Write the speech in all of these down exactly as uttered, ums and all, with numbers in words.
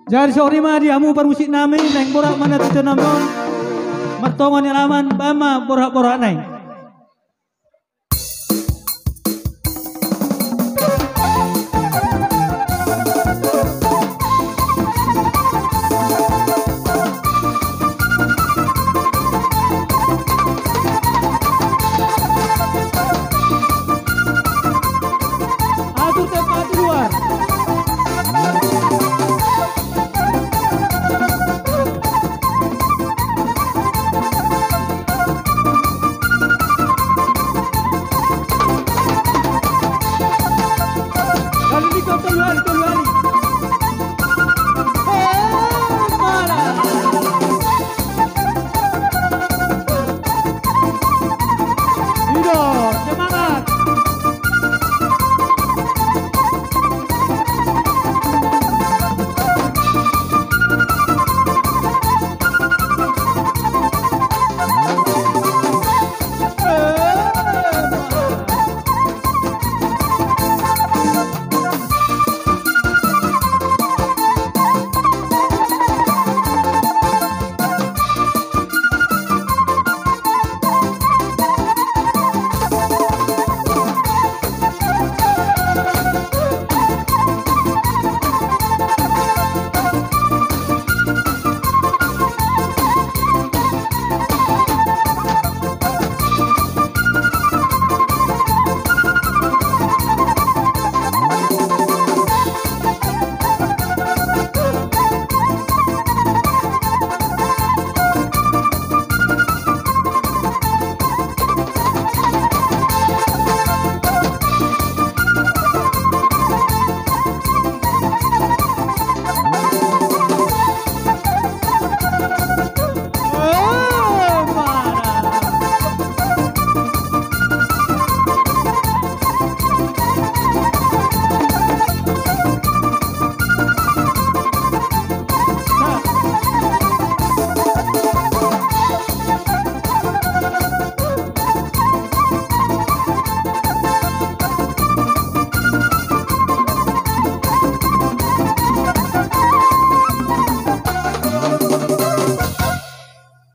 Jadi songon i ma di hamu parmusik nami, naeng borhat ma na tutu nami on, martonga ni alaman, baen ma borhat-borhat na i. Atur tempat di luar. Ido, semangat.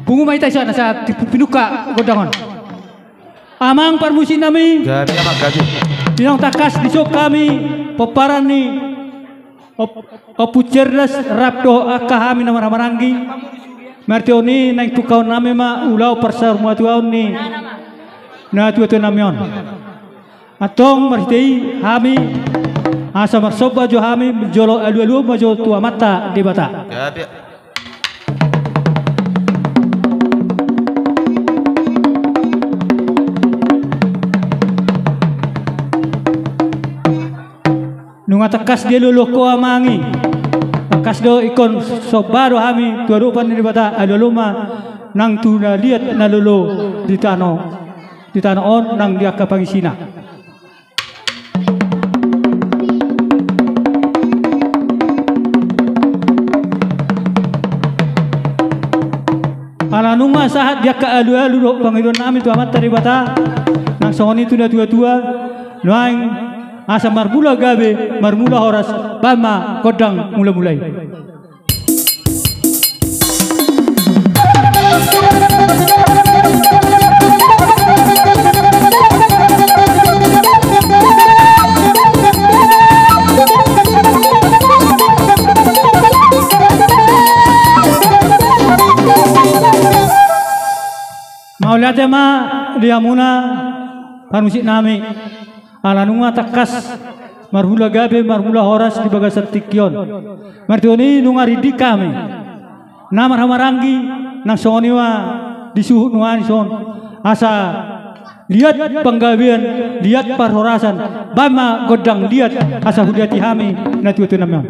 Pungu ma hita i, asa pinungka gondang on. Amang parmusik nami. Gabe, amang, gabe. Inang tangkas dison hami pomparan ni Op-, Ompu Cerdas rap dohot angka hami na marhahamaranggi. Marhite on i naeng tungkaon nami ma ulaon parsahurmatuaon ni natuatua nami on. Antong marhite i hami asa marsomba jo hami jolo alualuhon ma jo tu Amanta Debata. Nunga tangkas dialualuhon ho amang i. Tangkas do ingkon somba do hami tu adopan ni Debata, alualuhon ma nang tu na liat na lolo di tano, di tano on nang di angka pangisina. Ala nunga sahat di angka alualu dohot pangidoan nami tu Amanta Debata, nang songon i tu natuatua, nuaeng asa marmula gabe, marmula horas, baen ma gondang mulamula i. Mauliate ma di hamuna parmusik nami. Ala nunga tangkas marmula gabe, marmula horas di bagasan tingki on. Marhite on i nunga rinding hami na marhahamaranggi, nang songon i ma di suhut nuaeng dison, asa liat panggabean, liat parhorasan, baen ma gondang liat asa huliati hami natuatua nami on.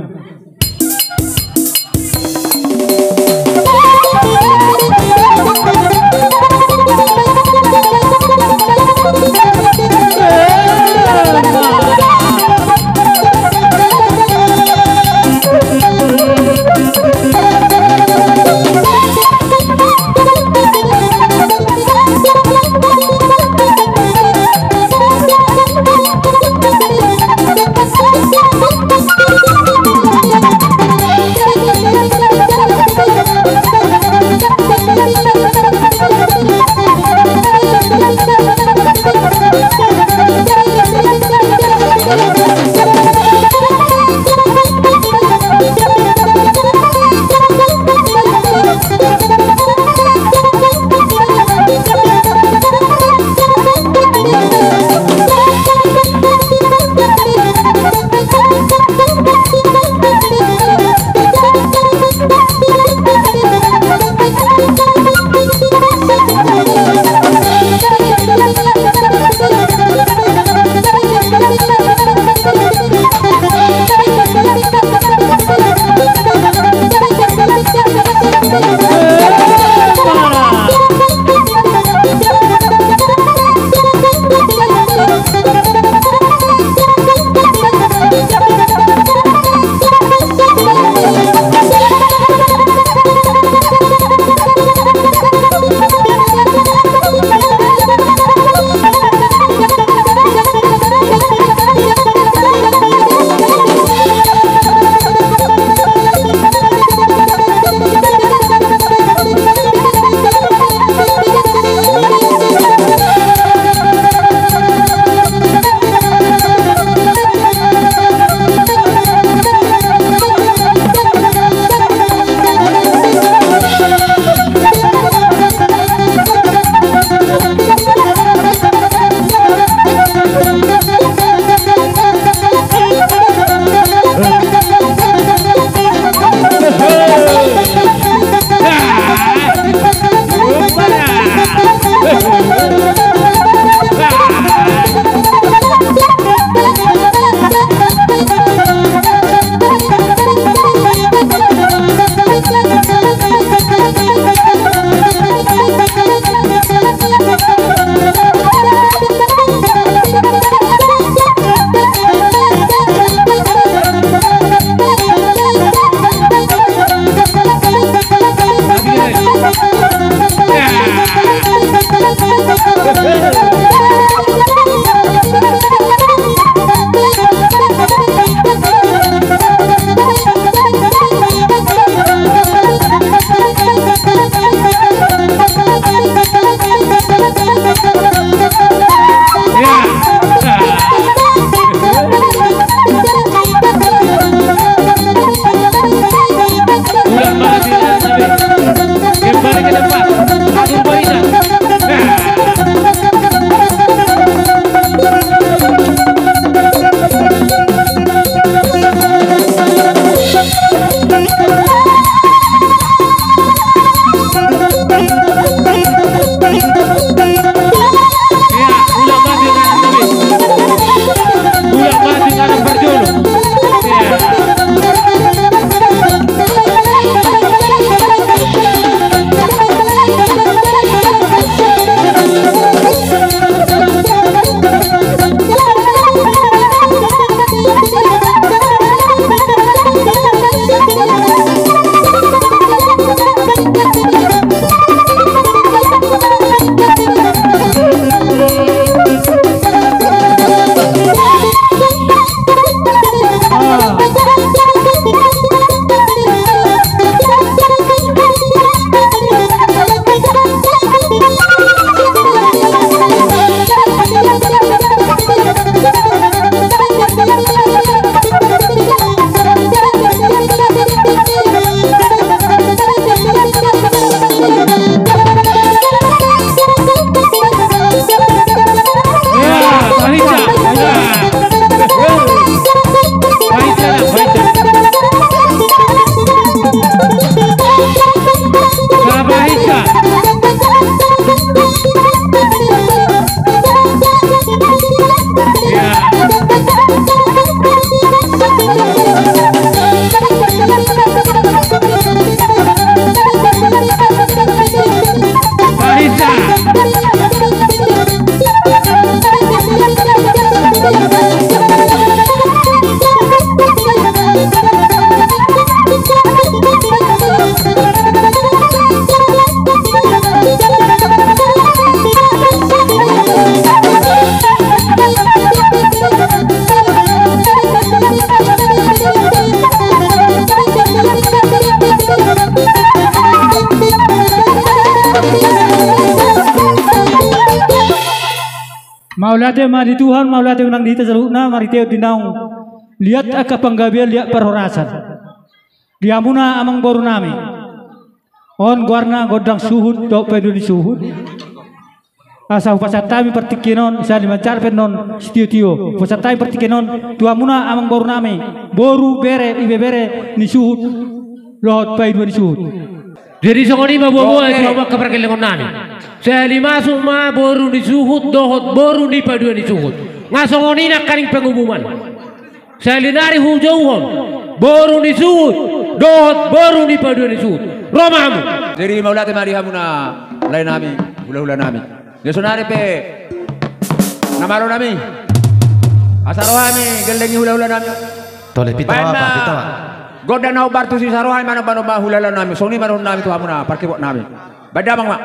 Mauliate ma di Tuhan, mauliate ma nang di hita saluhutna, marhitehon di naung liat angka panggabean, liat parhorasan. Di hamuna amangboru nami. On goarna gondang suhut dohot paidua ni suhut. Asa hupasahat hami partingkian on, sahali manjalo pe annon sitiotio. Hupasahat hami partingkian on tu hamuna amangboru nami, boru, bere, ibebere ni suhut dohot paidua ni suhut. Jadi songon i ma boa-boa, oke, tu hamu angka pargellengon nami. Sahali masuk ma boru ni suhut dohot boru ni paidua ni suhut. Nga songon i nangkaning pengumuman. Sahali nari hujouhon boru ni suhut dohot boru ni paidua ni suhut. Ro ma hamu. Jadi mauliate ma di hamuna lae nami, hulahula nami. Ia sonari pe na malo nami. Asa ro hami gelleng ni hulahula nami. Tole pita. Baen ma, pita. Gondang na hombar tusi, asa ro hami manomba-nomba hulahula nami. Songon i ma dohonon nami tu hamuna parkebot nami. Baen damang ma.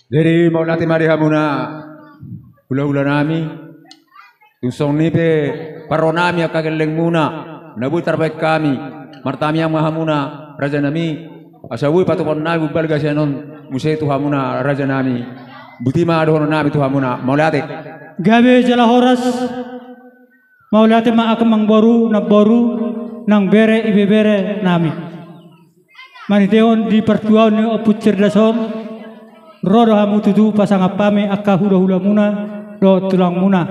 Jadi mauliate ma di hamuna hulahula nami. Tung songon i pe parro nami angka gellengmuna na boi tarbahen hami. Martangiang ma hamuna raja nami, asa boi patupaon nami umbalga sian on muse tu hamuna raja nami. Botima dohonon nami tu hamuna, mauliate. Gabe jala horas. Mauliate ma angka amangboru, namboru, nang bere, ibebere nami. Marhitehon di partuaon ni Ompu Cerdas on, ro do hamu tutu pasangap hami angka hulahulamuna dohot tulangmuna.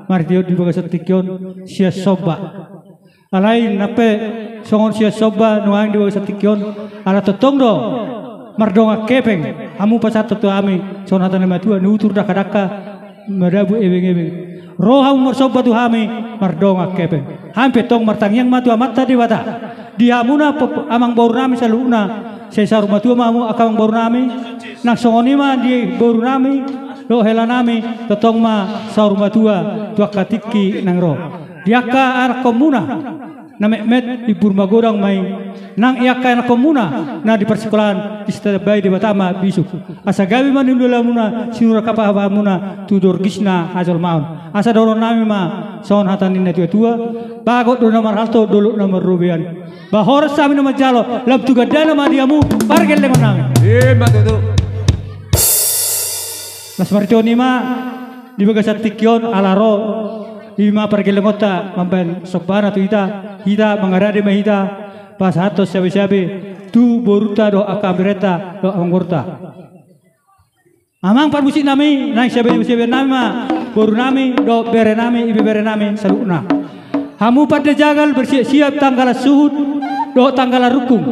Marhitehon di bagasan tingki on sian somba. Alai nang pe songon sian somba nuaeng di bagasan tingki on, ala tongtong do mardongan hepeng hamu pasahathon tu hami songon hata ni natuatua, ni utur dangkadangka madabu ebengebeng. Ro hamu marsomba tu hami mardongan hepeng. Hami pe tong martangiang ma tu Amanta Debata. Di hamuna pop-, amangboru nami saluhutna, sai saur matua ma hamu angka amangboru nami, nang songon i ma di boru nami dohot hela nami, tongtong ma saur matua tu angka tingki naeng ro. Di angka anakkonmuna na metmet, imbur magodang ma i. Nang i angka anakkonmuna na di parsikolaan, ditambai Debata ma bisuk, asa gabe ma niulaonmuna, sinur angka pahapahanmuna tu dorgisna hajolmaon. Asa dohonon nami ma songon hata ni natuatua: Bagot do na marhalto, dolok na marrobean. Ba horas hami na manjalo, lam tu gandana ma di hamu pargellengon nami. Ima tutu. Las marhitehon i ma di bagasan tingki on, ala ro i ma pargellengonta mambahen sombana tu hita, hita mangarade ma hita pasahathon siabesabe tu borunta dohot angka berenta dohot amangborunta. Amang parmusik nami, naeng siabesabe nami ma boru nami dohot bere nami, ibebere nami saluhutna. Hamu pande jagal bersiap-siap tanggalan suhut dohot tanggalan rungkung.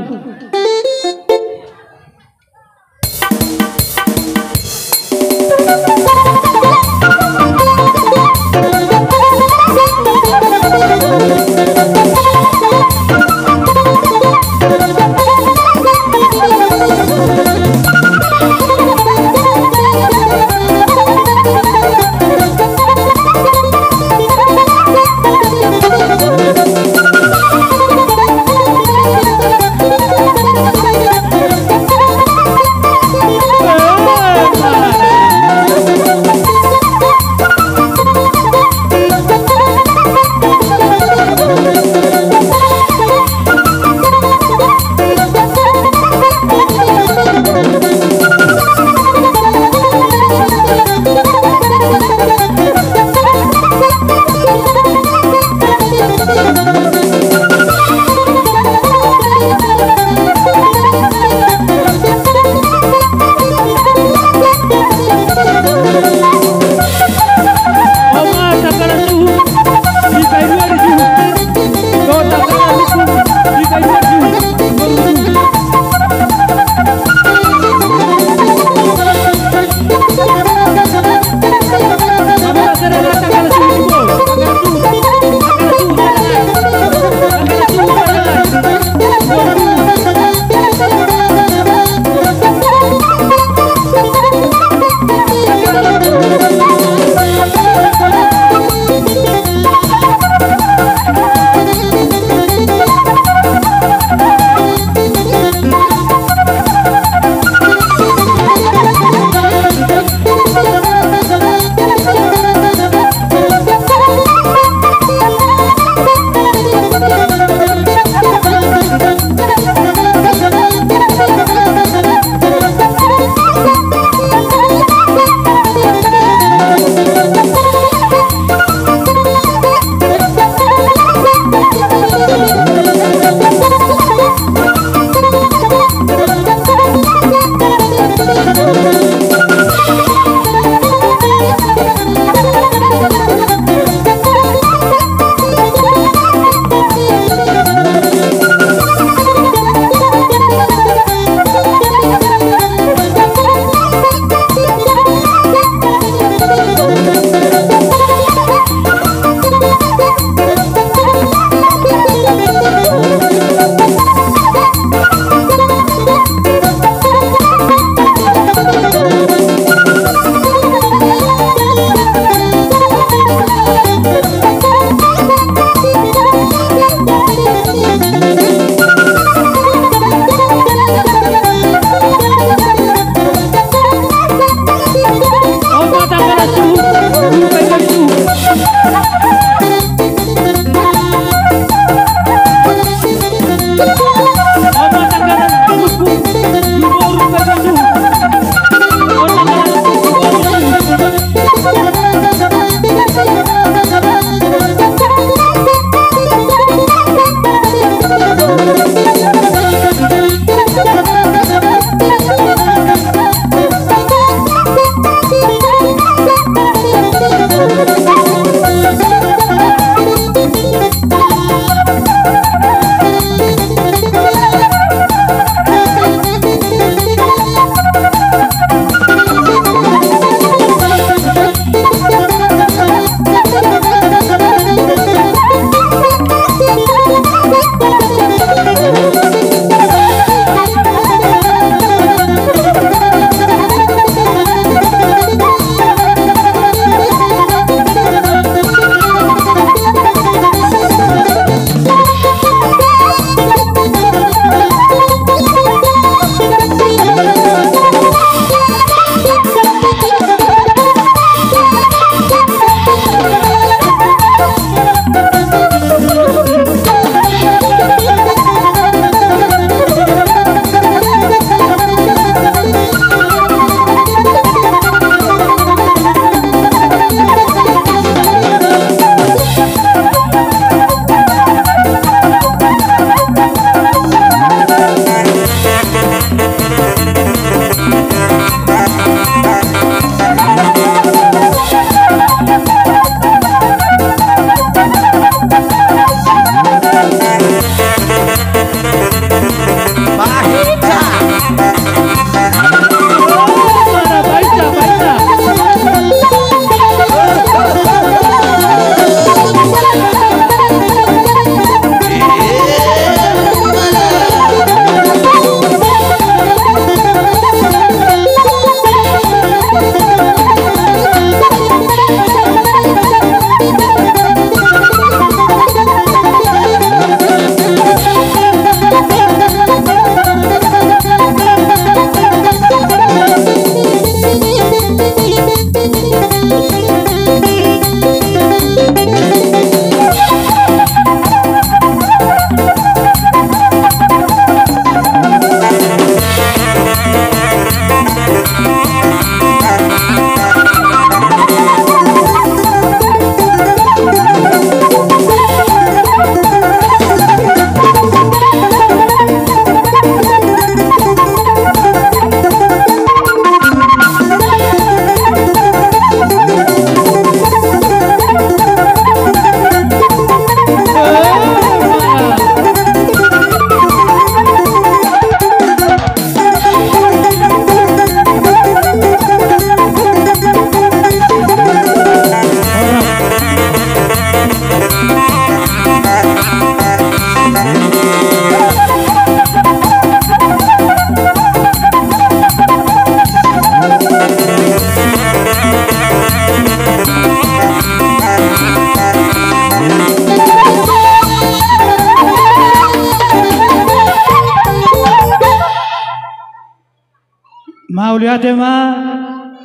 Mauliate ma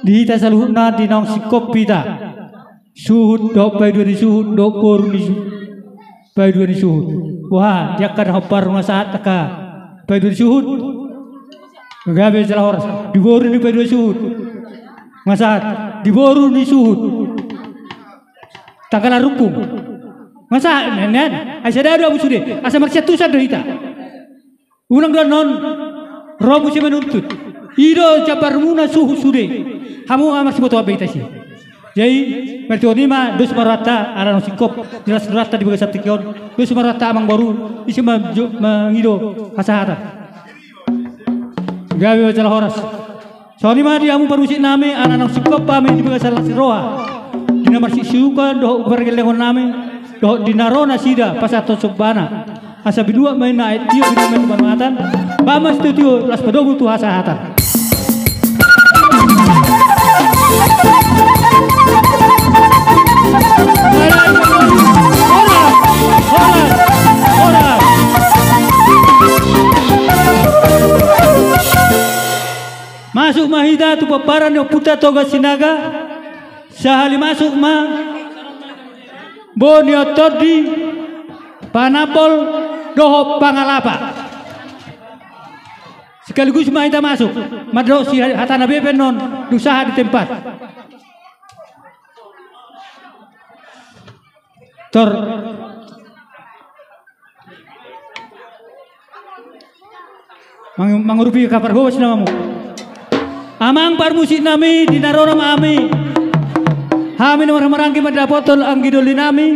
di hita saluhutna di naung singkop hita. Suhut dohot paidua ni suhut dohot boru ni su-, paidua ni suhut. Boha, di angka na hombar nga sahat angka paidua ni suhut. Gabe jala horas. Di boru ni paidua suhut. Nga sahat. Di boru ni suhut. Tanggal arungkung. Nga sahat, nen, nen. Ai sada do abu sude. Asa marsiantusan do hita. Unang do annon ro muse manuntut. I do jambarmuna suhut sude. Hamu nga marsibotoan be hita i. Jadi, martonggo i ma dos ma rohanta, ala naung singkop, jelas rohanta di bagasan tingki on, dos ma rohanta amang boru, ise ma jo-, mangido hasahatan. Gabe ma jala horas. Songon i ma di hamu parmusik nami, ala naung singkop hami di bagasan las ni roha. Di na marsiusiukan, dohot pargellengon nami, dohot di na ro nasida, pasahathon sombana. Asa binuat ma inna aek tio, binuat ma inna panuhatan. Bahen ma sitio-tio, laos padomu tu hasahatan. Horas, horas, horas. Masuk ma hita tu pomparan ni ompunta Toga Sinaga. Sahali masuk ma Bonion Tondi, Panambol dohot Pangalapa. Sekaligus ma hita masuk. Mandok si hatana be pe annon, dung sahat di tempat. Tor. Mang-, mangurupi kabar hobas nama mu. Amang parmusik nami, di na ro nama hami. Hami na marhahamaranggi mandapothon anggi doli nami.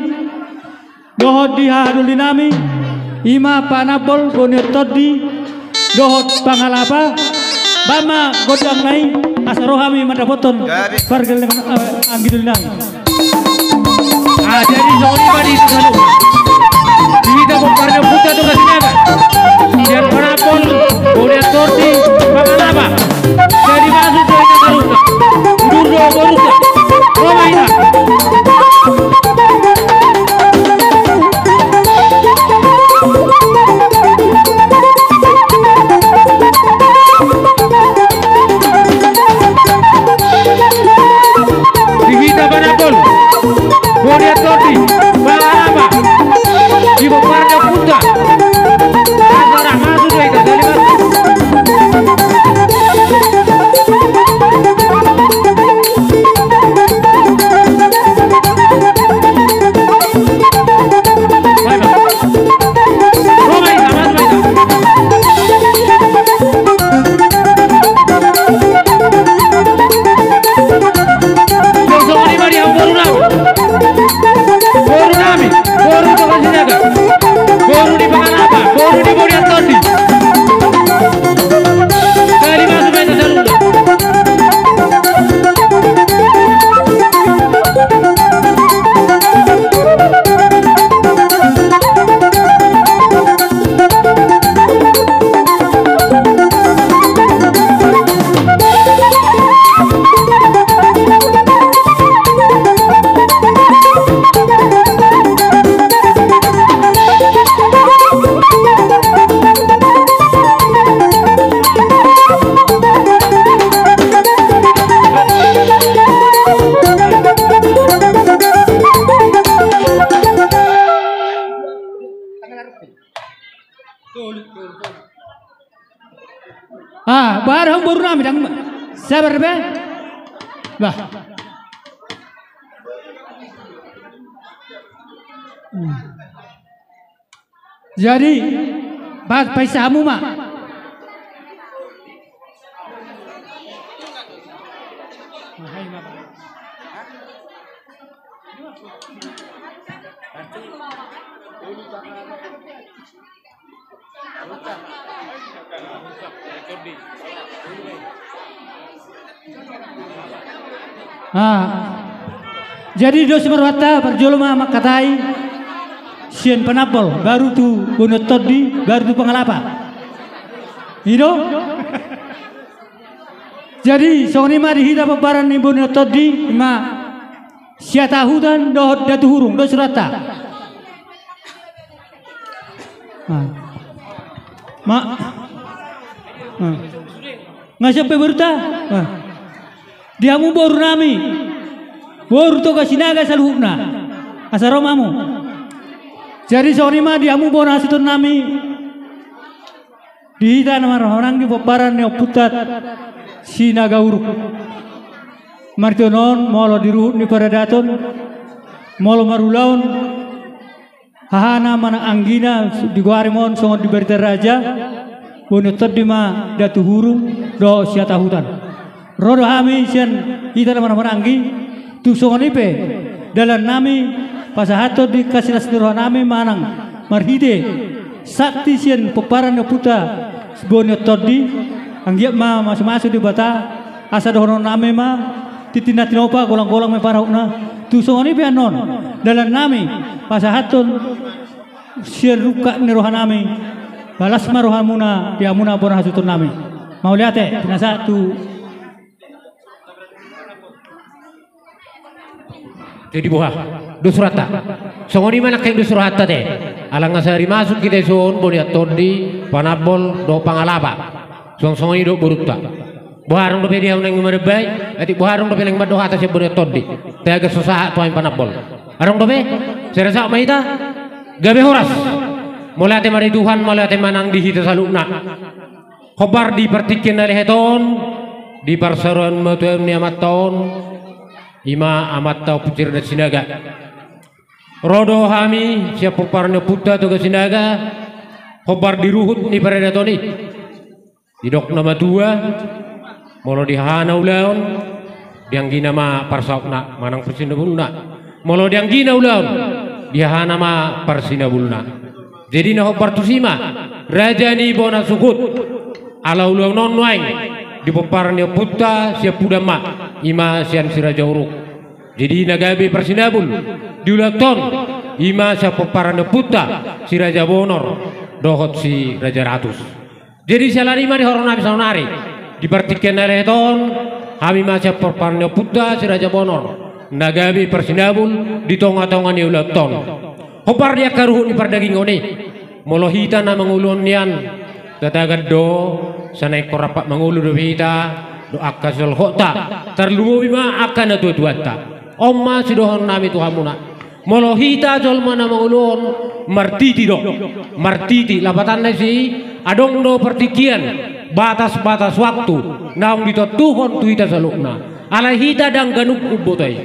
Dohot di haha doli nami. I ma Panambol, Bonion Tondi. Dohot Pangalapa. Bahen ma gondang na i. Asa ro hami mandapothon. Gabe. Pargellengon, eh, anggi doli nami. Ah, jadi songon i ma di hita saluhutna. Di hita pomparan ni ompunta Toga Sinaga. Sian Panambol, Bonion Tondi, Pangalapa. Jadi masuk do hita saluhutna. Udur do borunta. Ro ma hita. Di hita Panambol, Bonion Tondi, Pangalapa, di pomparan ni ompunta. Asa ra masuk do hita, sahali masuk. Boru nami, boru Toga Sinaga, boru ni Pangalapa, boru ni Bonion Tondi. Sahali masuk ma hita saluhutna. Ah, baru hamu boru nami, dang sabar be. Bah. Hmm. Jadi, ba-, paisa hamu ma. Ah. Jadi dos ma rohanta, parjolo ma mangkatai sian Panambol, baru tu Bonion Tondi, baru tu Pangalapa. I do? Jadi, songon i ma di hita pomparan ni Bonion Tondi, i ma Siatahutan dohot Datuhurung, dos rohanta. Ah. Ma-, ah. Nga sian pe borunta? Di hamu boru nami, boru Toga Sinaga saluhutna, asa ro ma hamu. Jadi songon i ma di hamu bona hasuhuton nami, di hita na marhahamaranggi pomparan ni ompunta Sinaga Uruk. Marhite on molo di ruhut ni paradaton, molo marulaon, hahana manang anggina, digoari ma on songon di barita raja, bonion tondi ma Datu Hurung dohot Siatahutan. Ro do hami sian hita na marhahamaranggi, tung songon i pe dalan nami pasahathon di angka silas ni roha nami manang marhite sakti sian pomparan ni ompunta bonion tondi, anggiat ma mamasu-masu Debata, asa dohonon nami ma, tintin na tinopa, golang-golang ma pangarahutna. Tung songon i pe annon dalan nami pasahathon sian rungkap ni roha nami, las ma rohamuna di hamuna bona hasuhuton nami. Mauliate, pinasahat tu. Jadi boha? Dos rohanta. Songon i ma nangkin dos rohanta te. Ala nga sari masuk hita dison, bonion tondi, panambol dohot pangalapa. Songon-songon i dohot borunta. Boha, adong dope di ahu naeng manambai? Atik boha, adong dope naeng mandok hata sian bonion tondi? Tagan so sahat tu hami panambol. Adong dope? Sai rap ma hita. Gabe horas. Mauliate ma di Tuhan, mauliate ma nang di hita saluhutna. Hombar di partingkian na lehet on, di parsaoran matuaon ni amanta on, i ma amanta Ompu Sirna Sinaga. Ro do hami sian pomparan ni ompunta Toga Sinaga, hombar di ruhut ni paradaton i. Didok na matua, molo di hahana ulaon, di anggina ma parsautna manang parsinabulna. Molo di anggina ulaon, di hahana ma parsinabulna. Jadi na hombar tusi ma raja ni bona suhut. Ala ulaon on nuaeng di pomparan ni ompunta Siampudan ma, i ma sian Si Raja Uruk. Jadi na gabe parsinabul di ulaon on, i ma sian pomparan ni ompunta Si Raja Bonor dohot Si Raja Ratus. Jadi siala ni i ma di haroro nami saonari, di partingkian na lehet on, hami ma sian pomparan ni ompunta Si Raja Bonor na gabe parsinabul di tonga-tonga ni ulaon on. Hombar di angka ruhut ni pardagingon i, molo hita na mangolu on nian, tatagan do, sai na ingkon rap mangolu dope hita dohot angka sisolhotta, tarlumobi ma angka natuatuanta. On ma sidohonon nami tu hamuna. Molo hita jolma na mangolu on, martiti do. Martiti, lapatanna disi, adong do partingkian, batas-batas waktu naung ditontuhon tu hita saluhutna. Alai hita ndang ganup umboto i.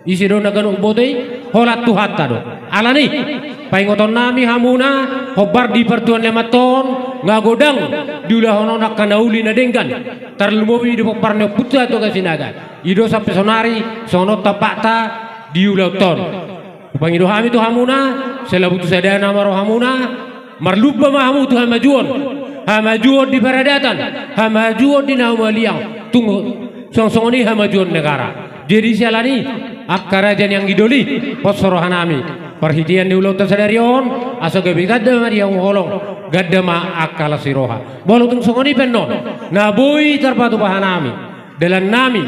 Ise do na ganup umboto i? Holan Tuhanta do. Alani i, paingoton nami hamuna, hombar di partuaon ni amanta on, nga godang diulahon on angka na uli na denggan, tarlumobi di pomparan ni ompunta Toga Sinaga. I do sampe saonari songon on tampakta di ulaon on. Hupangido hami tu hamuna, sai labu tu sadana ma rohamuna, marlumba ma hamu tu hamajuon. Hamajuon di paradatan, hamajuon di na humaliang, tung songon-songon i hamajuon negara. Jadi siala ni i, angka raja ni anggi doli, pos roha nami, parhitean ni ulaonta sadari on, asa gabe ganda ma di hamu holong, ganda ma angka las ni roha. Molo tung songon i pe annon na boi tarpatupa hanami, dalan nami,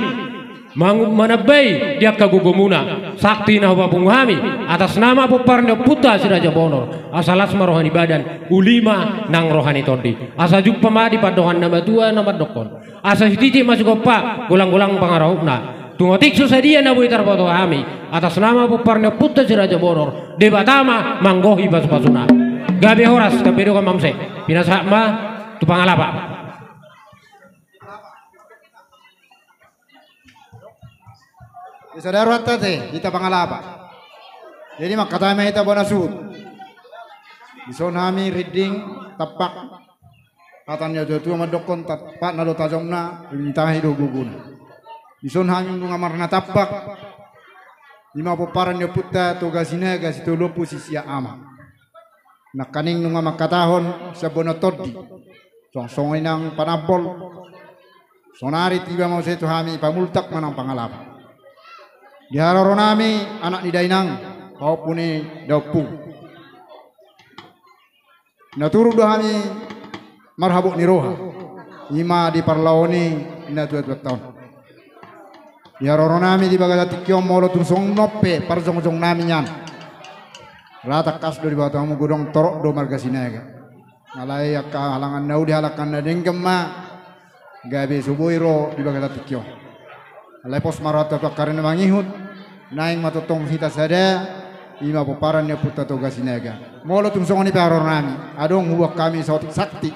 mang-, manambai di angka gogomuna, sakti na hupapungu hami, atas nama pomparan ni ompunta Si Raja Bonor, asa las ma roha ni badan, uli ma nang roha ni tondi. Asa jumpa ma di pandohan na matua na mandokkon: Asa sititi ma sigompa, golang-golang pangarahutna. Tung otik so sadia na boi tarpatupa hami, atas nama pomparan ni ompunta Si Raja Bonor, Debata ma manggohi pasupasuna. Gabe horas, gabe donggan ma muse. Pinasahat ma tu pangalapa. Di sada rohanta te, hita pangalapa. Jadi mangkatai ma hita bona suhut. Dison hami rinding, tampak. Hata ni natuatua mandokkon, tampakna do tajomna, rintahi do gogona. Dison hami nunga marnatampak. I ma pomparan ni ompunta Toga Sinaga, Sitolu Ompu Sisiak Ama. Nangkaning nunga mangkatahon sian bona tondi, songon-songon i nang panambol. Saonari tiba ma muse tu hami, pamultak ma nang pangalapa. Di haroro nami anak ni dainang, pahompu ni daompung, na turun do hami marhabot ni roha, i ma di parlao ni natuatuanta on. Di haroro nami di bagasan tingki on, molo tung songon on pe parjongjong nami nian, ra tangkas do diboto hamu, godang torop do marga Sinaga. Alai angka halangan na uli, halangan na denggan ma Gabe so boi ro di bagasan tingki on. Alai pos ma rohanta tu angka ari na mangihut. Naeng ma tongtong hita sada. I ma pomparan ni ompunta Toga Sinaga. Molo tung songon i pe haroro nami, adong huboan hami saotik sakti.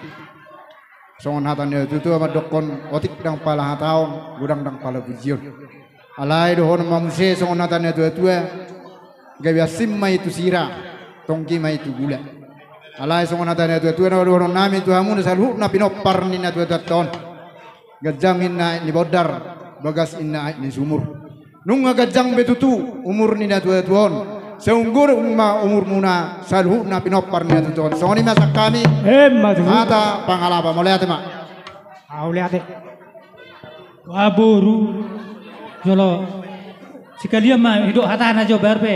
Songon hata ni natuatua mandokkon, otik ndang pala hataon, godang ndang pala pujion. Alai dohonon ma muse songon hata ni natuatua, gabe ansim ma i tu sira, tonggi ma i tu gula. Alai songon hata ni natuatua na dohonon nami tu hamu na saluhutna pinompar ni natuatuanta on. Ganjang inna aek ni bondar, bagas inna aek ni sumur. Nunga ganjang be tutu umur ni natuatua on. Saungkun ma umurmuna saluhutna pinompar ni natuatua on. Songon i ma sian hami. Emma tutu. Hata pangalapa, mauliate ma. Mauliate. Wah, boru. Jolo. Sekalian ma didok hatana jo, baru pe.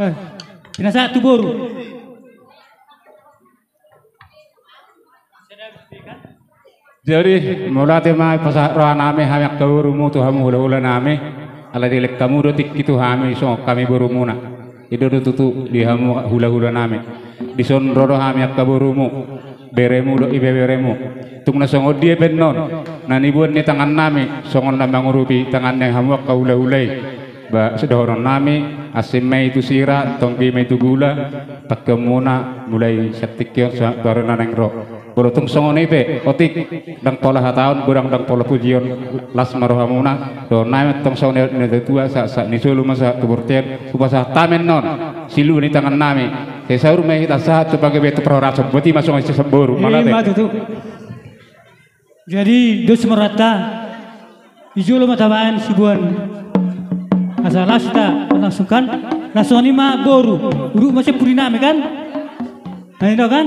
Eh, pinasahat tu boru. Jadi, mauliate ma, pasahat roha nami, hami angka borumu tu hamu hulahula nami. Ala dilehon hamu do tingki tu hami, songon hami borumuna. I do tutu di hamu hulahula nami. Dison ro do hami angka borumu, beremu dohot ibeberemu. Tung na songon dia pe annon na niboan ni tangan nami, songon na mangurupi tangan ni hamu angka hulahula i. Ba, sidohonon nami, ansim ma i tu sira, tonggi ma i tu gula, pangkeonmuna, mulai sian tingki on, sa-, baru na naeng ro. Molo tung songon i pe, otik, ndang pola hataon, godang ndang pola pujion, las ma rohamuna, dohonon nami tong songon i, na tua, sa, sa, ni solu ma sa, tu bortean, hupasahat hami annon, silua ni tangan nami, sai saur ma hita sahat tu pagabe tu parhorasan, botima songon i sian boru, mauliate. Ima tutu. Jadi, dos ma rohanta, di jolo ma tabaen siboan. Asa las hita langsungkan, langsung i ma boru, uruk ma sian pudi nami kan? Nah, i do kan?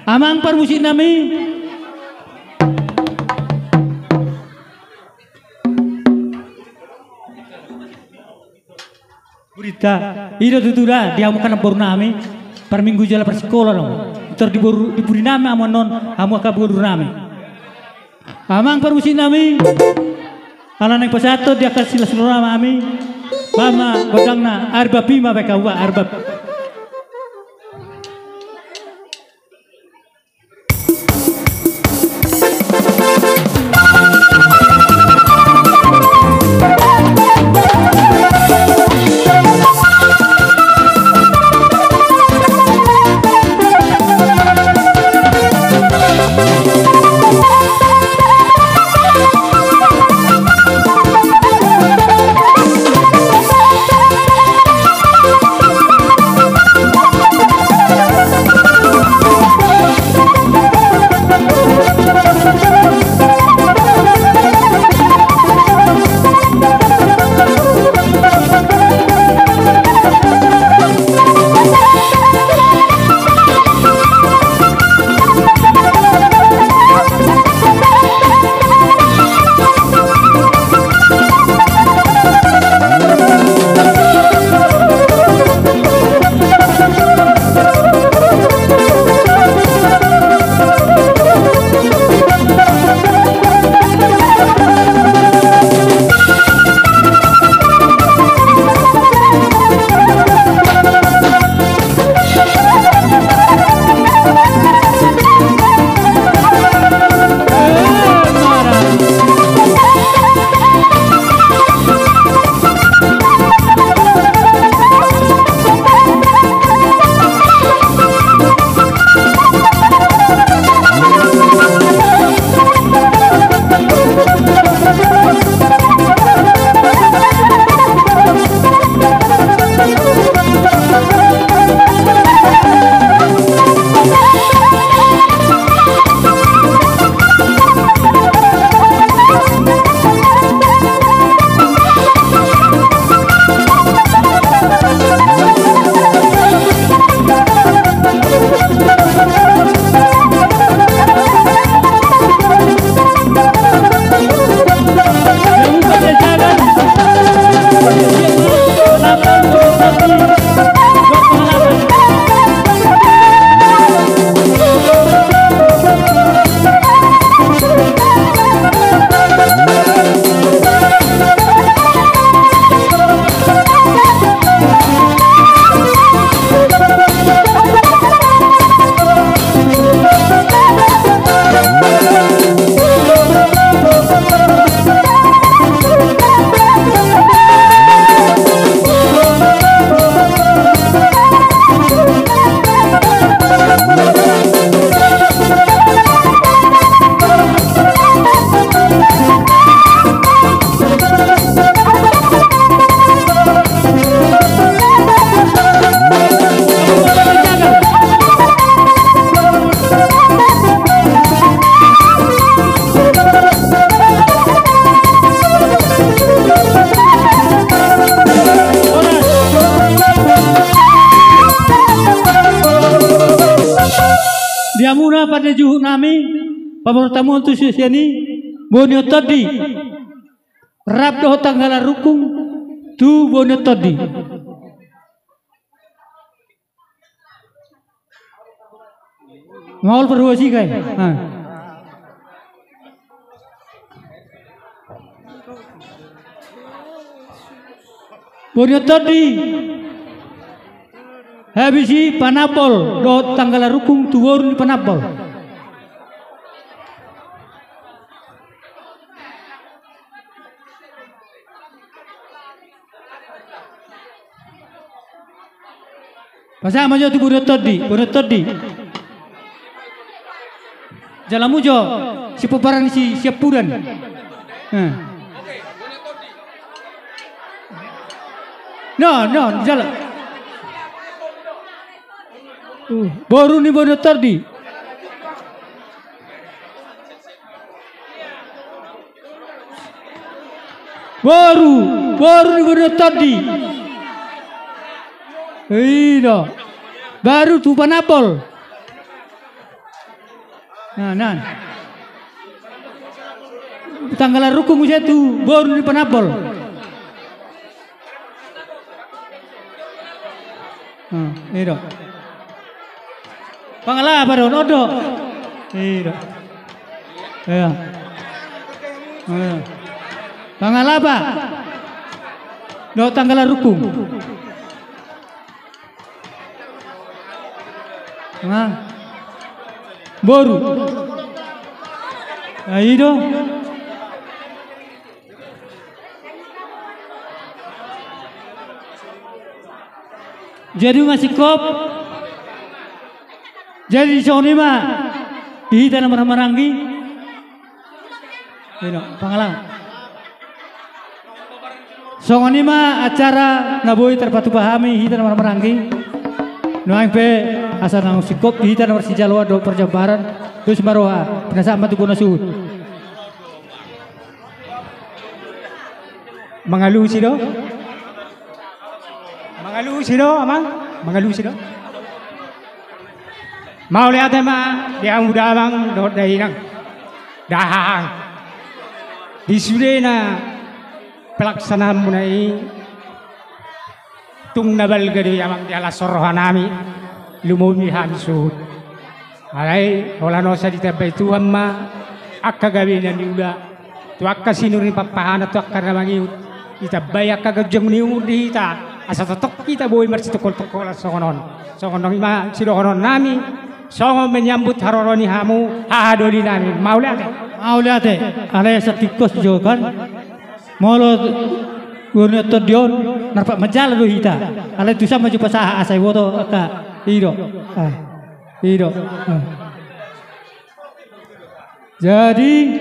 Amang parmusik nami. Gurita, i do tutu da, di hamu angka namboru nami, parminggu jala parsikola do. Tor di boru, di pudi nami hamu annon, hamu angka boru nami. Amang parmusik nami, ala naeng pasahathon di angka silas ni roha nami, bahen ma gondangna, Arbapi ma baen hamu, Arbapi. Pande juhut nami, pamoruon hamu tu sian i, Bonion Tondi. Rap dohot Tanggala Rungkung tu Bonion Tondi. Maol parhuasikai. Bonion Tondi. Habis i Panambol dohot Tanggala Rungkung tu boru ni Panambol. Pasahat ma jo tu Bonion Tondi, Bonion Tondi. Jala hamu jo sipomparan ni si Siampudan. No, no, jala. Boru ni Bonion Tondi. Boru, boru ni Bonion Tondi. I do. Baru tu Panambol. Nah, nah. Tanggala Rungkung muse tu boru ni Panambol. I do. Pangalapa do, on do. I do. Pangalapa. Dohot Tanggala Rungkung. Boru. I do. Jadi ma singkop. Jadi songon i ma di hita na marhahamaranggi. Songon i ma acara na boi tarpatupa hami hita na marhahamaranggi. Nuaeng pe asa naung singkop di hita na marsijaloan dohot parjambaran. Terus maroha pinasahat ma tu bona suhut. Mangalusi do? Mangalusi do, amang? Mangalusi do? Mauliate ma di hamu damang dohot dainang. Dahahang. Di sudena pelaksanaanmuna i. Tung na balga do i amang di las ni rohanami, lumobi hami suhut. Alai holan on sai ditambai Tuhan ma angka gabe na niula tu angka sinur ni papahanna tu angka na mangihut, ditambai angka ganjang ni umur di hita, asa tongtong hita boi marsitongkoltongkolan songon on. Songon on i ma sidohononnami songon menyambut haroro ni hamu hahadolinami. Mauliate. Mauliate. Alai asa tingkos jo kan. Molo Bonion Tondi on, na rap manjalo do hita. Alai tusan ma jo pasahat asa diboto angka i do. I do. Jadi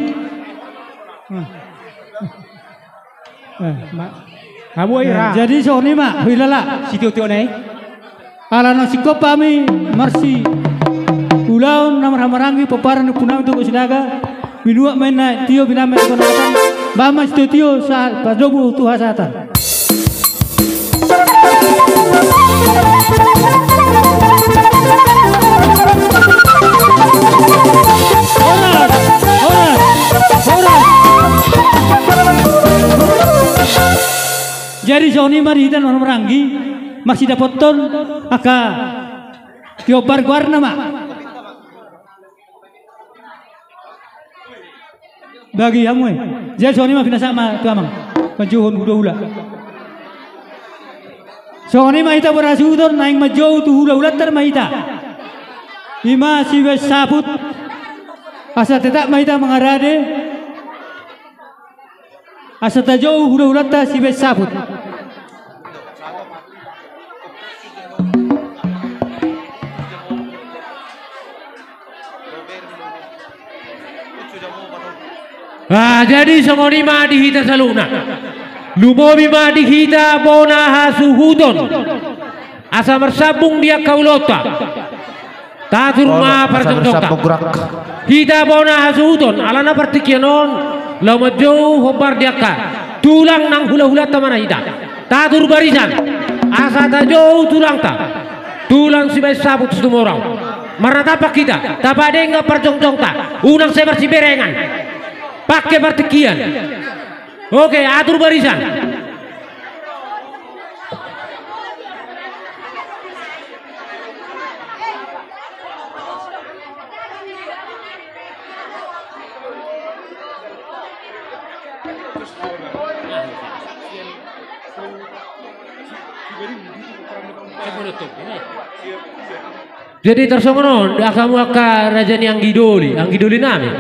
jadi songon i ma huilala. Sitio-tio na i. Ala na singkop hami marsiulaon na marhahamaranggi pomparan ni ompunami Toga Sinaga, binuat ma inna tio, binahen ma inna tonatan, bahen ma sitio-tio sahat padomu tu hasahatan. Horas, horas, horas. Jadi songon i ma di hita na marhahamaranggi. Marsidapothon angka tio bar goarna ma. Bagi hamu i. Jadi songon i ma pinasahat ma tu amang. Panjouhon hulahula. Songon i ma hita bona suhut on naeng manjou tu hulahulanta ma hita. I ma sibahen saput. Asa tetap ma hita mangarade. Asa tajou hulahulanta sibahen saput. Ah, jadi songon i ma di hita saluhutna. Lumobi ma di hita bona hasuhuton. Asa marsambung di angka ulaonta. Tatur ma parjongjongonta. Hita bona hasuhuton, alana partingkian on, laho manjou hombar di angka tulang nang hulahulanta ma na hita. Tatur barisan, asa tajou tulangta. Tulang sibahen saput situmorang. Marnatampak hita, tapadenga parjongjongta, unang sai marsiberengan. Pangke partingkian. Oke, atur barisan. Jadi tarsongon on, di hamu angka raja ni anggi doli, anggi doli nami.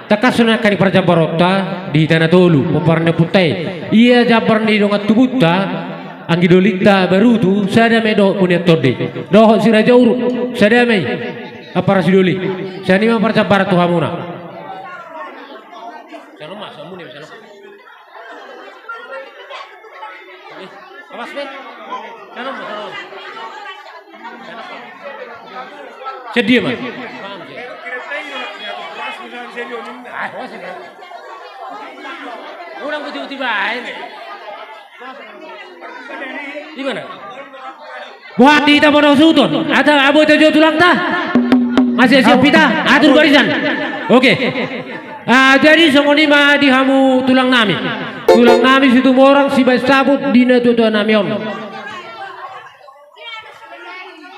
Tangkas songon i angka ni parjambaronta, di hita na tolu, pomparan ni ompunta i. Ia jambar ni dongan tubunta, anggi dolinta Barutu, sada ma i dohot Monian Tondi. Dohot si Raja Uruk, sada ma i. Ampara sidoli. Sian i ma parjambaran tu hamuna. Sedia, Mas. Ulang betul tiba ini. Di mana? Buat di hita manosuton. Ada abo ita jo tulangta. Masih siap hita. Atur barisan. Oke. Ah, jadi songon i ma di hamu tulang nami. Tulang nami Situmorang sibaen sabut di natuatua nami on.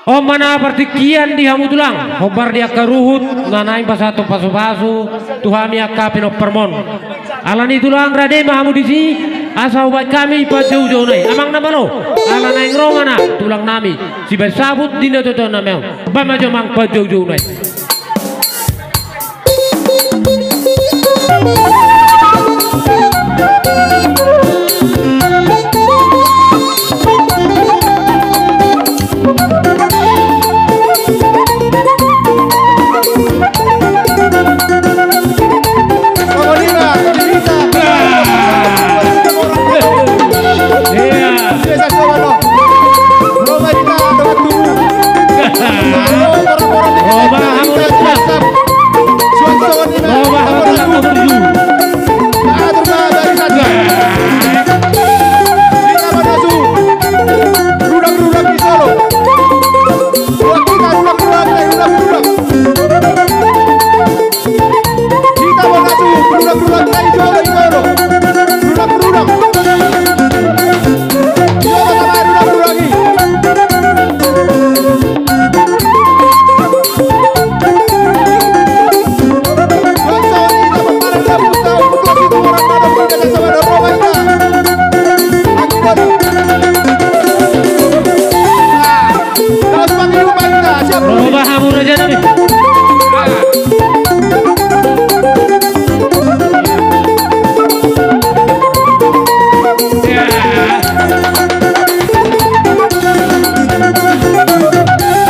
On ma na partingkian di hamu tulang, hombar di angka ruhut na naeng pasahathon pasupasu tu hami angka pinomparmon. Alani tulang, rade ma hamu disi, asa hubaen hami panjoujouna i. Amang na malo, ala naeng ro ma na tulang nami sibaen sabut di natuatua nami on. Baen ma jo amang panjoujouna i.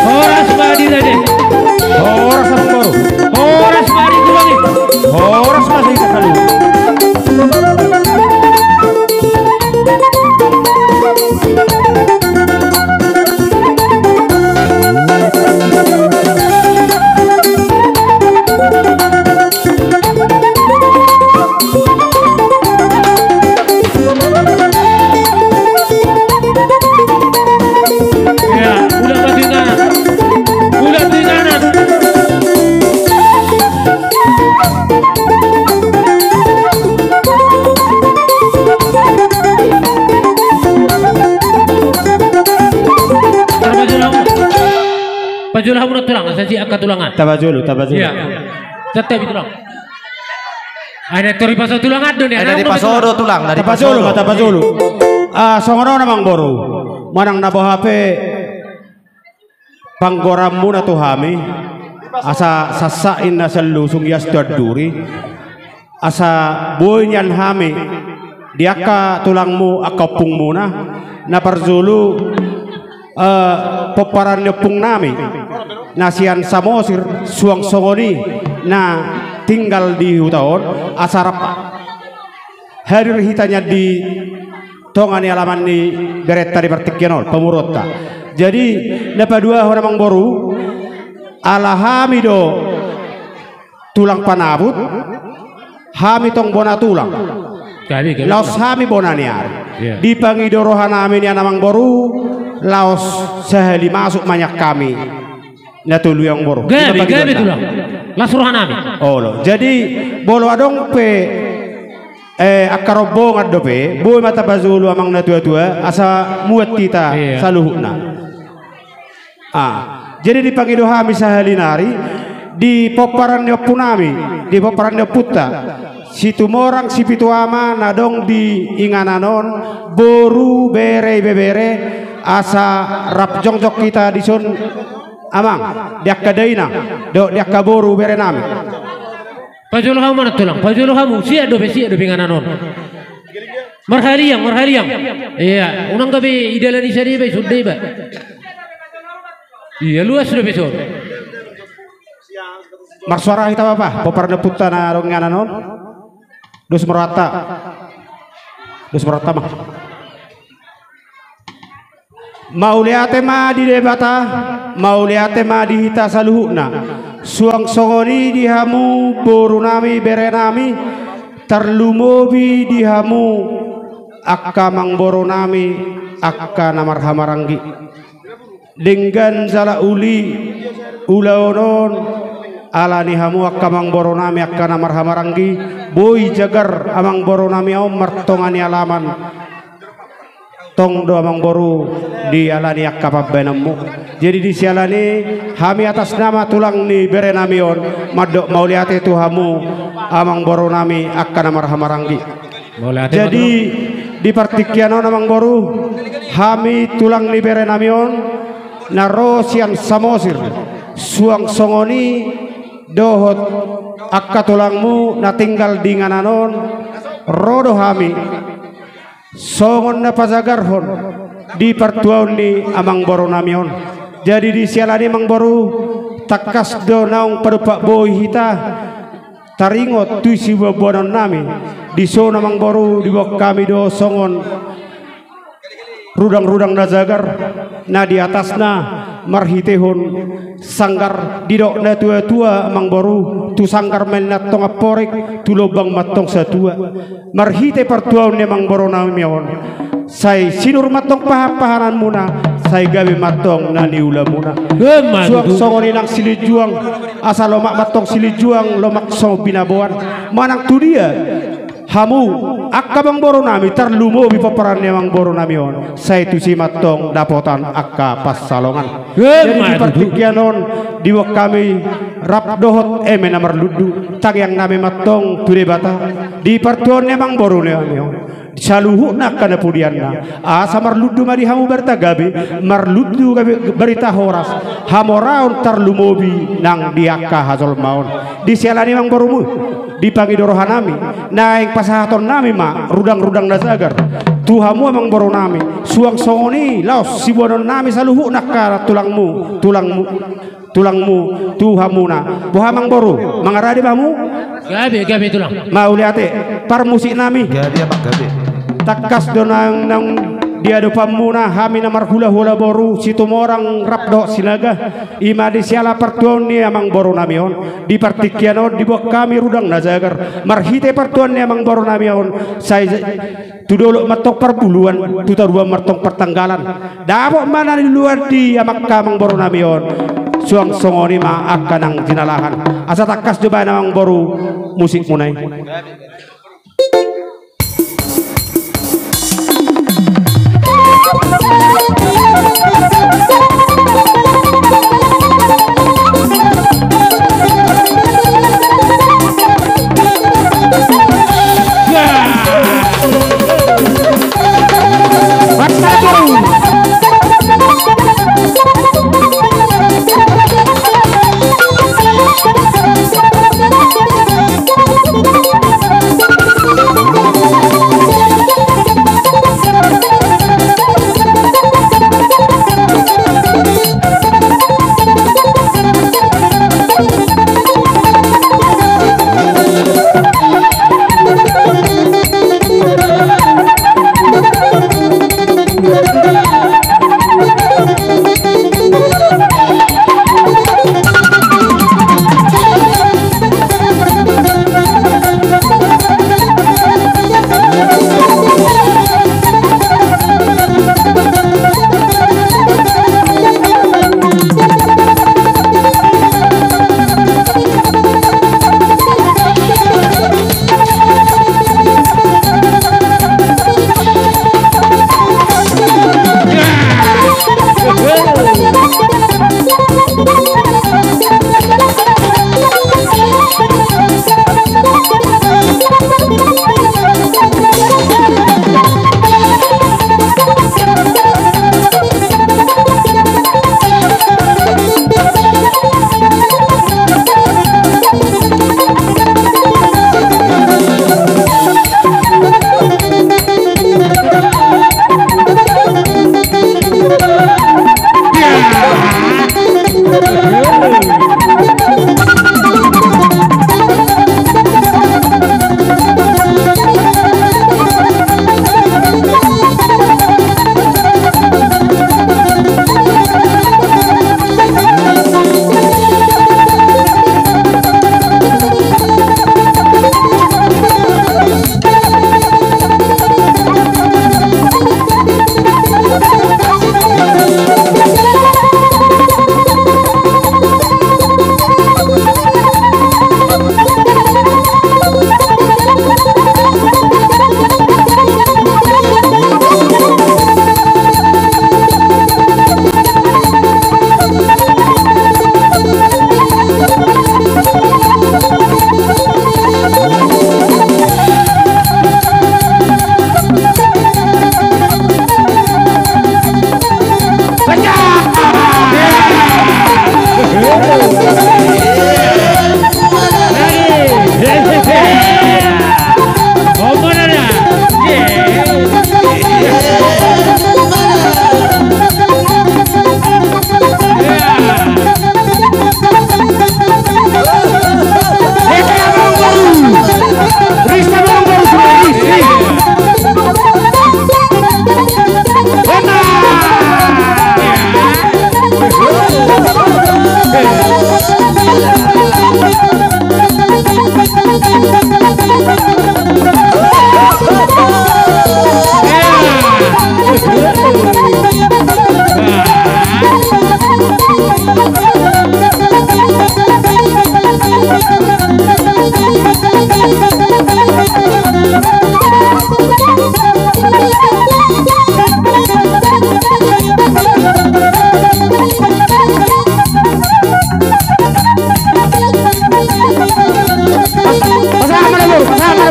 Horas ma di raja i. Horas ma di boru. Horas ma di tulang i. Horas ma di saluhut. Pajolo hamu na tulang, asa si angka tulangan. Tapajolo, tapajolo. Iya. Santabi tulang. Ai na tori paso tulang ado ni. Ai na di paso do tulang, na di paso do. Tapajolo, tapajolo. Ah, songon on amang boru. Manang na boha pe panggoaranmuna tu hami, asa sansak inna sallusung ias tu anduri, asa boi nian hami di angka tulangmu, angka ompungmuna, na parjolo, eh, pomparan ni ompung nami na sian Samosir, suang songon i na tinggal di huta on, asa rap hadir hita nian di tonga ni alaman ni berenta di partingkian on, pamoruonta. Jadi, na paduahon amang boru, ala hami do tulang panabut, hami tong bona tulang. Laos hami bona ni ari. Iya. Dipangido roha nami nian amang boru, laos sahali masuk ma nian hami. Na tolu i, amangboru. Gabe, gabe, tulang. Las roha nami. Olo. Jadi, molo adong pe, eh, angka rombongan dope, boi ma tapajolo amang na tua-tua, asa muat hita saluhutna. Ah, jadi dipangido hami sahali nari, di pomparan ni ompu nami, di pomparan ni ompunta, Situmorang Sipitu Ama na adong di inganan on, boru, bere, ibebere, asa rap jongjong hita dison, amang, di angka dainang dohot di angka boru bere nami. Pajolo hamu ma, tulang, pajolo hamu, siat dope, siat dope inganan on. Marhaliang, marhaliang. Ia, unang gabe idalani sada iba, isunda iba. Ia, luas dope son. Marsuara hita, Bapa, pomparan ni ompunta na adong inganan on. Dos ma rohanta. Dos ma rohanta ma. Mauliate ma di Debata, mauliate ma di hita saluhutna. Suang songon i di hamu boru nami, bere nami, tarlumobi di hamu angka amangboru nami, angka na marhahamaranggi. Denggan jala uli ulaon on, ala ni hamu angka amangboru nami, angka na marhahamaranggi, boi jagar amangboru nami on martonga ni alaman. Tong do, amangboru, di ala ni angka pambahenanmu. Jadi di siala ni i, hami atas nama tulang ni bere nami on mandok mauliate tu hamu, amangboru nami, angka na marhahamaranggi. Mauliate. Jadi, di partingkian on, amangboru, hami tulang ni bere nami on na ro sian Samosir, suang songon i dohot angka tulangmu na tinggal di inganan on, ro do hami songon na pajagarhon di partuaon ni amangboru nami on. Jadi di siala ni i, amangboru, tangkas do naung padompak boi hita taringot tu siboanboanon nami. Dison, amangboru, diboan hami do songon rudangrudang na jagar, na di atasna marhitehon sanggar, didok na tuatua, amangboru, tu sanggar ma inna antong amporek, tu lombang ma antong satua. Marhite partuaon ni amangboru nami on, sai sinur ma antong pahanpahananmuna, sai gabe ma antong na niulamuna. Emma tutu. Suang songon i nang silinjuang, asa lomak ma antong silinjuang, lomak songon binaboan. Manang tu dia hamu angka amangboru nami tarlumobi pomparan ni amangboru nami on, sai tusi ma antong dapotan angka pansalongan. Emma tutu. Jadi di partingkian on, diboan hami rap dohot eme na marlundu, tangiang nami ma antong tu Debata di partuaon ni amangboru nami on, saluhutna angka na pudianna, asa marlundu ma di hamu barita gabe, marlundu gabe barita horas, hamoraon tarlumobi nang di angka hajolmaon. Di siala ni i, amangboru, dipangido roha nami, naeng pasahaton nami ma rudangrudang na jagar tu hamu, amangboru nami, suang songon i laos siboanon nami saluhutna angka tulangmu, tulangmu, tulangmu tu hamuna. Boha, amangboru, mangarade ma hamu? Gabe, gabe, tulang. Mauliate. Parmusik nami. Gabe, amang, gabe. Tangkas do nang, nang di adopanmuna hami na marhulahula boru Situmorang rap dohot Sinaga. I ma di siala partuaon ni amangboru nami on. Di partingkian on diboan hami rudang na jagar marhite partuaon ni amangboru nami on, sai tu dolok ma antong parbuluan, tu toruan ma antong partanggalan. Dapot ma na niluluan di angka amangboru nami on. Suang songon i ma angka nang jinalahan. Asa tangkas do baen, amangboru, musikmuna i. Pasahat ma na,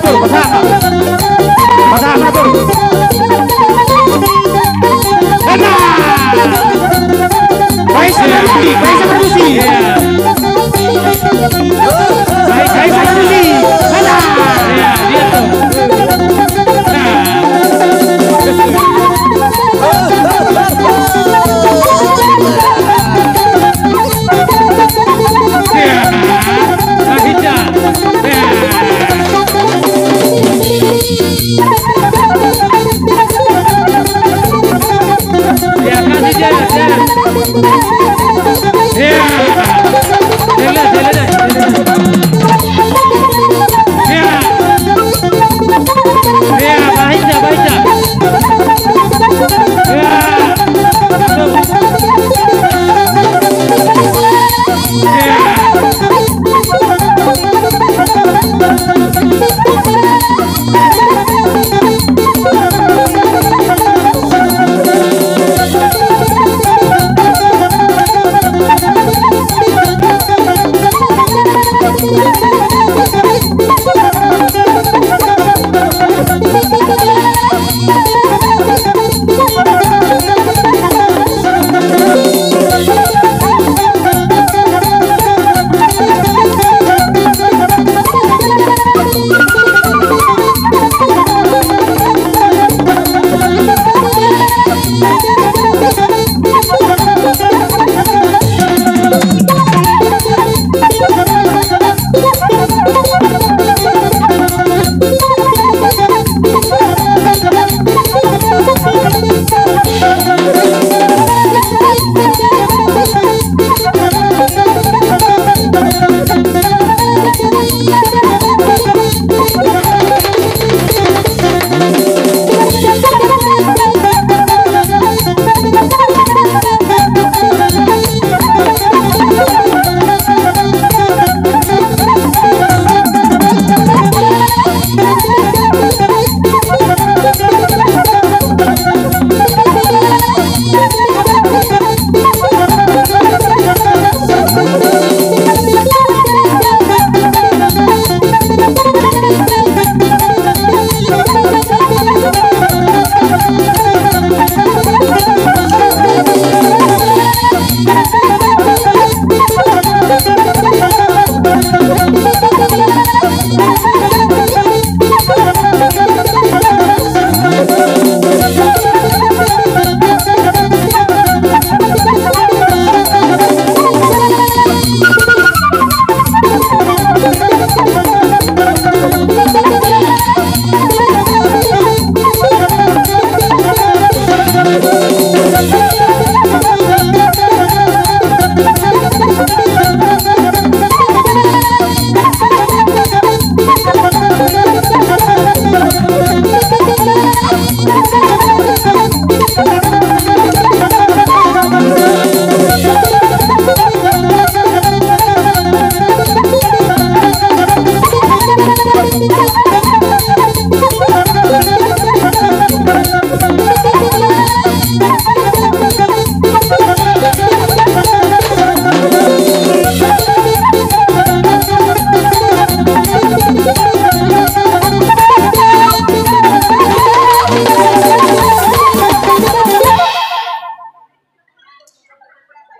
Bor, pasahat ma. Pasahat ma na, Bor. Enak. Baik sama Rusi, baik sama Rusi. Baik, baik sama Rusi. Enak.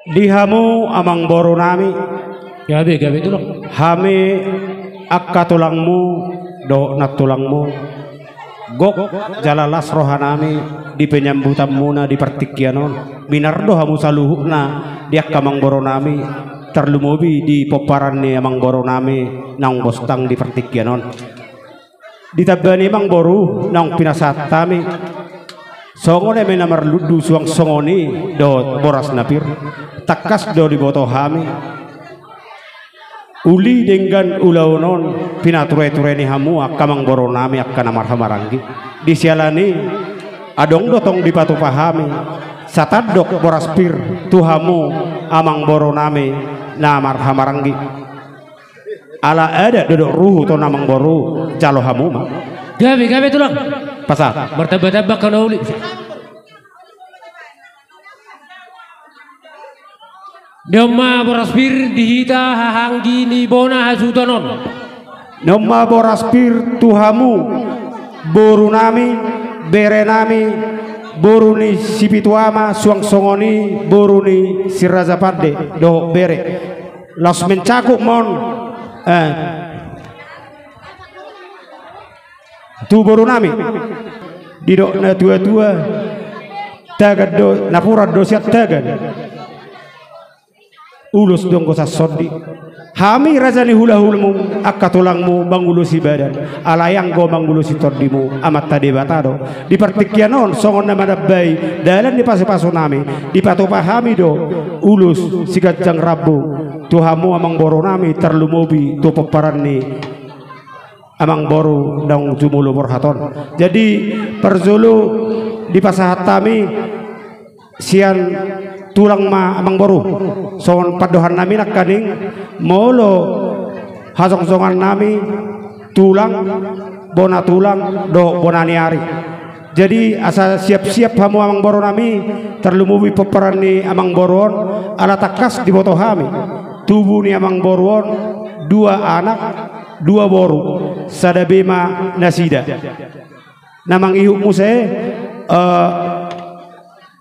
Di hamu amangboru nami. Gabe, gabe tulang. Hami angka tulangmu dohot nantulangmu. Gok jala las rohanami di penyambutanmuna di partingkian on. Minar do hamu saluhutna di angka amangboru nami, tarlumobi di pomparan ni amangboru nami naung bostang di partingkian on. Ditamba ni amangboru naung pinasahat hami, songon eme na marlundu suang songon i dohot boras na pir, tangkas do diboto hami. Uli denggan ulaon on pinature-ture ni hamu angka amangboru nami angka na marhahamaranggi. Di siala ni i adong do tong dipatupa hami satandok boras pir tu hamu amangboru nami na marhahamaranggi. Ala adat dohot ruhut on amangboru, jalo hamu ma. Gabe, gabe tulang. Pasahat. Martamba-tamba angka na uli. Ni on ma boras pir di hita hahaanggi ni bona hasuhuton on. Ni on ma boras pir tu hamu boru nami, bere nami, boru ni Sipitu Ama, suang songon i boru ni Si Raja Pande dohot bere. Laos mencakup ma on, eh, tu boru nami. Didok na tua-tua, tagan do, napuran do sian tagan. Ulos do anggo sassondi. Hami raja ni hula-hulamu, angka tulangmu mangulosi badan, alai anggo mangulosi tondimu Amanta Debata do. Di partingkian on songon na manambai dalan ni pasu-pasu nami, dipatupa hami do ulos siganjang rambu tu hamu amangboru nami, tarlumobi tu pomparan ni amangboru naung jumolo borhat on. Jadi parjolo dipasahat hami sian tulang ma amangboru. Songon pandohan nami nangkaning, molo hajongjongan nami tulang, bona tulang dohot bona ni ari. Jadi asa siap-siap hamu amangboru nami, tarlumobi pomparan ni amangboru on, ala tangkas diboto hami, tubu ni amangboru on dua anak, dua boru, sada be ma nasida. Na mangihut muse, eh,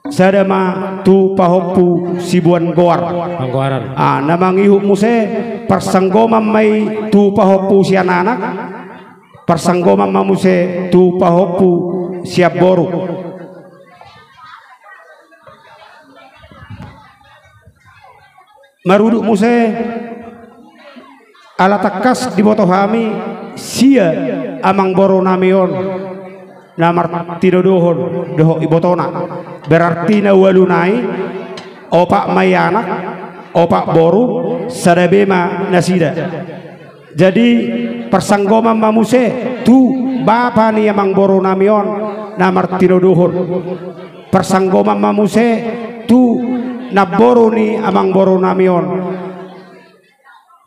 sada ma tu pahompu siboan goar. Panggoaran. Ah, na mangihut muse parsanggoman ma i tu pahompu sian anak, parsanggoman ma muse tu pahompu sian boru. Marudut muse, ala tangkas diboto hami sia amangboru nami on na martinodohon dohot ibotona. Berarti na ualu nai, opat ma i anak, opat boru, sada be ma nasida. Jadi parsanggoman ma muse tu bapa ni amangboru nami on na martinodohon. Parsanggoman ma muse tu namboru ni amangboru nami on.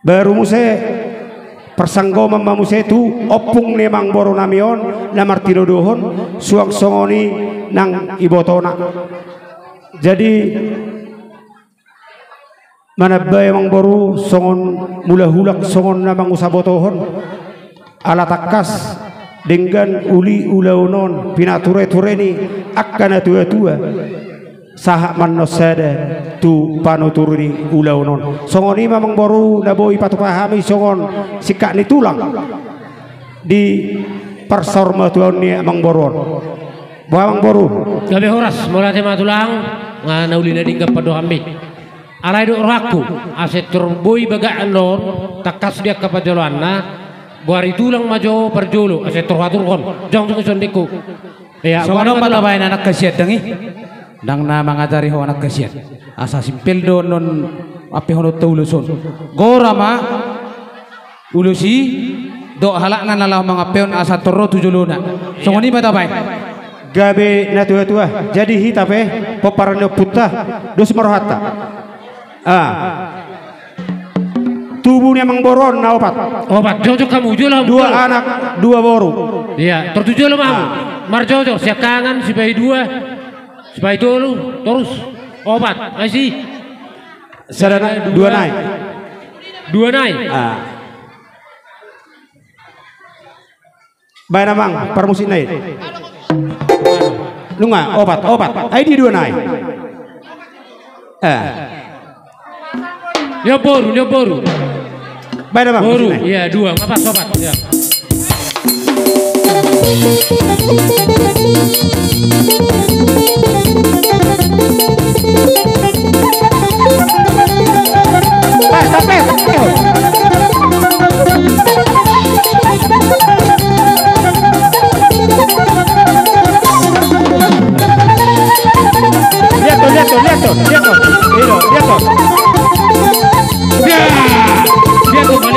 Baru muse parsanggoman ma muse tu ompung ni amangboru nami on na martinodohon, suang songon i nang ibotona. Jadi manambai amangboru songon mula hulak songon na mangusabotohon. Ala tangkas denggan uli ulaon on pinature-ture ni angka na tua-tua. Sahat ma annon sada tu panutur ni ulaon on. Songon i ma amangboru na boi patupa hami songon singkat ni tulang di parsaur matuaon ni amangboru on. Boha amangboru? Gabe horas, mauliate ma tulang, nga na uli na denggan pandohanmi. Alai dok rohangku, asa tor boi bagak annon, tangkas di angka panjaloanna, boari tulang ma jo parjolo, asa tor huaturhon, jongjong songon i ningku. Ia, songon on ma tabaen anak hasian dang i. Ndang na mangajari ho anak hasian. Asa simpel do annon ampehononta ulos on. Gora ma ulos i, dohot halak na laho mangampehon asa tor ro tu jolona. Songon i ma tabaen. Gabe na tua-tua. Jadi hita pe, pomparan ni ompunta, dos ma rohanta. Ah. Tubu ni amangboru on na opat. Opat, jojor hamu, jolo hamu. Dua anak, dua boru. Ia, tor tu jolo ma hamu. Ah. Marjojor, siangkangan, sipaidua, sipaitolu, torus. Opat, ai si. Sada na, dua nai. Dua nai. Ah. Baen amang, parmusikna i. Nunga, opat, opat. Ai dia dua nai. Eh. Ni on boru, ni on boru. Baen amang, boru, musikna i. Ia, dua, opat, opat. Ia. Lihat tuh, lihat tuh, lihat tuh, lihat tuh. Ini loh, lihat tuh. Ya, lihat tuh.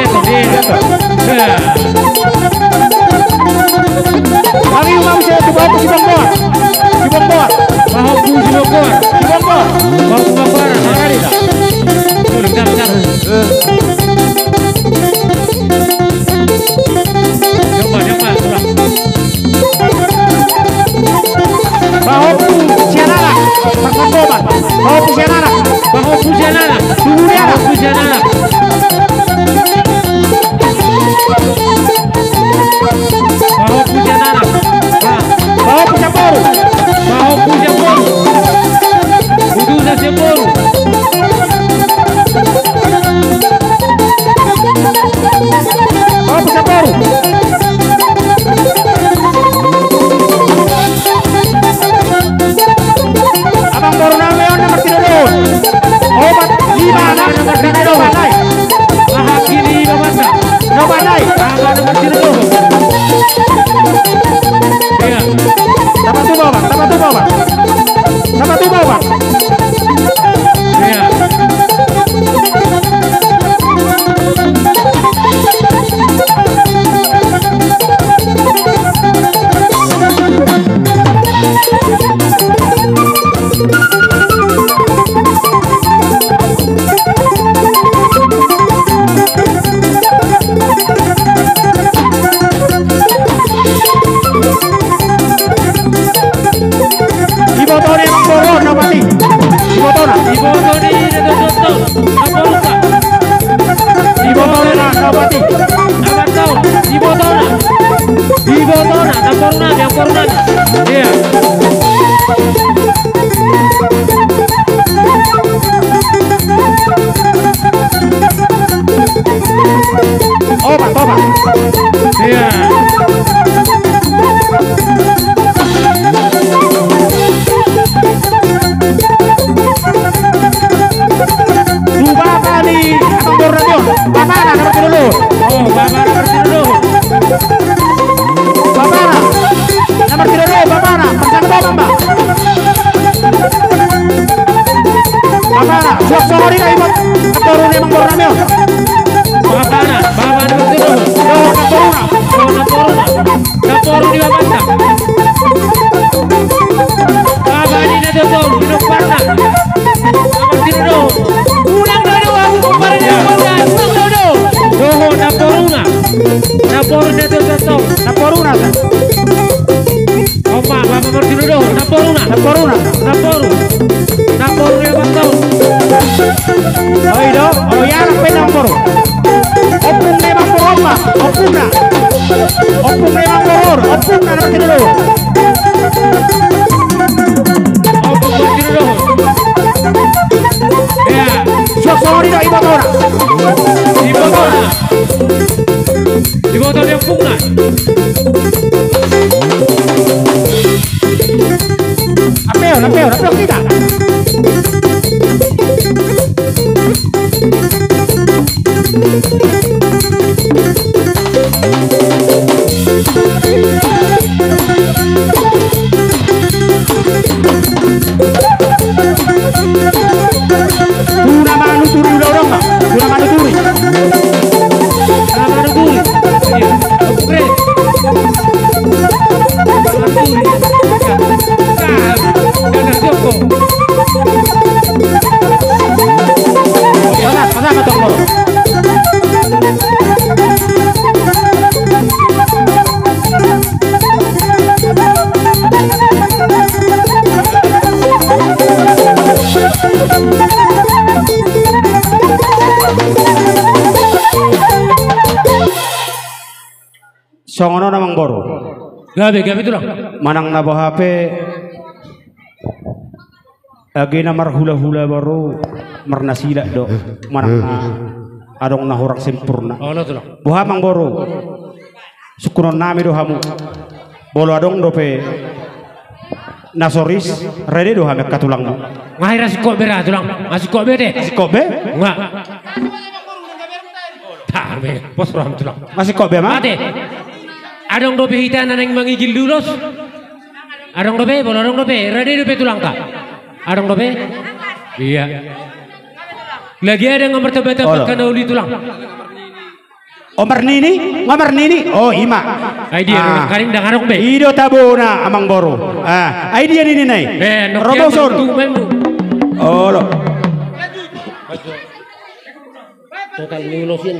Amporna, amporna. Iya. Obat, obat. Iya. Tu bapa ni amangboru nami on. Bapana na martinodohon. Oh, bapana na martinodohon. Bapana na martinodohon, bapana. Parsangkoman ma. Bapana, suang songon i do ibot namboru ni amangboru nami on. Bapana, bapana na martinodohon. Dohot namboruna. Dohot namboruna. Namboru ni bapana. Bapa ni na tongtong, pinomparna. Namboru ni do. Unang do do, abu kumpara ni bapana. Unang do do. Dohot namboruna. Namboru ni na tongtong. Namboruna. Opa, bapa martinodohon. Namboruna. Namboruna. Namboru. Namboru ni bapana. Oi do, oi anak pe namboru. Ompung ni amangboru, opa, ompungna. Ompung ni amangboru, ompungna na martinodohon. Ompung martinodohon. Iya. Suang songon i do ibotona. Ibotona. Ibotona ni ompungna. Ape on, ape on, ape on hita. Tuna manuturi ulaon ma, tuna manuturi. Tuna manuturi. Iya. Oke. Songon on amangboru. Gabe, gabe tulang. Manang na boha pe, age na marhulahula boru, marnasilak do, manang na adong na hurang sempurna. Olo tulang. Boha amangboru. Sungkunon nami do hamu. Molo adong dope na so ris, rade do hami angka tulangmu. Nga hira singkop be ra tulang. Nga singkop be de. Singkop be? Nga. Tah be, pos roham tulang. Nga singkop be ma? Ate. Adong dope hita na naeng mangigil di ulos. Adong dope, molo adong dope, rade dope tulangta. Adong dope? Iya. Lagi ada nga martamba-tamba angka na uli tulang. O marnini, nga marnini. O ima. Ai dia, ah, nang karing dang adong be. I do tabona amangboru. Ah, ai dia nini nai. Eh, roboson. Olo. Total ni ulos i.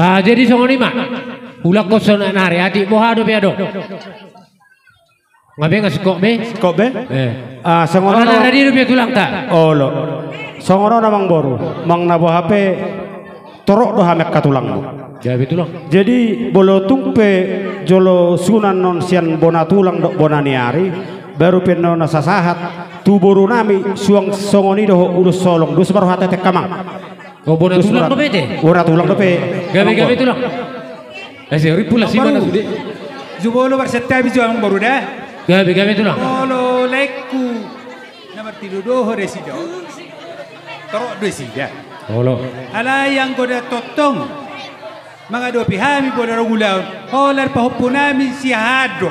Nah, jadi songon i ma. Ulakkon sonari, atik boha dope adong. Nga be, nga singkop be? Singkop be? Eh. Ah, songon on. Rade dope tulangta. Olo. Songon on amangboru. Manang na boha pe, torop do hami angka tulangmu. Gabe tulang. Jadi molo tung pe jolo sunan on sian bona tulang dohot bona ni ari, baru pe na sahat tu boru nami suang songon i dohot ulos holong, dos ma rohanta, ate angka amang. O bona tulang dope ate? Bona tulang dope. Gabe, gabe tulang. Asa rimpu las ima na sude. Jumolo marsantabi jo amangboru da. Gabe, gabe tulang. Molo laengku na martinodohon do nasida. Torop do nasida. Olo. Alai anggo na tongtong mangadopi hami molo adong ulaon, holan pahompu nami siahaan do.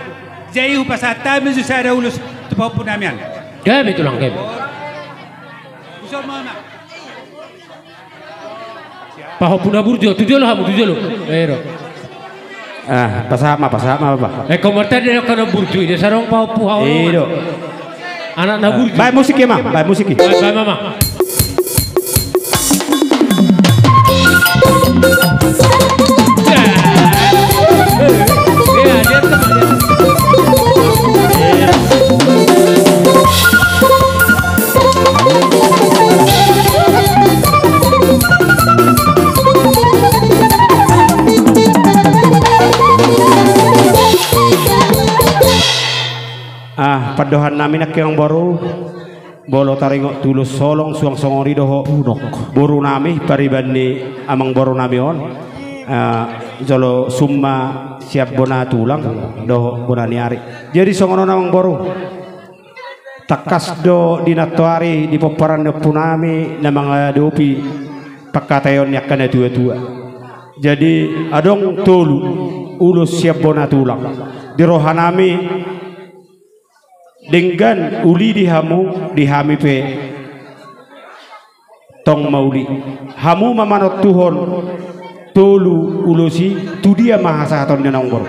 Jadi hupasahat hami jo sada ulos tu pahompu nami an. Gabe tulang, gabe. Ulos ma. Pahompu na burju, tu jolo hamu, tu jolo. Ero. Ah, pasahat ma, pasahat ma, Bapak. Eh, kau martanda na burju, dia sarong pahompu hamu. Ero. Anak na burju. Baen musik ya, Mang. Baen musik ya. Baen, baen, Mama. Ah, pandohan nami nangkin, Amang Boru. Molo taringot tu ulos holong, suang songon i dohot boru nami, pariban ni amang boru nami on, eh, jolo summa sian bona tulang dohot bona ni ari. Jadi songon on, amang boru, tangkas do di nantoari di pomparan ni ompu nami na mangadopi pangkataion ni angka na tuatua. Jadi adong tolu ulos sian bona tulang di roha nami. Denggan uli di hamu, di hami pe tong ma uli. Hamu ma manontuhon tolu ulos i, tu dia ma hasahaton ni na, Amang Boru?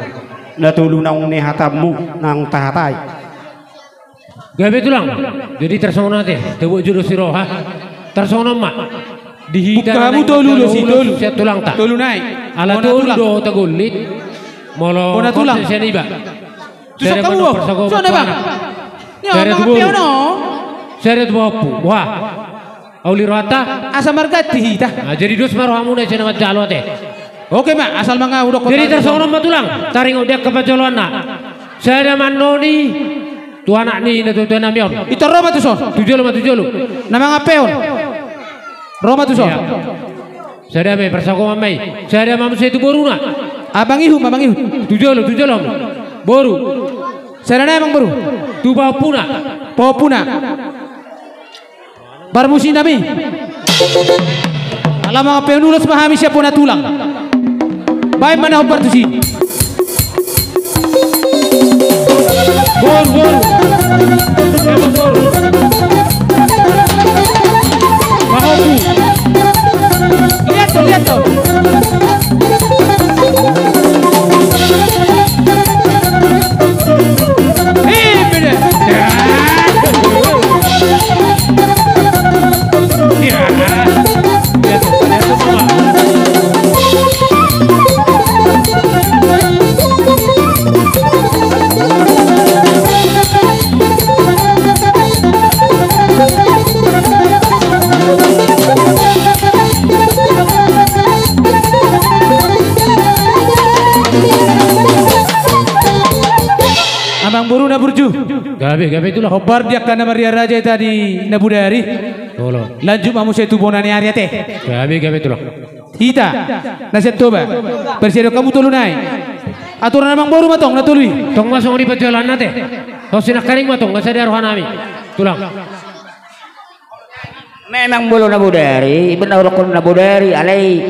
Na tolu naung nihatamu, naung tahatai. Gabe, Tulang. Jadi tarsongon on ate, tabuat jolo siroha. Tarsongon on ma. Di hita buka hamu tolu ulos i, tolu. Sian tulangta. Tolu nai. Ala tolu do tagollit. Molo bona tulang. Sian iba. Tu sada songka ma, buah. Songka, Bang. Sada tu boru. Sada tu pahompu. Wah. Uli rohanta. Asa marganti hita. Nah, jadi dos ma rohamuna sian na manjalo ate. Oke ma, asal mangahut dohot. Jadi tarsongon on ma, Tulang. Taringot di angka panjaloanna. Sada ma annon i tu anak ni na tuatua nami on. Ito, ro ma tuson. Tu jolo ma, tu jolo. Na mangampehon. Ro ma tuson. Iya. Sada ma i, parsakoman ma i. Sada ma muse tu boruna. Amang ihut, amang ihut. Tu jolo, tu jolo. Boru. Sada nai, amang boru. Tu pahompuna. Pahompuna. Parmusik nami. Ala mangampehon ulos ma hami sian bona tulang. Baen ma na hombar tusi. Gol, gol. Gol. Pahompu. Lihat tuh, lihat tuh. Eh, beda. Amang boru na burju. Gabe, gabe, Tulang. Hombar di angka na marriaraja hita di na bodari. Tolo. Lanjut ma muse tu bona ni ari ate. Gabe, gabe, Tulang. Hita na sian Toba, parsiadophon hamu tolu nai. Aturan amang boru ma tong na tolu i. Tong ma songon i panjaloanna ate. Tong sinangkaning ma tong, nga sada roha nami. Tulang. Memang molo na bodari, iba na hudok na bodari, alai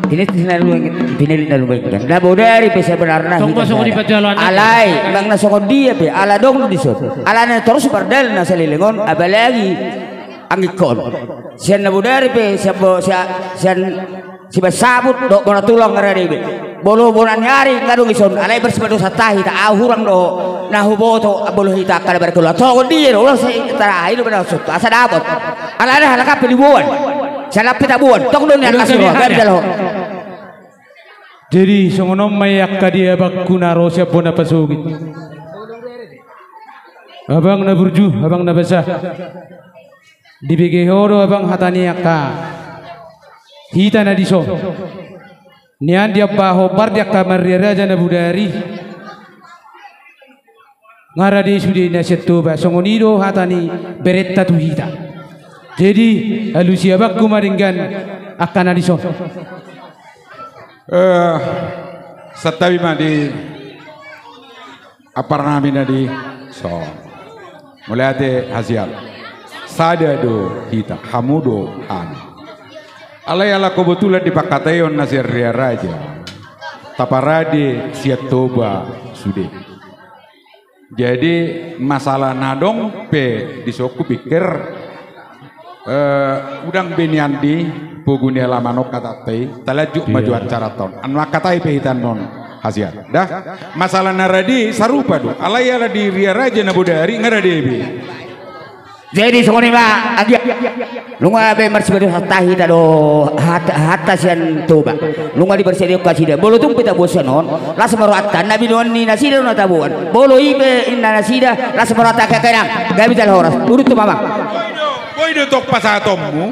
pinillit na lumayan, pinillit na lumayan. Na bodari pe sebenarna. Tong ma songon i panjaloanna ate. Alai, memang na songon dia pe, ala adong do dison. Alana torus pardalan na saleleng on, apalagi anggikkon. Sian na bodari pe, sian bo-, sia-, sian sibaen saput dohot bona tulang nga rade be. Molo bona ni ari nga adong dison, alai marsipadosa hita, ahu hurang do na huboto, molo hita angka na markeluarga. Songon dia do, ulos i tarakhir do, asa dapot. Alana halak pe diboan. Sian lampe taboan, tong do nian. Jadi songon on ma i angka di abangku na ro sian bona pasogit. Abang na burju, abang na basa. Dibege ho do, abang, hata ni angka hita na dison. Nian diamba hombar di angka marriaraja na bodari. Nga rade sude na sian Toba, songon i do hata ni berenta tu hita. Jadi alusi abangku ma denggan angka na dison. Eh, santabi ma di ampara nami na dison. Mauliate hasial. Sada do hita, hamu do hami. Alai ala kebetulan di pangkataion na sian riaraja, taparade sian Toba sude. Jadi masalah na adong pe dison hupikir, eh, unang be nian di Pogu ni halaman on hatanta i, talanjut ma jo acara on. Anu mangkatai pe hita annon hasian. Dah, masalah na rade sarupa do. Alai ala di Ria Raja na bodari nga rade be. Jadi songon i ma, agia. Nunga be marsipadosa hita do, hat-, hata sian Toba. Nunga diparsadai kasida. Molo tung pe taboan sian on, las ma rohanta, na binoan ni nasida do na taboan. Molo i pe inna nasida, las ma rohanta, angka inang. Gabe jala horas. Udut tu mamang. Boi do, boi do tong pasahatonmu.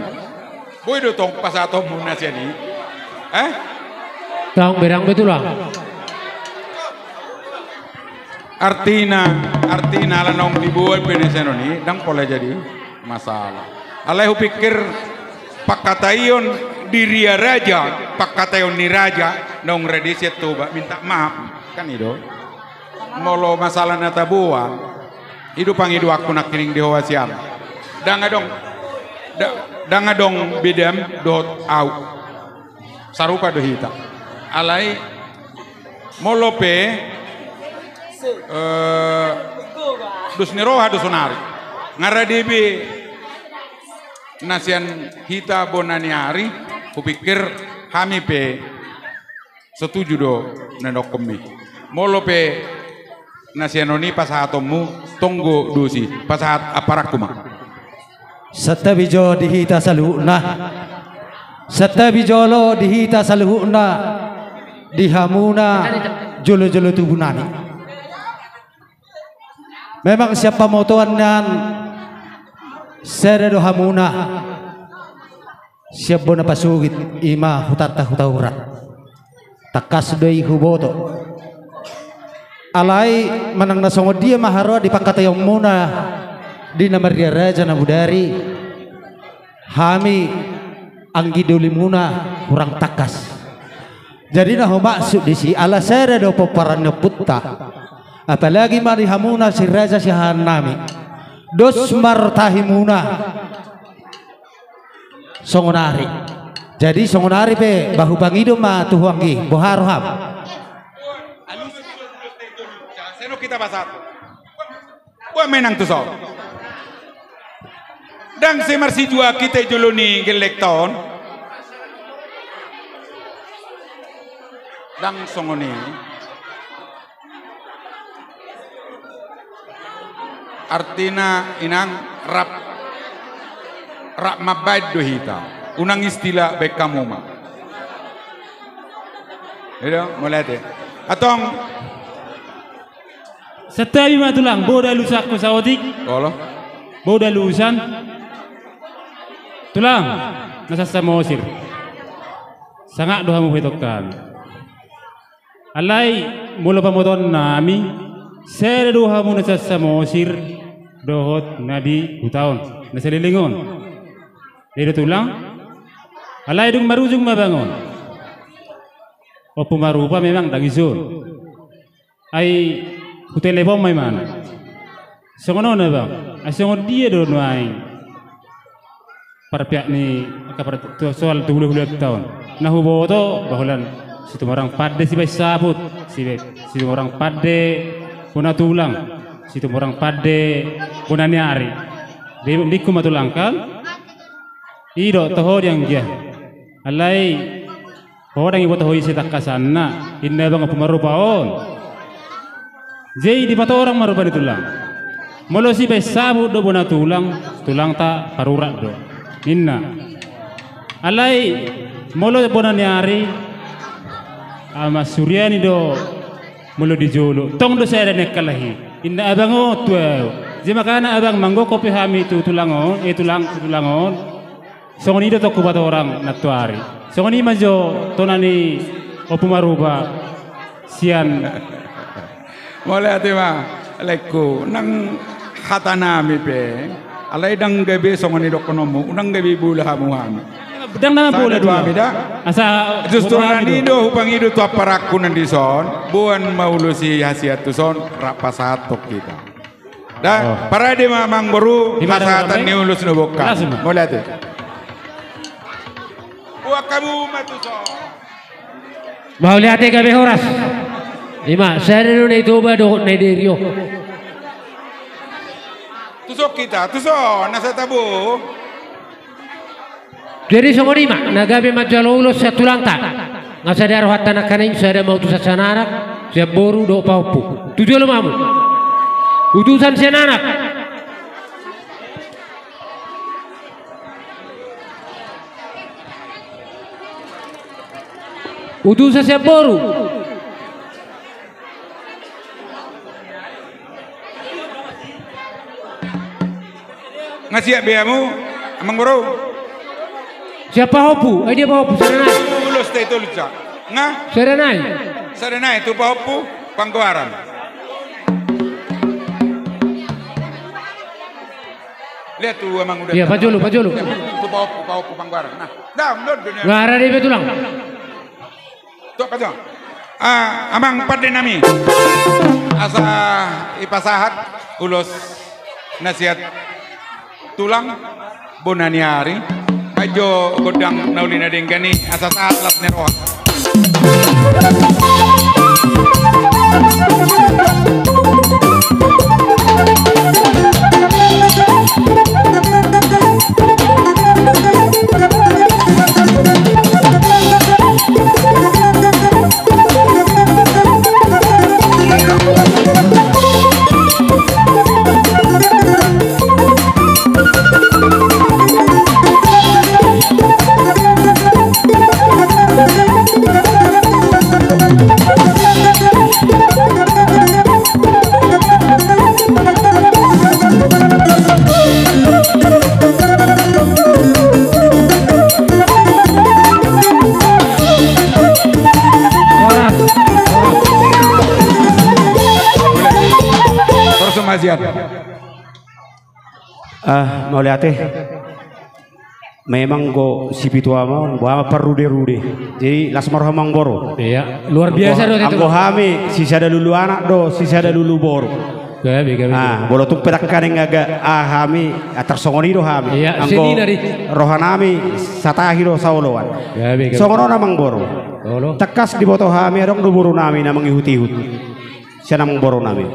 Boi do tong pasahatonmu na sian i. Eh? Tong berang betul lah. Artina, artina ala naung diboan pe na sian on i, ndang pola jadi masalah. Alai hupikir pangkataion di Ria Raja, pangkataion ni raja, naung rade sian Toba, minta maaf, kan i do. Molo masalah na taboan, i do pangidoanku nangkining di ho hasian. Ndang adong, nda-, ndang adong bedam dohot au. Sarupa do hita. Alai, molo pe, eh, dos ni roha do sonari. Nga rade be na sian hita bona ni ari, hupikir hami pe setuju do na nidokkonmi. Molo pe na sian on i pasahatonmu, tonggo do si, pasahat aparangku ma. Santabi jo di hita saluhutna. Santabi jolo di hita saluhutna, di hamuna jolo-jolo tubu nami. Memang sian pamotoan nian, sada do hamuna sian bona pasogit, i ma hutanta Hutaurang. Tangkas do i huboto. Alai manang na songon dia ma haroa di pangkataionmuna di na marria raja na bodari, hami anggi dolimuna hurang tangkas. Jadi na humaksud disi, ala sada do pomparan ni ompunta. Apalagi ma di hamuna si raja siahaan nami. Dos martahimuna. Songon ari. Jadi songon ari pe, ba hupangido ma tu ho anggi, boha roham. Boan ma inang tuson. Ndang sai marsijuak hita i jolo ni gellengta on. Ndang songon i. Artina inang rap, rap mambaen do hita. Unang istilah baen hamu ma. I do, mauliate. Antong. Santabi ma tulang, boi do alusanku saotik. Olo. Boi do alusan. Tulang, na sian Samosir. Sangap do hamu pe tongka. Alai, molo pamotoan nami, sada do hamu na sian Samosir, dohot na di huta on, na saleleng on. I do tulang, alai dung marujung ma abang on. Ompu Marupa memang ndang dison. Ai, hutelepon ma imana. Songon on abang, ai songon dia do nuaeng. Parpeak ni angka par-, tu-, soal tu hule-hulenta on. Na huboto, ba holan Situmorang Pande sibaen saput, sibaen, Situmorang Pande bona tulang, Situmorang Pande bona ni ari. Di, ningku ma tulang kan? I do, toho di anggia. Alai, ho ndang iboto ho ise tangkasanna, inna abang Ompu Marupa on. Jadi dipatorang ma rupani tulang. Molo sibaen saput do bona tulang, tulangta parurat do. Ninna. Alai, molo bona ni ari, Ama Suriani do molo di jolo. Tong do sada ni angka lahi. Inna abang on tu ahu. Jadi makana abang manggokhon pe hami tu tulang on, eh tulang, tu tulang on. Songon i do tong hupatorang nantuari. Songon i ma jo tona ni Ompu Marupa sian. Mauliate ma, laengku, nang hata nami pe, alai ndang gabe songon i dohononmu, ndang gabe bola hamu hami. Ndang na bola do hami da. Asa justru na i do hupangido tu amparangku na dison, boan ma ulos i hasian tuson, rap pasahathon hita. Da, parade ma amangboru, hasahatan ni ulos na bongka. Mauliate. Boan hamu ma tuson. Mauliate gabe horas. Ima, sada do na i Toba dohot na i Derio. Tuson hita, tuson, na sa tabo. Jadi songon i ma na gabe manjalo ulos sian tulangta. Nga sada rohanta nangkaning, sada ma utusan sian anak, sian boru dohot pahompu. Tu jolo ma hamu. Utusan sian anak. Utusan sian boru. Nga siap be hamu, amang boru? Siap pahompu, ai dia pahompu, sada nai. Ulos te tolu sa. Nga? Sada nai. Sada nai, tu pahompu, panggoaran. Lihat tu amang uda. Iya, pajolo, pajolo. Tu pahompu, pahompu panggoaran. Nah, down, down, down. Nga rade be tulang. Tok aja. Ah, amang pande nami. Asa ipasahat ulos na sian tulang bona ni ari. Ai jo gondang na uli na denggan i asa sahat las ni roha. Terus Mas Yan. Ah, mauliate. Memang anggo sipitu ama on, boha ma parrude-rude. Jadi las ma roha amang boru. Iya, luar biasa do. Anggo hami sisada lulu anak do, sisada lulu boru. Gabe, gabe. Ah, molo tung pe nangkaning nga, ah, hami, ah, tarsongon i do hami. Iya, anggo roha nami satahi do saoloan. Gabe, gabe. Songon on amang boru. Tangkas diboto hami adong do boru nami na mangihut-ihut. Sian amang boru nami.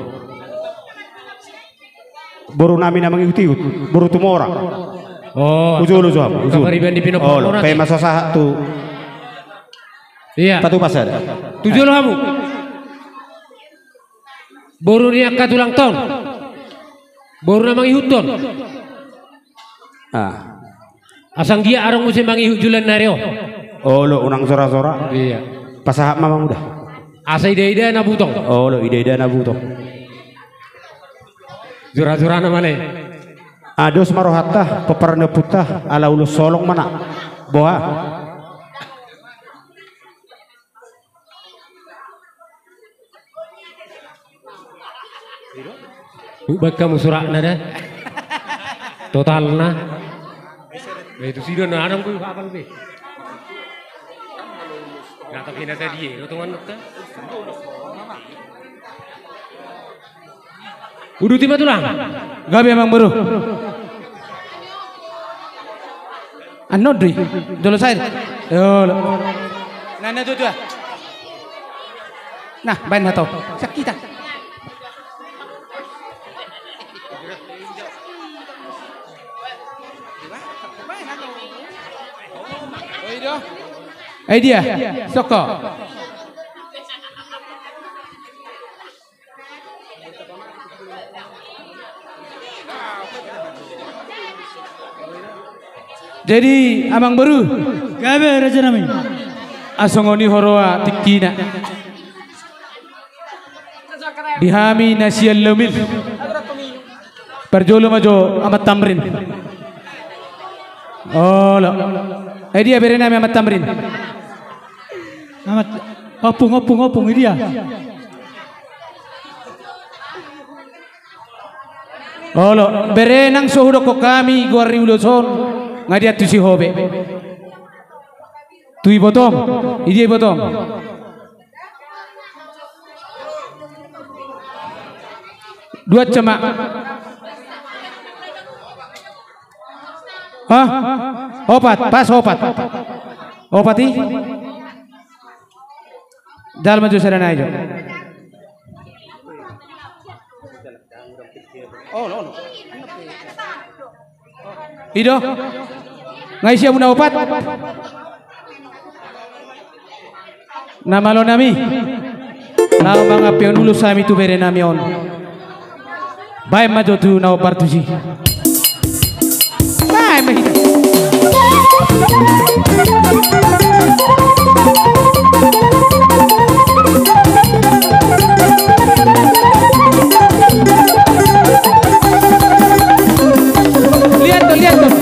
Boru nami na mangihut-ihut, boru Tumorang. Oh, tu jolo jo hamu, tu jolo. Olo, pe ma so sahat tu. Iya. Patupa sada. Tu jolo hamu. Boru ni angka tulangta on. Boru na mangihuthon. Ah. Asa anggiat adong muse mangihut joloan ni ari on. Olo, unang sora-sora. Iya. Pasahat ma amang uda. Asa ida-ida na butong. Olo, ida-ida na butong. Jora-jorana male. Ah, dos ma rohanta, pomparan ni ompunta, ala ulos holong ma na. Boha? Ubaen hamu suratna da. Totalna. Ba itu sidon na adong be hapal be. Nata pina tadi e, rotongan nata. Uduti ma tulang. Gabe amang boru. Annon do i. Jolo sair. Jolo. Nah, nah, tutu ah. Nah, baen hatop. Sakitan. Ai dia. Soko. Jadi amang boru. Gabe raja nami. Asongon i huroha tingkina. Di hami na sian Laumil. Parjolo ma jo Amat Tamrin. Olo. Ai dia bere nami Amat Tamrin. Amat, ompung, ompung, ompung, i dia. Olo, bere nang so hudokkon hami goar ni ulos on, nga diantusi ho be. Tu ibotom, i dia ibotom. Dua cama. Hah? Opat, pas opat. Opat i. Jalo ma jo sada nai jo. I do. Nga isi hamu na opat? Na malo nami. Laho mangampehon ulos hami tu bere nami on. Baen ma jo tu na opat tusi. Baen ma hita. Lihat tuh, lihat tuh.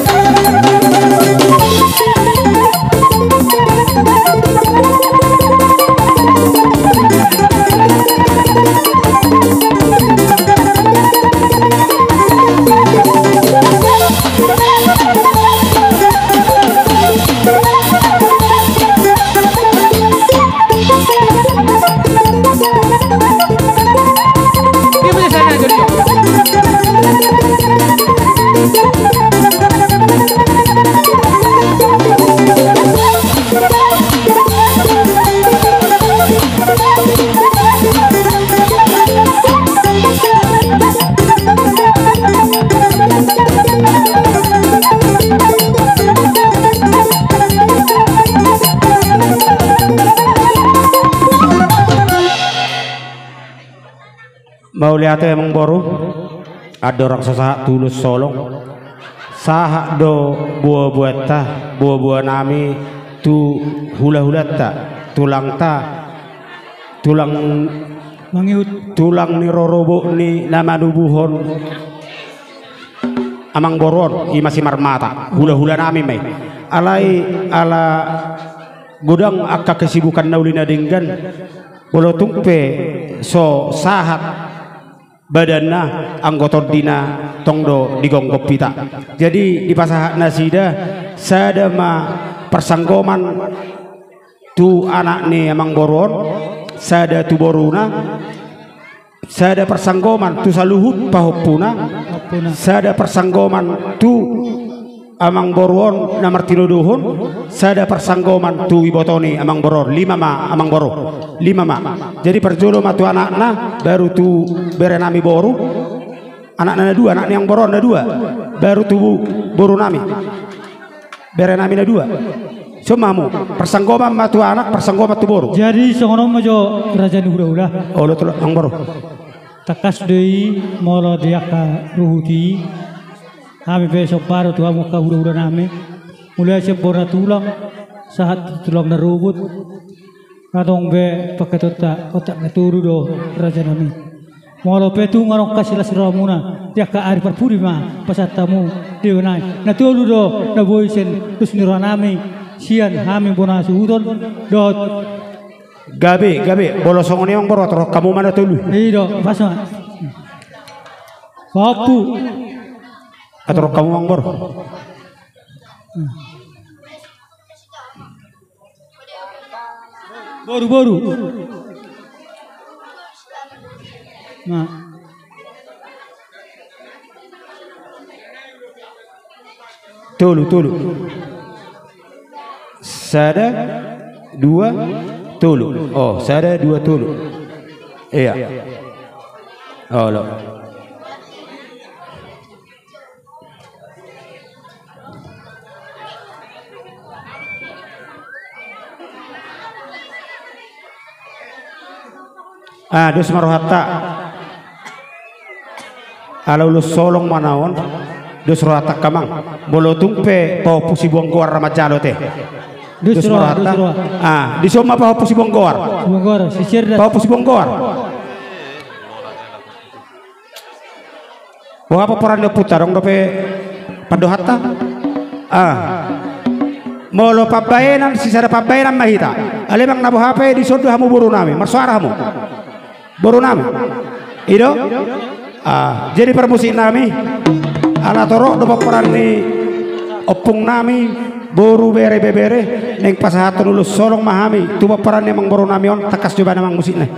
Mauliate amangboru. Andorang so sahat tu ulos holong, sahat do boaboanta, boaboanami tu hulahulanta, tulangta, tulang mangihut, tulang ni rorobot ni na manubuhon amangboru on, i ma si Marmata, hulahulanami ma i. Alai ala godang angka kesibukan na uli na denggan, molo tung pe so sahat badanna, anggo tondina tong do digonggom hita. Jadi dipasahat nasida sada ma parsanggoman tu anak ni amangboru on, sada tu boruna, sada parsanggoman tu saluhut pahompuna, sada parsanggoman tu amangboru on na martinodohon, sada parsanggoman tu iboto ni amangboru on. Lima ma amangboru, lima ma. Jadi parjolo ma tu anakna, baru tu berenami boru. Anakna na dua, anak ni amangboru on na dua, baru tu borunami. Berenami na dua. Songon i ma hamu, parsanggoman ma tu anak, parsanggoman tu boru. Jadi songon on ma jo raja ni hulahula. Olo tu amangboru. Tangkas do i molo di angka ruhut i, hami pe somba do tu hamu angka hulahulanami, mulai sian bona tulang sahat tu tulang na rorobot. Adong be pangketonta, otak na tolu do rajanami. Molo pe tung adong angka silas rohamuna, di angka ari parpudi ma pasahat hamu deba nai. Na tolu do na boi sian dos ni rohanami, sian hami bona hasuhuton dohot. Gabe, gabe, molo songon i amangboru, aturhon hamu ma na tolu. I do, pas ma. Pahompu. Aturhon hamu ma amangboru. Boru, boru. Na. Tolu, tolu. Sada, dua, tolu. O, sada, dua, tolu. Ia. Olo. A, dos ma rohanta. Ala ulos holong ma na on. Dos rohanta amang. Molo tung pe pahompu sibuang goar ra manjalo te. Dos roha, dos roha. A, dison ma pahompu sibuang goar. Sibuang goar, sisir da. Pahompu sibuang goar. Boha pomparan ni ompunta, adong dope pandohanta? A. Molo pambahenan, sisada pambahenan ma hita. Alai manang na boha pe, dison do hamu borunami, marsoara hamu. Borunami. I do? A, jadi parmusiknami, ala torop do pomparan ni ompungnami, boru, bere, ibebere, naeng pasahathon ulos holong ma hami tu pomparan ni amangborunami on, tangkas jo baen amang musikna i.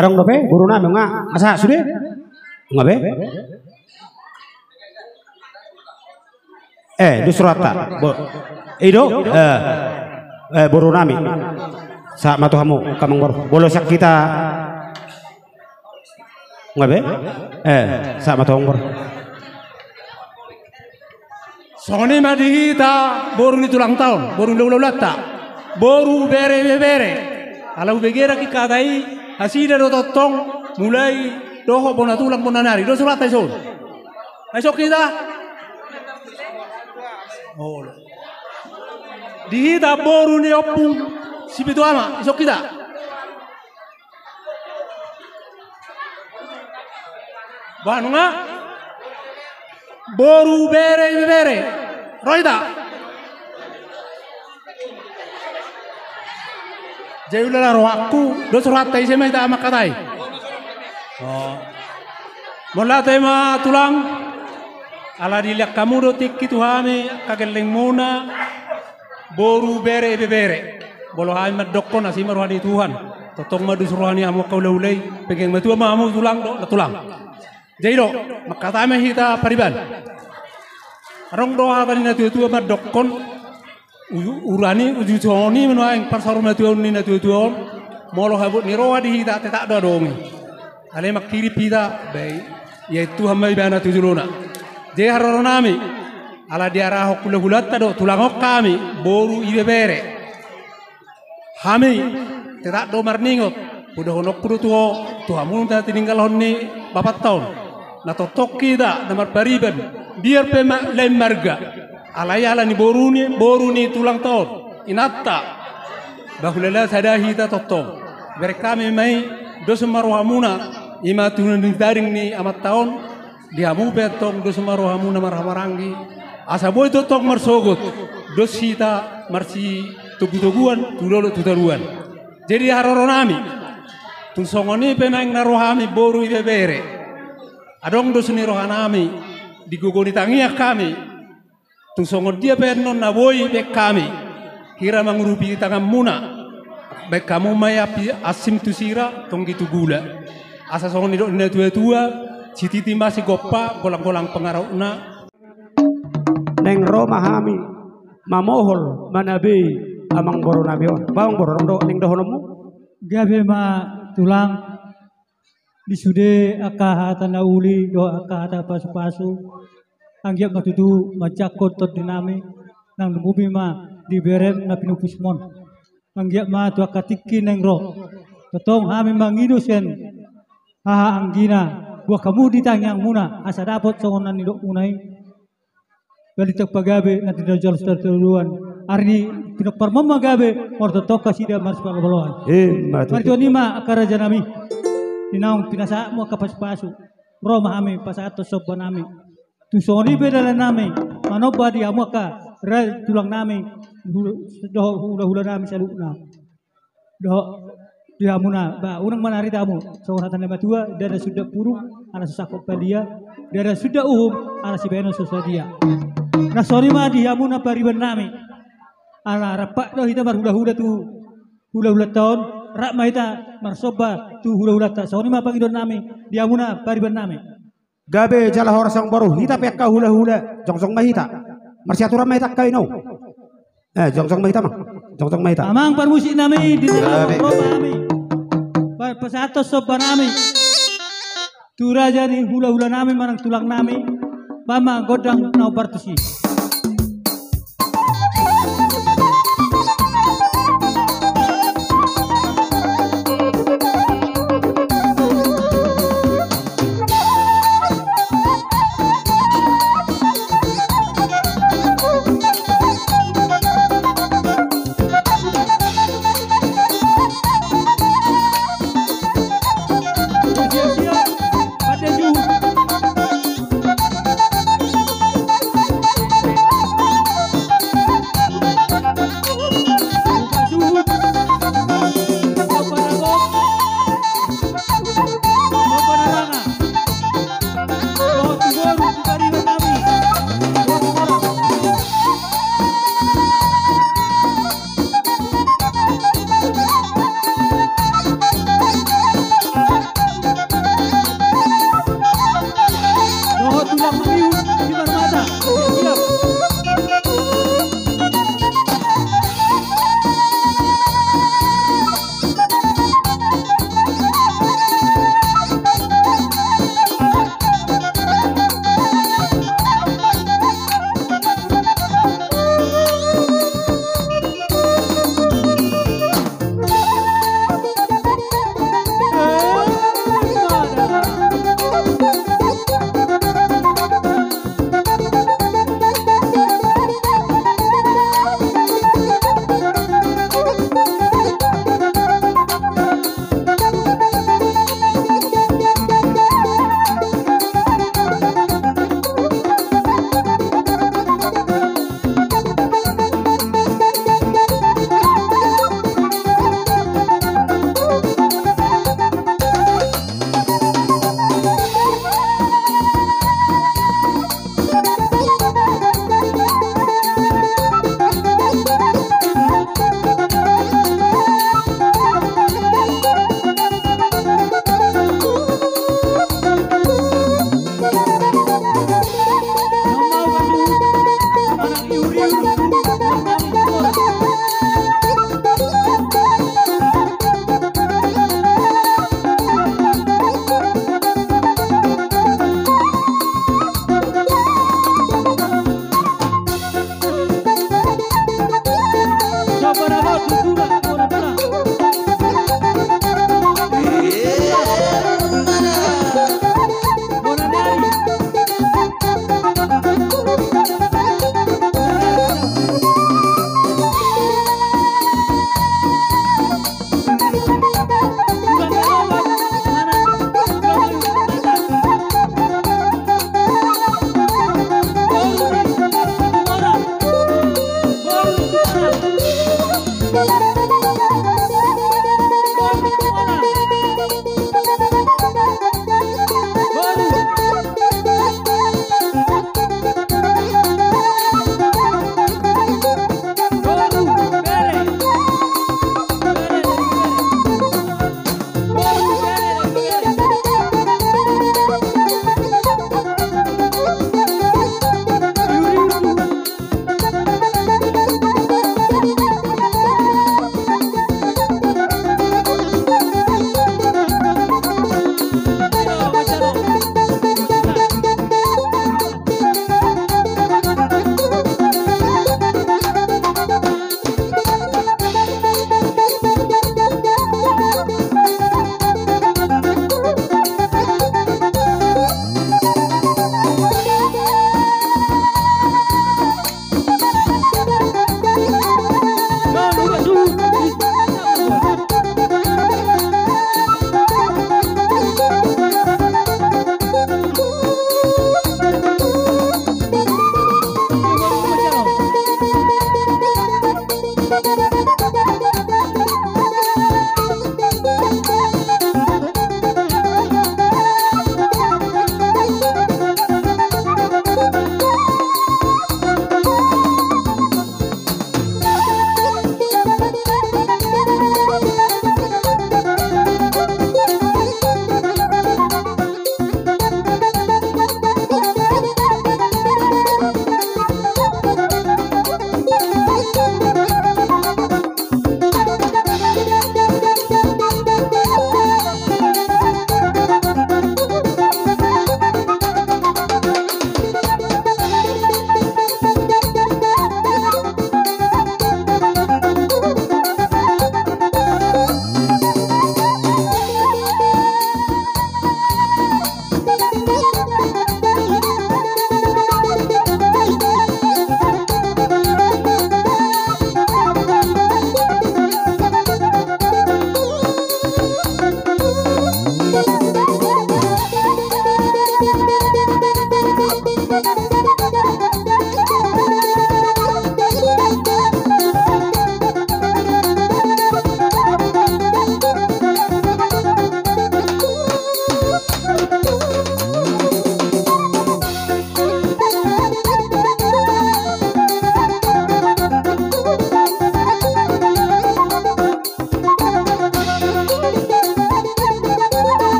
Adong dope boru nami, nga asa sude? Nga be? Eh, dos rohanta. Bo-, i do? Eh, eh, boru nami. Sahat ma tu hamu, angka amangboru. Molo sian hita. Nga be? Eh, sahat ma tu hamu, amangboru. Songon i ma di hita boru ni tulang taon, boru ni hulahulanta. Boru, bere, ibebere. Ala hubege hata i, nasida do tongtong, mulai dohot bona tulang bona nari. Dos rohanta dison. Ai songon hita? Olo. Di hita boru ni Ompung Sipitu Ama, ai songon hita? Boha nunga? Boru, bere, ibebere. Ro hita. Jadi ulala rohangku, dos rohanta ise ma hita mangkatai. Oh. Mauliate ma tulang. Ala dilehon hamu do tingki tu hami, angka gellengmuna. Boru, bere, ibebere. Molo hami mandokkon, asi ma roha ni Tuhan. Tongtong ma dos roha ni hamu angka hulahula i. Pengeng matua ma hamu tulang dohot nantulang. Jadi do, mangkatai ma hita pariban. Adong do hata ni natuatua mandokkon. Uju-, urani, uju songon i ma nuaeng parsaurmatuaon ni natuatua on. Molo habot ni roha di hita, tetap do adong i. Alai manghirim hita, baen, ia Tuhan ma ibana tu jolona. Jadi haroro nami, ala diarahon hulahulanta do, tulang on hami, boru, ibebere. Hami, tetap do marningot, hudohononku do tu ho, tu hamu na tininggalhon ni bapanta on. Na tongtong hita, na marpariban, biar pe ma-, lain marga. Alai ala ni boru ni, boru ni tulang taon, inanta. Ba hulala sada hita tongtong. Bereng hami ma i, dos ma rohamuna, i ma tu na nidading ni amanta on, di hamu pe antong dos ma rohamuna marhahamaranggi. Asa boi tongtong marsogot, dos hita marsitogutoguan, tu dolok tu toruan. Jadi haroro nami, tung songon i pe naeng na ro hami boru ibebere. Adong dos ni roha nami, di gogo ni tangiang hami. Tung songon dia pe annon na boi baen hami, hira mangurupi tanganmuna, baen hamu ma i api ansim tu sira, tonggi tu gula. Asa songon nidok ni natuatua, sititi ma sigompa, golanggolang pangarahutna. Naeng ro ma hami mamohol, manabei amangboru nami on. Ba amangboru, adong do naeng dohononmu? Gabe ma tulang. Di sude angka hata na uli dohot angka hata pasupasu, anggiat ma tutu manjangkon tondi nami, nang lumobi ma di berem na pinupusmon. Anggiat ma tu angka tingki naeng ro, tongtong hami mangido sian haha anggina, buat hamu di tangiangmuna, asa dapot songon na nidokmuna i. Balintang pagabe, na tinajalo sitadoan. Ari ni pinompar ma gabe, martongtong nasida marsipaolooloan. Ima tutu. Martua ni ma angka raja nami. Di naung pinasahatmu angka pasupasu, ro ma hami pasahathon somba nami. Tung songon i pe dalan nami, manomba di hamu angka ra-, tulang nami, hul-, dohot hulahula nami saluhutna. Dohot di hamuna, ba, unang manarita hamu, songon hata ni natuatua, ndada sundat purung, ala so sangkot palia, ndada sundat uhum, ala sibahenon so sadia. Na songon i ma di hamuna pariban nami. Ala rap do hita marhulahula tu hulahulanta on, rap ma hita marsomba tu hulahulanta. Songon i ma pangidoan nami, di hamuna pariban nami. Gabe jala horas amangboru, hita pe angka hulahula, jongjong ma hita. Marsiaturan ma hita angka inong. Eh, jongjong ma hita ma. Jongjong ma hita. Amang parmusik nami, di ro ma hami. Pa-, pasahathon somba nami. Tu raja ni hulahula nami manang tulang nami. Baen ma gondang na hombar tusi.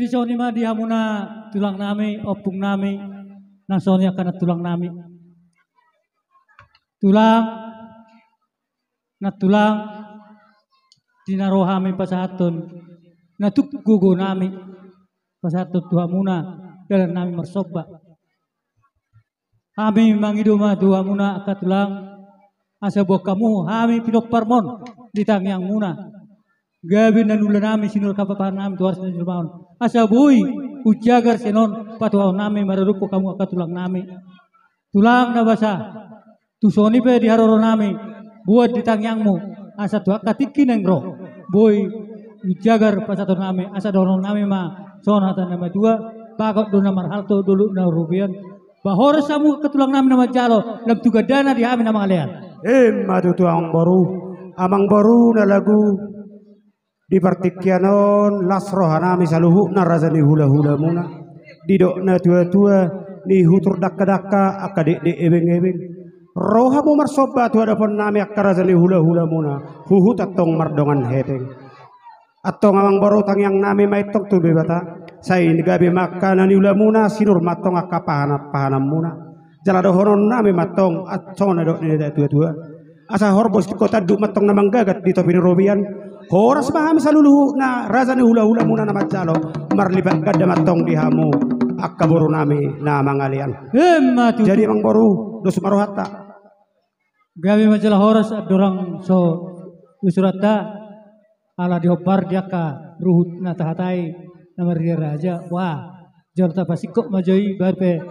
Songon i ma di hamuna tulang nami, ompung nami, nang songon i angka nantulang nami. Tulang, nantulang, di na ro hami pasahathon na tuk gogo nami pasahathon tu hamuna dalan nami marsomba. Hami mangido ma tu hamuna angka tulang, asa boan hamu hami pinomparmon di tangiangmuna. Gabe na niula nami sinur hapapahan nami tu horas na jolma on. Asa boi hujagar sian on patuaon nami maradophon hamu angka tulang nami. Tulang na basa, tu songon i pe di haroro nami, boan di tangiangmu, asa tu angka tingki naeng ro, boi hujagar pasahaton nami, asa dohonon nami ma songon hata ni na matua, bagot do na marhalto, dolok na marrobean, ba horas hamu angka tulang nami na manjalo, lam tu gandana di hami na mangalean. Emma tutu amangboru, amangboru na lagu. Di partingkian on las roha nami saluhutna raja ni hulahulamuna. Didok na tuatua, nihutur dangkadangka angka dekdek ebeng-ebeng. Ro hamu marsomba tu adopan nami angka raja ni hulahulamuna, huhut antong mardongan hepeng. Antong amangboru, tangiang nami ma antong tu Debata, sai gabe ma angka na niulamuna, sinur ma antong angka pahananpahananmuna. Jala dohonon nami ma antong, songon na didok ni na tuatua, asa horbos ni kota, tanduk ma antong na manggagat di topi ni robean. Horas ma hami saluhutna raja ni hulahulamuna na manjalo, marlipat ganda ma antong di hamu angka boru nami na mangalean. Emma tutu. Jadi amangboru, dos ma rohanta. Gabe ma jala horas andorang so usuranta, ala dihobar di angka ruhut na tahatai na marria raja. Wah, jolo tapasingkop ma jo i, baru pe.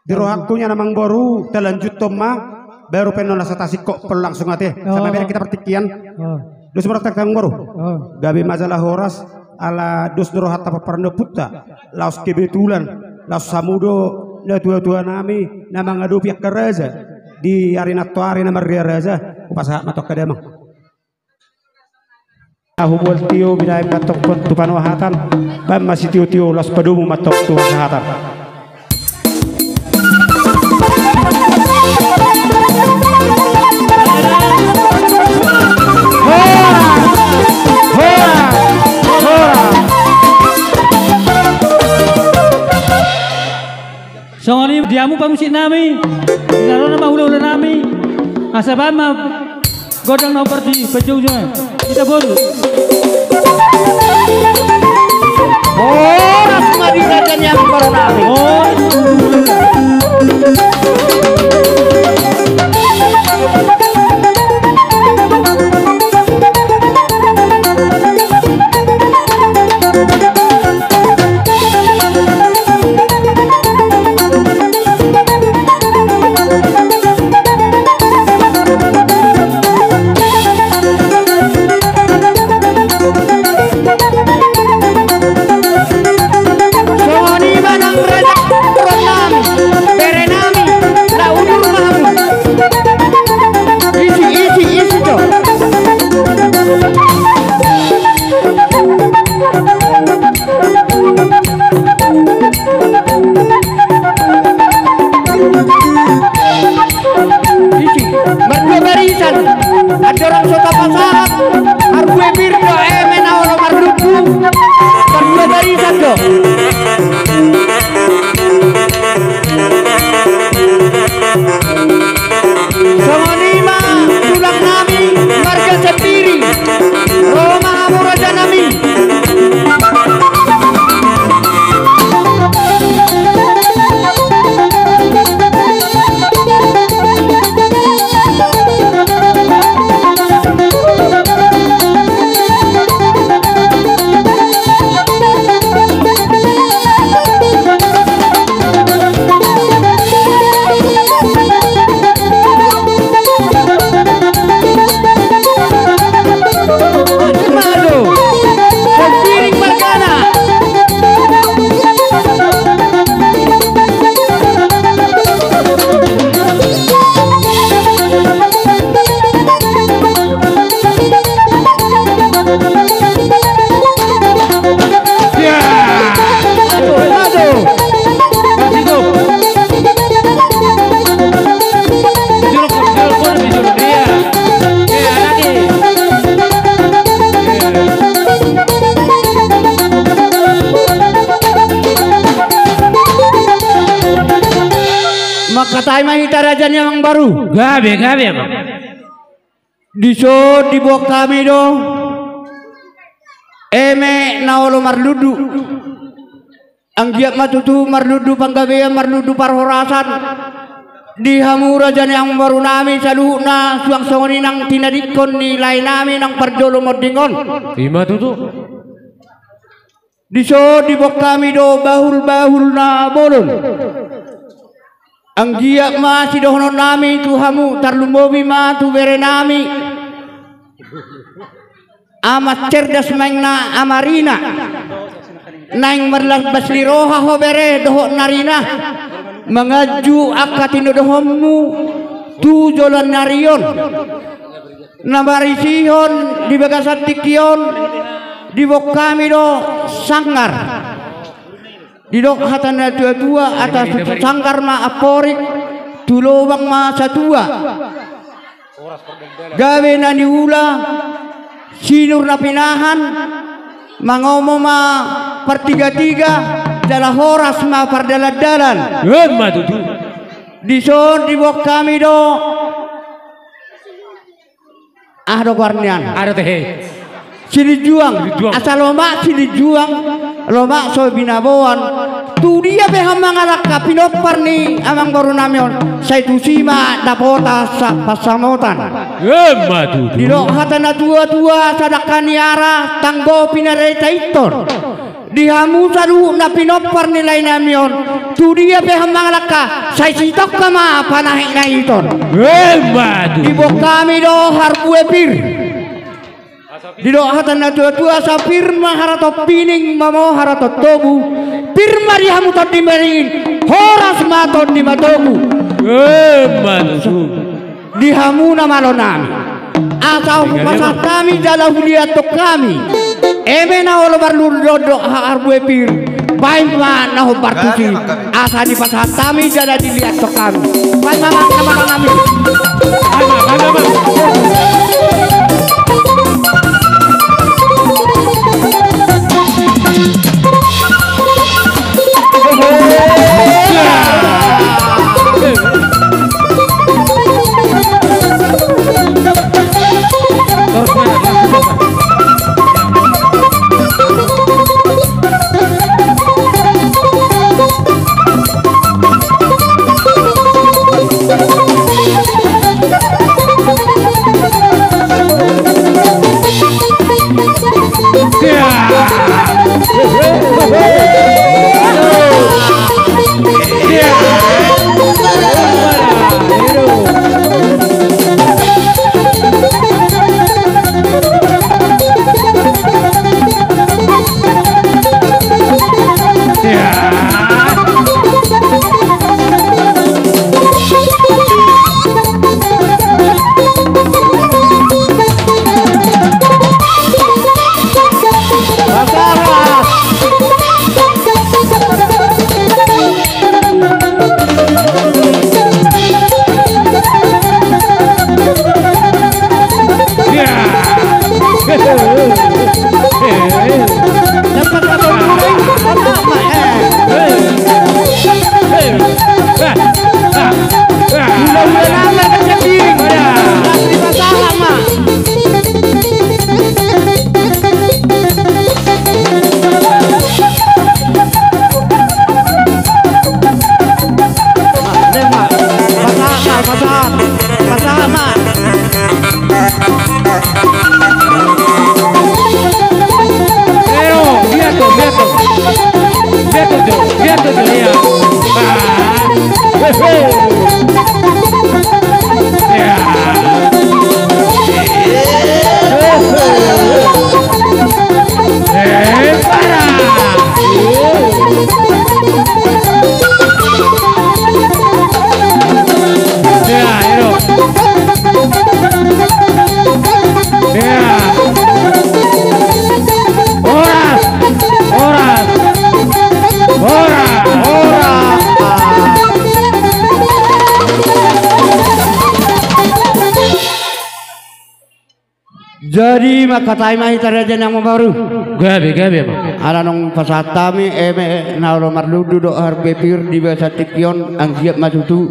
Di rohangku nian amangboru, talanjuthon ma, baru pe nunga so tasingkop pe langsung ate. Oh. Sampe bere hita partingkian. Oh. Dos ma rohanta amangboru. Oh. Gabe ma jala horas, ala dos do rohanta pomparan ni ompunta. Laos kebetulan, laos hamu do na tuatua nami na mangadopi angka raja di ari na antoari na marria raja. Hupasahat ma tu angka damang. Ahu mual tio, binahen ma antong tu panuhatan, bahen ma sitiotio, laos padomu ma antong tu hasahatan. Horas! Horas! Horas! Songon i di hamu pamusik nami, di na ro nama hulahula nami, asa bahen ma gondang na hombar di panjoujongan. Hita boru. Horas ma di raja ni amangboru nami. Oh. Songon i ma nang raja ni amangboru nami, bere nami, laho Hatai ma hita raja ni amang boru. Gabe, gabe, amang. Dison diboan hami do eme na olo marlundu. Anggiat ma tutu marlundu panggabean, marlundu parhorasan di hamu raja ni amang boru nami saluhutna, suang songon i nang tinadingkon ni lae nami nang parjolo monding on. I ma tutu. Dison diboan hami do bahul-bahul na bolon. Anggiat ma sidohonon nami tu hamu, tarlumobi ma tu bere nami. Ama cerdas ma inna ama rina. Naeng marlambas ni roha ho bere dohot na rina. Manganju angka tinodohonmu tu joloan ni ari on. Na marisihon di bagasan tingki on, diboan hami do sanggar. Didok hata na tua-tua, atas sanggar ma amporik, tu lobang ma satua. Gabe na niula, sinur na pinahan, mangomo ma partiga-tiga, jala horas ma pardalan-dalan. Emma tutu. Dison diboan hami do. Aha do goar nian? Aha do tehe? Silinjuang. Silinjuang. Asa lomak silinjuang, lomak so binaboan. Tu dia pe hamu mangalangka pinompar ni amang boru nami on, sai tusi ma dapotan sa-, pansamotan. Emma tutu. Didok hata na tua-tua, sadangka ni ara tanggo pinareta inton. Di hamu saluhutna pinompar ni lae nami on, tu dia pe hamu mangalangka, sai sitongka ma panahit na iton. Emma tutu. Diboan hami do harbue pir. Didok hata na tua-tua, asa pir ma haraton pining, mamo haraton tobu. Pir ma di hamu tondi maringin, horas ma tondi matogu. Emma tutu. Di hamu na malo nami. Asa hupasahat hami jala huliathon hami. Eme na olo marlundu dohot harbue pir. Baen ma na hombar tusi. Asa dipasahat hami jala diliathon hami. Baen ma, ma, ma, ma, ma, ma. Jadi mangkatai ma hita raja ni amang boru. Gabe, gabe, amang. Ala naung pasahat hami, eme na olo marlundu dohot harbepir di bagasan tingki on, anggiat ma tutu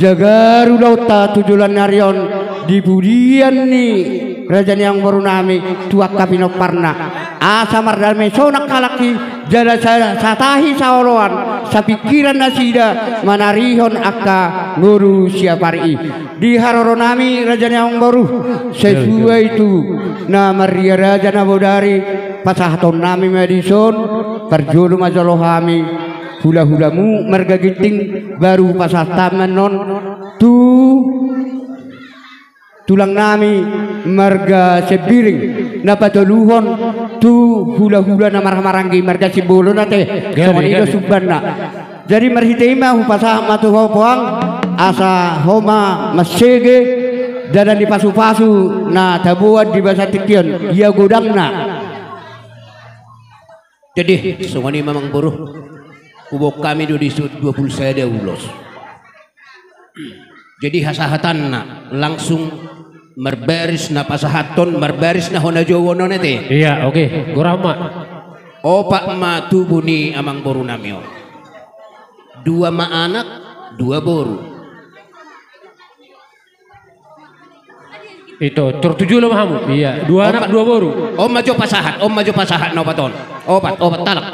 jagar ulaonta tu joloan ni ari on, di pudian ni raja ni amangboru nami tu angka pinomparna. Asa mardame sonang halak i, jala sa-, satahi saoloan, sapingkiran nasida manarihon angka ngolu siapari i. Di haroro nami raja ni amangboru, sesuai tu na marria raja na bodari, pasahaton nami ma dison, parjolo ma jolo hami hulahulamu marga Ginting, baru pasahat hami annon tu tulang nami marga Sembiring, na patoluhon tu hulahula na marhahamaranggi marga Simbolon ate. Gabe, songon i do gabe sumbanna. Jadi marhite i ma hupasahat ma tu ho poang, asa ho ma mansege dalan ni pasupasu na taboan di bagasan tingki on, ia godangna. Jadi songon i ma amangboru, huboan hami do dison dua pulu sada ulos. Jadi hasahatanna langsung marbaris na pasahathon, marbaris na hona jouon on ate. Ia, oke, goar ma. Opat ma tubu ni amangboru nami on. Dua ma anak, dua boru. Ito, tor tu jolo ma hamu. Ia, dua anak, dua boru. On ma jo pasahat, on ma jo pasahat na opat on. Opat, opat halak.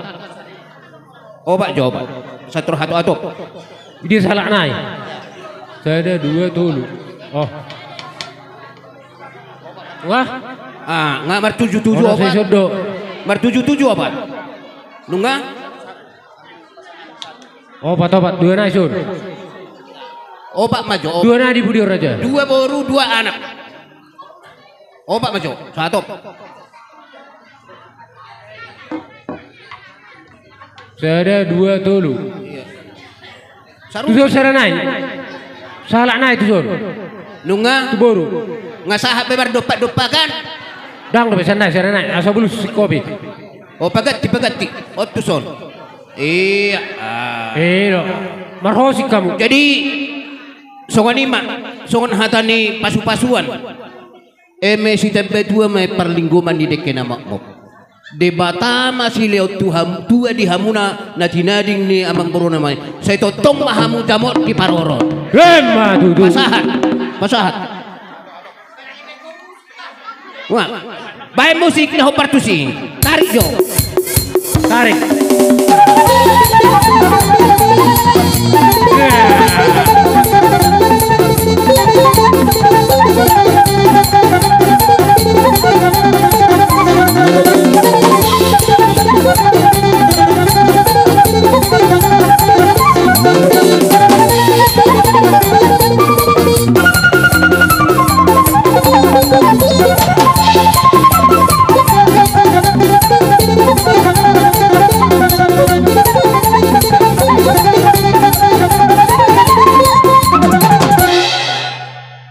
Opat jo, opat. Sator hatop-hatop. Dia sahalak nai. Sada, dua, tolu. Oh. Wah. Ah, nga martuju-tuju opat. Martuju-tuju opat. Nunga? Opat, opat, dua nai son. Opat ma jo, opat. Dua nai di pudi on raja. Dua boru, dua anak. Opat ma jo, sahatop. Sada, dua, tolu. Ia. Tuson sada nai. Sahalak nai tuson. Nunga? Tu boru. Nga sahat pe mardompak-dompakan. Ndang dope sada nai, sada nai. Asa bulus singkopi. Oh, paganti, paganti. Oh, tuson. Ia. Ah. Io. Marhosing hamu. Jadi songon i ma, songon hata ni pasu-pasuan. Eme sitamba tua ma parlinggoman ni dengke na makmok. Debata ma silehon tu ham-, tua di hamuna na tinading ni amangboru nami. Sai tongtong ma hamu jamot diparorot. Emma tutu. Pasahat. Pasahat. Wah, baen musik na hombar tusi. Tarik jo. Tarik.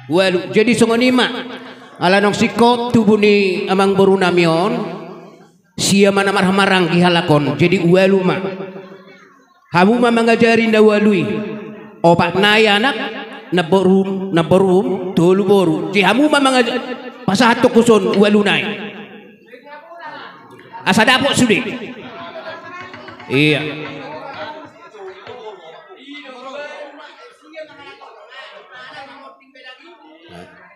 Ualu, jadi songon i ma. Ala naung singkop tubu ni amangboru nami on. Sia ma na marhahamaranggi halak on, jadi ualu ma. Hamu ma mangajari na ualu i. Opat nai anak, namborum, namborum, tolu boru. Jadi hamu ma mangajari, pasahat tongkuson ualu nai. Asa dapot sude. Ia.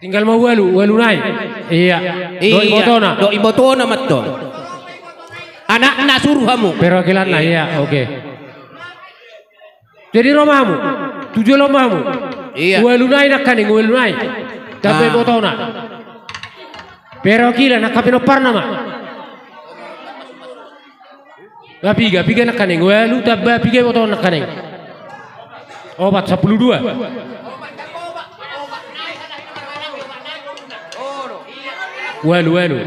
Tinggal ma ualu, ualu nai. Ia. Ia. Dohot ibotona. Dohot ibotona ma antong. Anakna suru hamu. Perwakilanna, ia, oke. Jadi ro ma hamu. Tu jolo ma hamu. Ia. Ualu nai nangkaning, ualu nai. Tamba ibotona. Perwakilan angka pinomparna ma. Nga piga, piga nangkaning, ualu tamba piga ibotona nangkaning. Opat, sampulu dua. Ualu, ualu.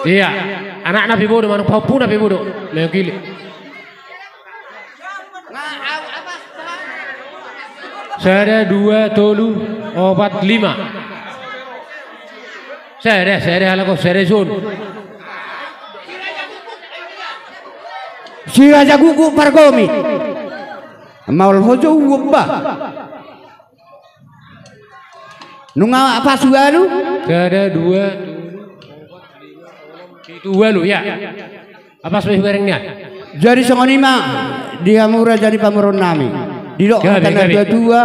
Ia, anakna pe bodo, manuk pahompuna pe bodo. Meokili. Sada, dua, tolu, opat, lima. Sada, sada halak on, sada son. Si Raja Guguk pargomit. Maol ho jo uop ba. Nunga pasu ualu. Sada, dua, tolu, opat, lima, onom, Tua lu ya. Apas be hubereng nian. Jadi songon i ma di hamu raja ni pamoruon nami. Didok hata na tua-tua,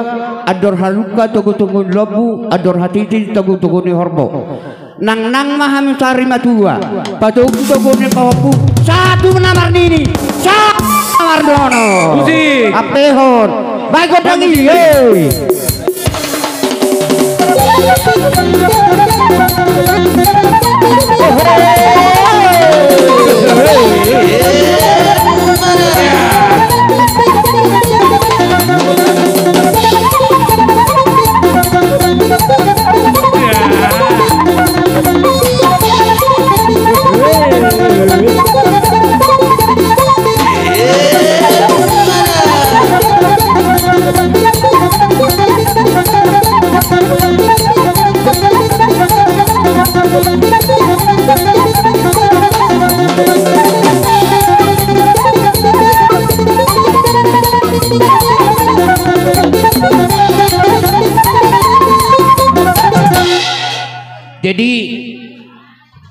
andor halumpang togu-togu ni lombu, andor hatiti togu-togu ni horbo. Nangnang ma hamu sari matua, patogu-togu ni pahompu, sahat tu na marnini, sahat na marnono. Musik. Ampehon. Baik gondang i. Jadi,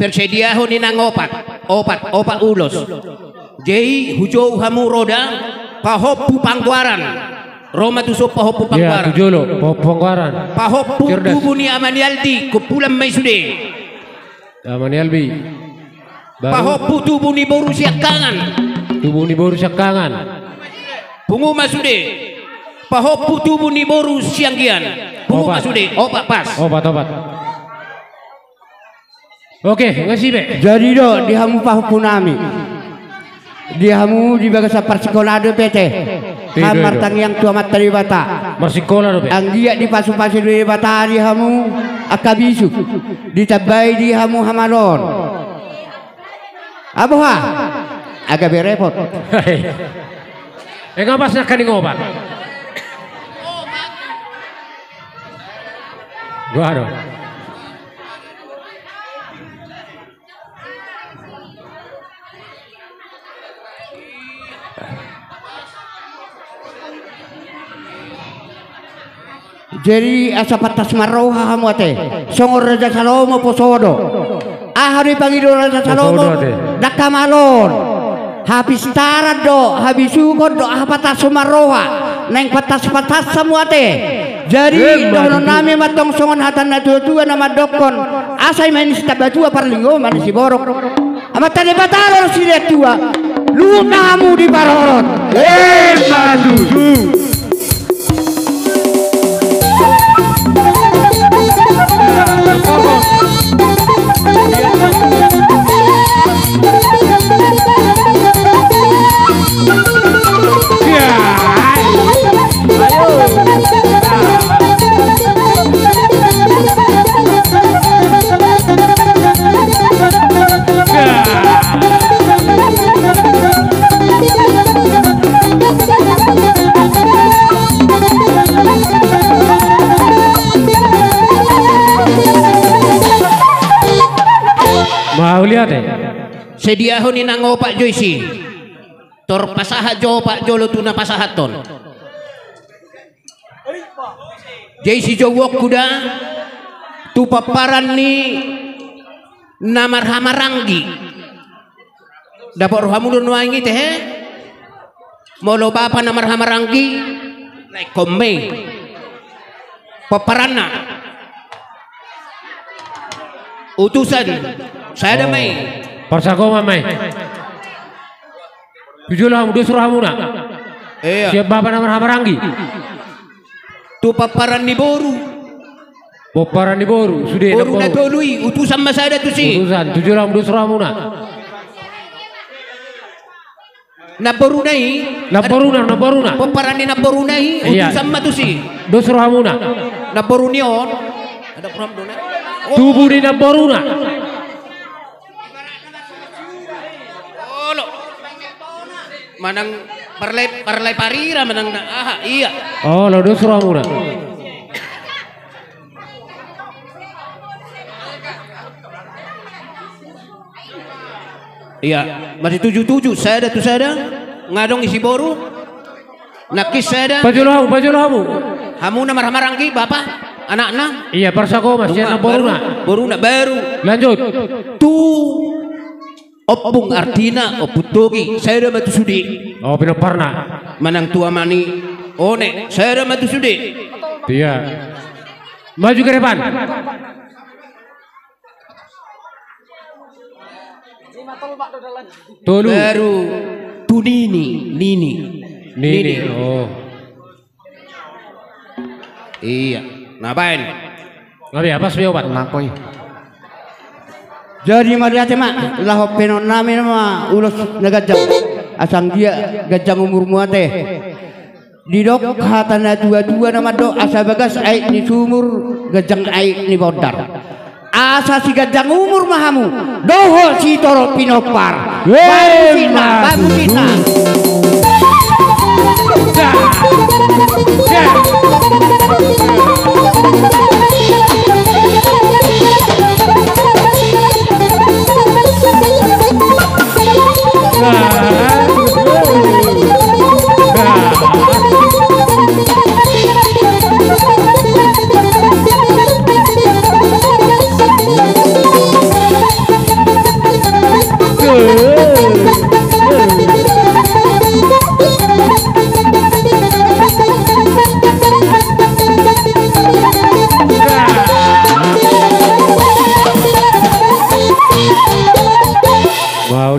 persediahon i nang opat, opat, opat ulos. Jadi hujou hamu roda, pahompu Panggoaran. Ro ma tuson pahompu Panggoaran. Pahompu Panggoaran. Pahompu tubu ni Ama ni Aldi, kumpulan ma i sude. Ama ni Aldi. Pahompu tubu ni boru Siangkangan. Tubu ni boru Siangkangan. Pungu ma sude. Pahompu tubu ni boru Sianggian. Pungu ma sude. Opat pas. Opat, opat. Oke, ngasi be. Jadi do di hamu pahompu nami. Di hamu di bagasan parsikola dope te. Ham martangiang tu Amanta Debata. Marsikola dope. Anggiat dipasu-pasu Debata di hamu angka bisuk. Ditambai di hamu hamaloon. Aboha. Agak berepot. Enggak pas nak kaning obat. Gua aduh. Jadi asa pantas marroha hamu ate. Songon Raja Salomo poso do. Aha do dipangido Raja Salomo? Ndang hamaloon. Hapistaran do, habisukon do, aha pantas marroha. Naeng pantas-pantas hamu ate. Jadi dohonon nami ma tong songon hata na tua-tua na mandokkon, asa i ma ni sitambatua parlinggoman ni siborok. Amanta Debata do sidean tua. Luhut ma hamu di parorot. Emma tutu. Mauliate. Sediahon i nang opat jo isi. Tor pasahat jo opat jolo tu na pasahathon. Jadi sijouonku da tu pomparan ni na marhahamaranggi. Dapot rohamu do nuaeng i tehe? Molo bapa na marhahamaranggi, naekhon ma i. Pomparanna. Utusan, sada ma i. Parsakoman ma i. Tu jolo hamu, dos rohamuna. Sian bapa na marhahamaranggi. Tu pomparan ni boru. Pomparan ni boru, sude. Boru na tolu i, utusan ma sada tusi. Utusan, tu jolo hamu, dos rohamuna. Namboruna i. Namboruna, namboruna. Pomparan ni namboruna i, utusan ma tusi. Dos rohamuna. Namboru ni on. Tubu ni namboruna. Olo. Manang parlai, parlai parira manang na aha, ia. Olo, dos rohamuna. Ia, masituju-tuju sada tu sada. Nga adong isi boru. Nangkin sada. Pajolo hamu, pajolo hamu. Hamu na marhahamaranggi, bapa, anakna. Ia, parsakoman sian namboruna. Boruna baru. Lanjut. Tu Ompung artina, ompung togi, sada ma tu sude. Oh, pinomparna. Manang tu ama ni One, sada ma tu sude. Iya. Maju ke depan. Tolu. Baru tu nini, nini. Nini. Nini. Oh. Iya. Ngapain? Ngapain? Apa sih obat? Lakoi. Jadi mauliate ma, laho penon nami nama ulos na ganjang. Asa anggiat ganjang umurmu ate. Didok hata na tua-tua na mandok asa bagas aek ni sumur, ganjang aek ni bondar. Asa siganjang umur ma hamu dohot sitorop pinompar. Baen musikna, baen musikna.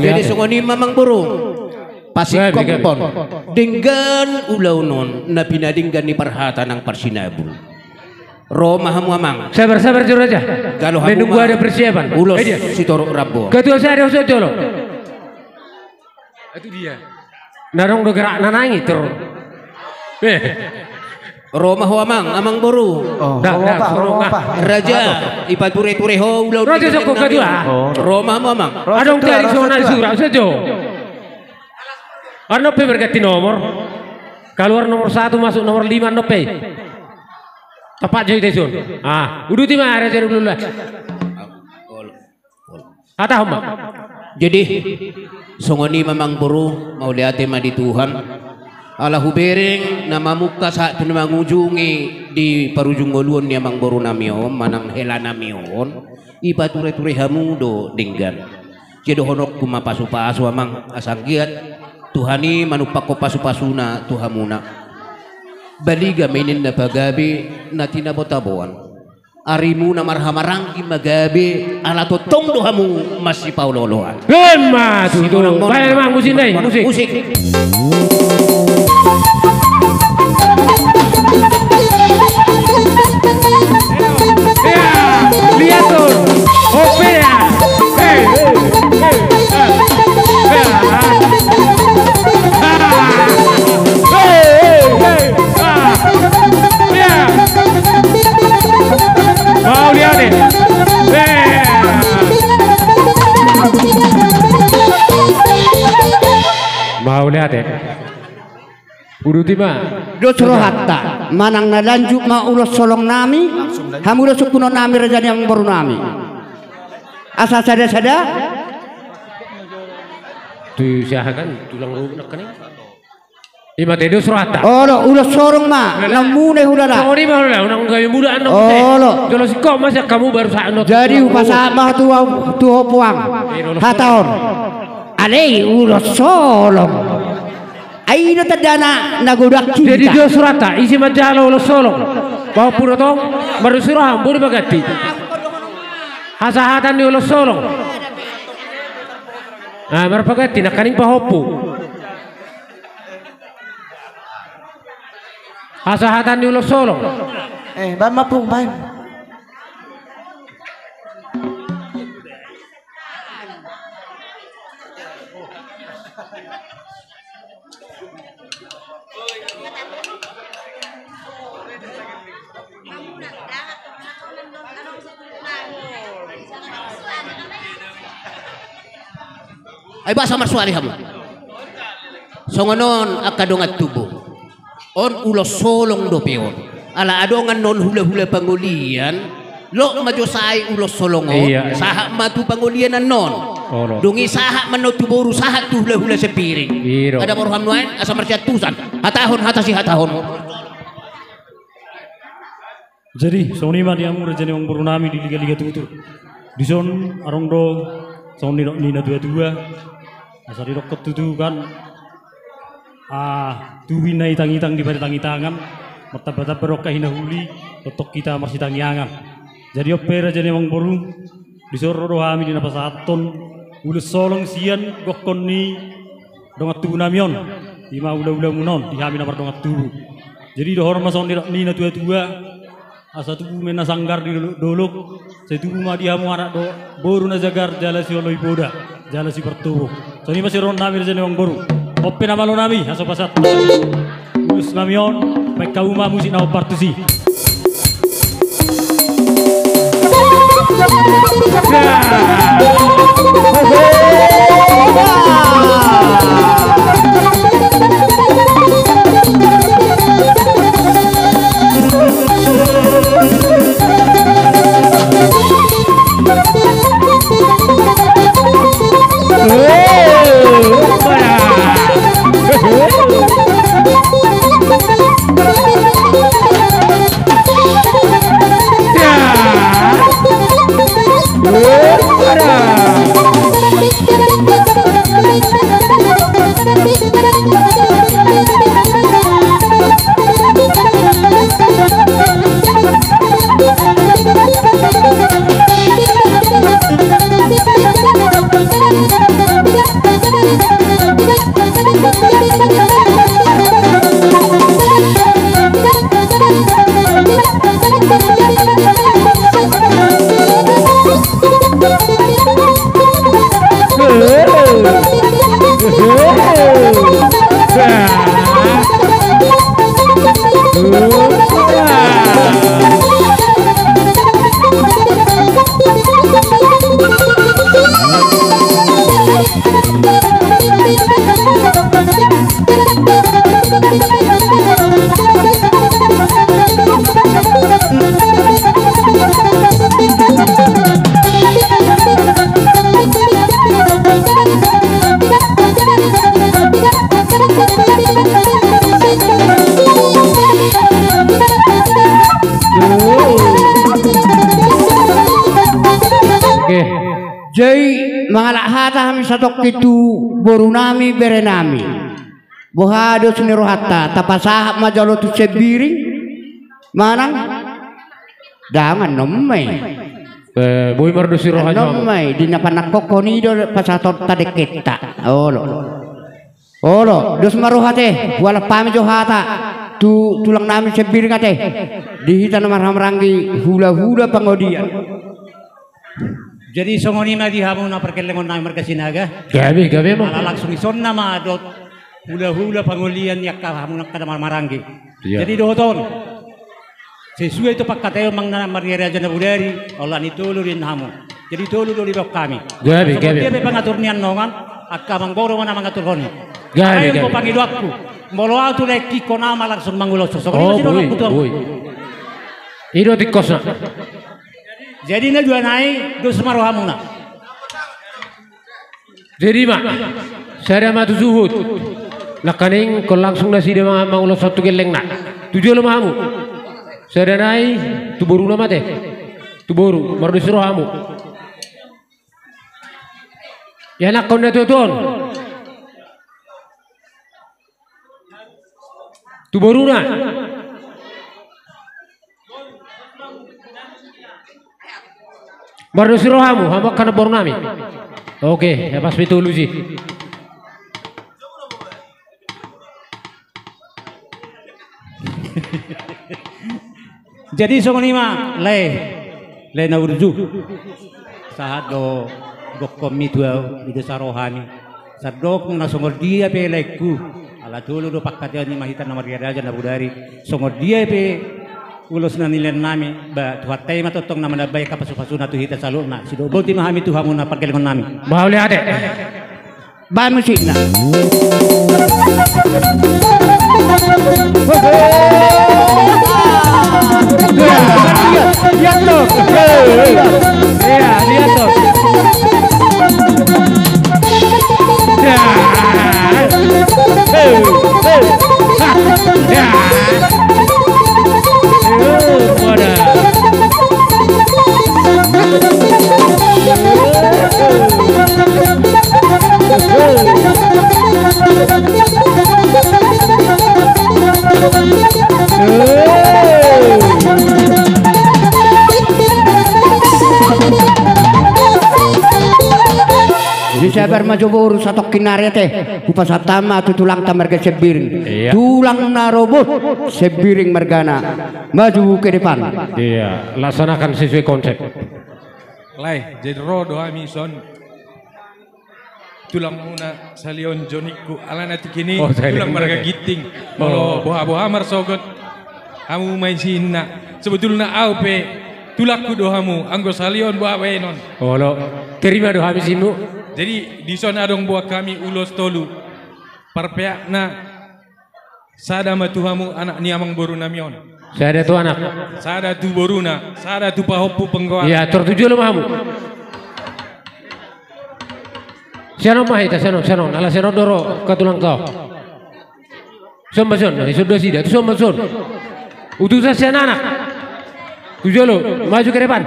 Jadi songon i ma amang boru. Pasingkophon. Denggan ulaon on na pinadenggan ni parhata nang parsinabul. Ro ma hamu amang. Sabar, sabar, jolo raja. Jalo hamu ma. Menunggu ada persiapan. Ulos sitorop rambu. Ketua sada, usul jolo. Itu dia. Na adong do gerakna nangis terus. Eh. Ro ma ho amang, amang boru. Oh, ro apa, ro apa? Raja, ipature-ture ho ulaon. Raja sokko ketua. Ro ma hamu amang. Adong tadi songon na di surat sajo. Annon pe berganti nomor. Keluar nomor satu, masuk nomor lima, annon pe. Tepat jo ita ison. Ah, uduti ma, raja dulu lah. Hatahon ma. Jadi songon i ma amang boru, mauliate ma di Tuhan. Ala hubereng na mamungka sahat tu na mangujungi di parujung ngoluon ni amang boru nami on manang hela nami on, ipature-ture hamu do denggan. Jadi dohononku ma pasu-pasu amang, asa anggiat Tuhan i manumpakkon pasu-pasuna tu hamuna. Baliga ma inin na pagabe na tinabo-taboan. Arimuna marhahamaranggi ma gabe, ala tongtong do hamu masipaolo-oloan. Emma tutu. Baen ma musik, musik. Lihat tuh. Oke ya. Hei, hei, hei. Mauliate. Mauliate. Uduti ma. Dos rohanta. Manang na lanjut ma ulos solong nami. Hamu do sungkunon nami raja ni amang boru nami. Asa sada-sada. Tu siahakan tulang ruhut nakkaning. Ima te dos rohanta. Olo, ulos solong ma, na mune hulala. Songon i ma hulala, unang gabe mula annon. Olo. Jolo singkop ma sian hamu baru sahat annon. Jadi hupasahat ma tu, tu ho puang. Hatahon. Ale ulos solong. Ai do tandana na godang cinta. Jadi dos rohanta, ise manjalo ulos solong. Pahompu do tong, mardos roha, boi do paganti. Hasahatan ni ulos solong. Ah, marpaganti, nakkaning pahompu. Hasahatan ni ulos solong. Eh, baen ma pung, baen. Ai boasa marsoal i hamu? Songon on angka dongan tubu. On ulos solong dope on. Ala adong annon hula-hula pangolian, loas ma jo sae ulos solong on. Iya. Sahat ma tu pangolian annon. Olo. Dung i sahat ma annon tu boru, sahat tu hula-hula Sempiring. Iro. Ada boru hamu nuaeng asa marsiantusan. Hatahon hata sihatahon. Jadi songon i ma di hamu raja ni amang boru nami di Liga-liga tutu. Dison adong do Songon nidok ni na tua-tua, asa didokkon tutu kan, ah, tubu na itang-itang di paritang-itangan, martamba-tamba do angka hinahuli, tongtong hita marsitangiangan. Jadi on pe raja ni amangboru, dison ro do hami di na pasahathon ulos holong sian gokhon ni dongan tubu nami on, i ma hula-hula muna on, di hami na mardongan tubu. Jadi dohot ma songon nidok ni na tua-tua, asa tubu ma na sanggar di dolok-dolok, sai tubu ma di hamu anak dohot boru na jagar jala sioloi poda, jala sipartobo. Songon i ma sirohon nami raja ni amangboru. On pe na malo nami, asa pasahat ulos nami on, baen hamu ma musik na hombar tusi. Oke. Jadi mangalap hata hami satongkin tu boru nami, bere nami. Boha dos ni rohanta, tapasahat ma jolo tu Sembiring? Manang? Dang, annon ma i. Eh, boi mardos ni roha jolo. Annon ma i, di na panangkokhon i do pasahatonta dengkenta. Olo. Olo, dos ma roha ate, hualap hami jo hata tu tulang nami Sembiring ate, di hita na marhahamaranggi hula-hula pangolian. Jadi songon i ma di hamu na pargellengon nami marga Sinaga. Gabe, gabe ma. Ala langsung dison nama dohot hula-hula pangolian ni angka hamu na angka na marhahamaranggi. Iya. Jadi dohot on. Sesuai tu pangkataion amang na marga Raja Nabodari, holan i tolu do nian hamu. Jadi tolu do dibaen hami. Gabe, gabe. Songon dia pe pangatur ni annon, angka amangboru ma na mangaturhon i. Gabe, gabe. Ai anggo pangidoanku, molo ahu tu laengki, ho nama langsung manguloshon. Songon i ma sidohononku tu hamu. Boi, boi. I do tingkosna. Jadi na dua nai, dos ma rohamuna. Jadi ma, sada ma tu suhut. Nangkaning ingkon langsung nasida ma manguloshon tu gellengna. Tu jolo ma hamu. Sada nai tu boruna ma ate. Tu boru, mardos ni roha hamu. Ianakkon na tuatua on. Tu boruna. Mardos ni roha hamu, hamu angka namboru nami. Oke, ya pas betul, Lucy. Jadi songon i ma, lae, lae na burju. Sahat do gokhonmi tu ahu, didosa rohami. Sandok na songon dia pe laengku, ala tolu do pangkataion ni ma hita na marga Raja Nabodari. Songon dia pe ulos na nilehon nami, ba Tuhanta i ma tongtong na manambai angka pasupasuna tu hita saluhutna. Sidok boti ma hami tu hamu na pargellengon nami. Mauliate. Baen musikna. Iya, iya, tuh. Iya, iya, tuh. Sabar ma jo boru, satongkin nari ate. Hupasahat ma tu tulangta marga Sembiring. Iya. Tulang na robot, Sembiring margana. Maju ke depan. Iya, laksanakan sesuai konsep. Lae, jadi ro do hami son. Tulangmuna sahali on jo ningku, alana tingki i. Oh, sahali on. Tulang marga Ginting. Oh. Molo boha-boha marsogot, hamu ma isiinna. Sebetulna au pe tulangku do hamu, anggo sahali on boha baenon. Olo, terima do hami isiinmu. Jadi dison adong boan hami ulos tolu. Parpeakna, sada ma tu hamu anak ni amangboru nami on. Sada tu anak. Sada tu boruna, sada tu pahompu penggoar. Iya, tor tu jolo ma hamu. Sian on ma hita, sian on, sian on. Ala sian on do ro angka tulangta. Son ma son, na dison do nasida, tu son ma son. Utusan sian anak. Tu jolo, maju ke depan.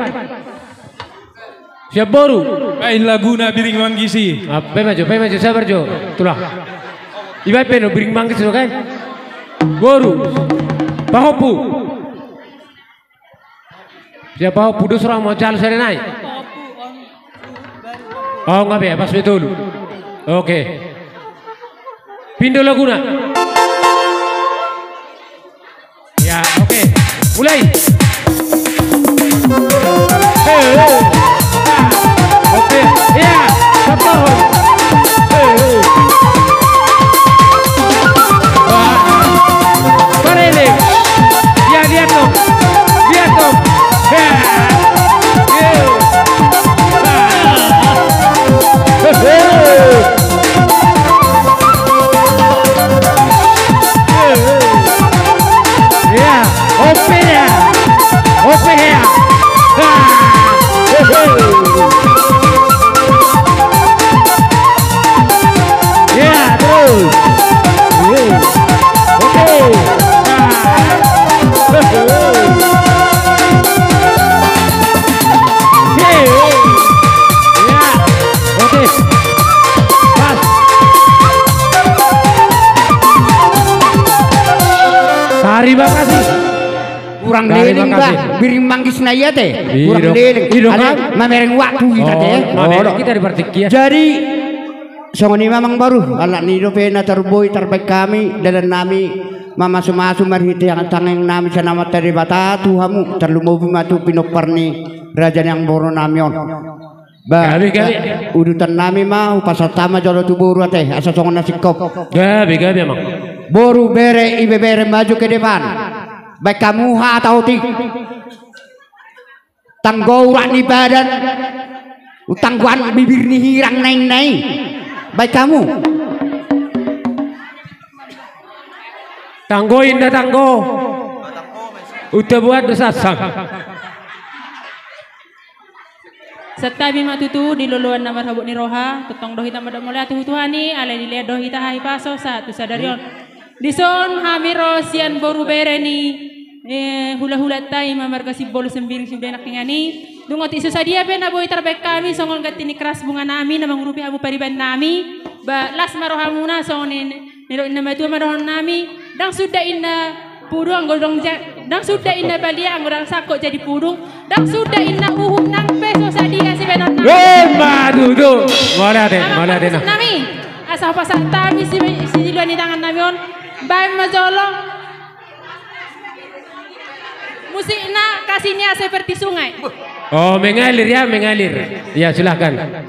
Siap boru. Baen laguna Biring Manggis i. Ah, baen ma jo, baen ma jo, sabar jo. Tulang. Ibaen pe do Biring Manggis do kan. Boru. Pahompu. Siap pahompu, dos roha ma jalo sada nai. Oh, nga be, pas be tolu. Oke. Pindo laguna. Ya, oke. Mulai. Oke. Ya, satu. Wah. Parelek. Ya, lihat dong. Lihat dong. Ya. Yo. Wah. Ya, ope ya. Ope ya. Ah. Ya, terus. Oke. Ah. Ya. Oke. Pas. Tarima kasih. Kurang leleng, bah. Biring Manggis na i ate. Kurang leleng. Mamereng waktu hita ate. Mamereng hita di partingkian. Jadi songon i ma amangboru, alani dope na tarboi tarbaen hami, dalan nami mamasumasu marhite tangiang nami sian Amanta Debata tu hamu, tarlumobi ma tu pinompar ni raja ni amangboru nami on. Bah, udutan nami ma, hupasahat ma jolo tu boru ate, asa songon na singkop. Gabe, gabe, amang. Boru, bere, ibebere, maju ke depan. Baen hamu hata otik. Tanggo urat ni badan. Tanggoan bibir ni hirang naeng na i. Baen hamu. Tanggo inna tanggo. Unta buat do sassang. Santabi ma tutu di loloan na marhabot ni roha, tongtong do hita mandok mauliate tu Tuhan i, alai dilean do hita hahipason sahat tu sadari on. Dison hami ro sian boru bere ni, eh, hulahulanta i ma marga Simbolon Sembiring Sibuda Nangkiningan i. Dung otik so sadia pe na boi tarbaen hami songon ganti ni keras bunga nami na mangurupi hamu pariban nami. Ba las ma rohamuna songon i. Nidok ni na matua ma dohonon nami, ndang suda inna pudung anggo ndang ja-, ndang suda inna balian anggo ndang sangkot jadi pudung, ndang suda inna uhum nang pe so sadia sibaenonna. Emma tutu. Mauliate, mauliate na. Nami, asa hupasahat hami si, siluan ni tangan nami on, baen ma jolo. Musikna kasihnya seperti sungai. Oh, mengalir ya, mengalir. Ya, silahkan.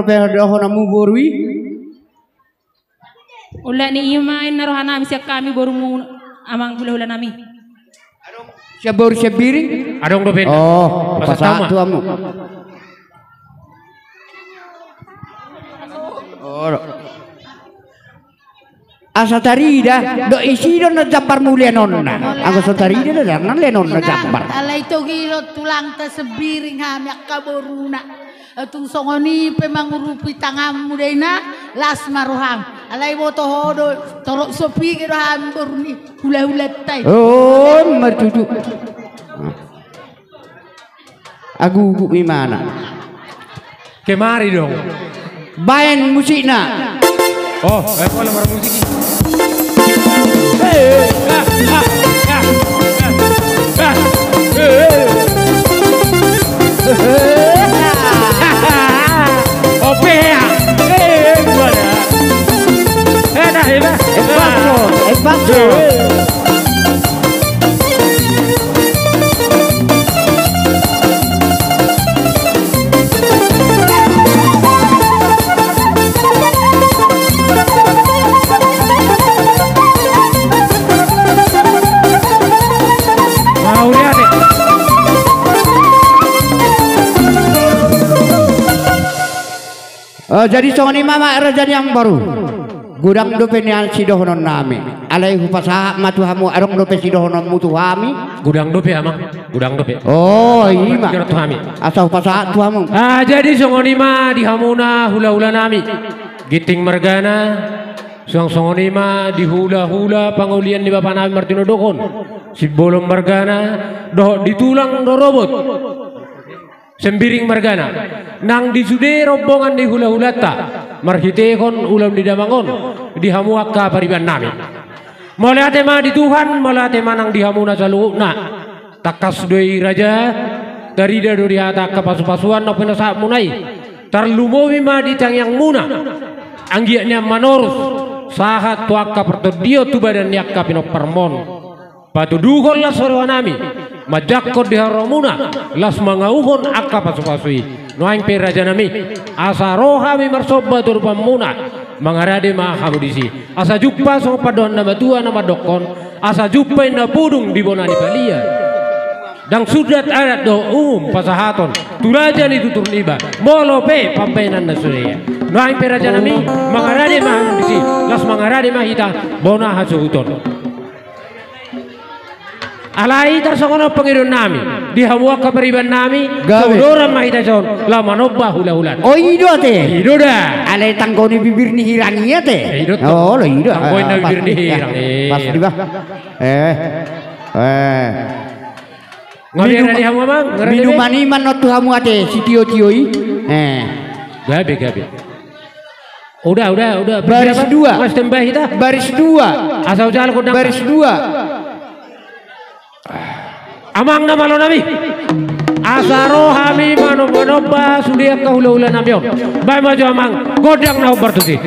Pe dohononmu boru i. Ulaon i ma inna rohanami sian hami borumu amang hulahulanami. Sian boru Siambiring? Adong dope. Oh, pasahat tu hamu. Oh. Asa tarida, do isi do na jambar mulianonna. Anggo so tarida do na leanonna jambar. Alai togihon tulangta Siambiring hami angka boruna. Tung songon i pe mangurupi tanganmu da ina, las ma roham. Alai boto ho do, torop so pige do hami boru ni hulahulanta i. Oh, martutu. Agugu imana. Kemari dong. Baen musikna. Oh, eh, pola marmusik i. Ope ya. Eh, gimana? Eh, dah, hebat. Hebat, Bro. Hebat, Bro. Eh, jadi songon i ma, Amang raja ni amangboru. Godang dope nian sidohononnami. Alai hupasahat ma tu hamu, adong dope sidohononmu tu hami? Godang dope, Amang. Godang dope. Oh, i ma. Asa hupasahat tu hamu. Ah, jadi songon i ma di hamuna hulahulanami. Ginting margana, suang songon i ma di hulahula pangolian ni bapanami martinodohon. Simbolon margana, dohot di tulang dorobot. Siambiring margana, nang di sude rombongan ni hulahulanta, marhitehon ulaon ni damang on, di hamu angka paribannami. Mauliate ma di Tuhan, mauliate ma nang di hamuna saluhutna. Tangkas do i raja, tarida do di hata angka pasupasuan na pinasahatmuna i. Tarlumobi ma di tangiangmuna. Anggiat nian manorus, sahat tu angka partondion tu badan ni angka pinomparmon. Patuduhon las rohanami, manjangkon di haroromuna, las mangauhon angka pasupasu i. Nuaeng pe rajanami, asa ro hami marsomba tu adopanmuna, mangarade ma hamu disi. Asa jumpa songon pandohan na matua na mandokkon, asa jumpa inna pudung di bona ni palia. Ndang sundat adat dohot umum pasahaton, tu raja ni tutur niba, molo pe pambahenan na sude ia. Nuaeng pe rajanami, mangarade ma hamu disi, las mangarade ma hita, bona hasuhuton. Alai tarsongon on pangidoannami, di hamu angka paribannami, gabe. Sodoran ma hita son, laho manomba hulahula. Oh, i do ate. I do da. Alai tanggoni bibir ni hirang i ate. I do. Oh, lo i do. Tanggoni bibir ni hirang. Pas di bah. Eh. Eh. Ngabe di hamu, Amang? Minuman i ma on tu hamu ate, sitiotio i. Eh. Gabe, gabe. Udah, udah, udah. Baris dua. Mas tembah hita. Baris dua. Asa ujal kodang. Baris dua. Amang na malonami. Asa ro hami manomba-nomba sude angka hulahulanami on. Baen ma jo, Amang, gondang na hombar tusi.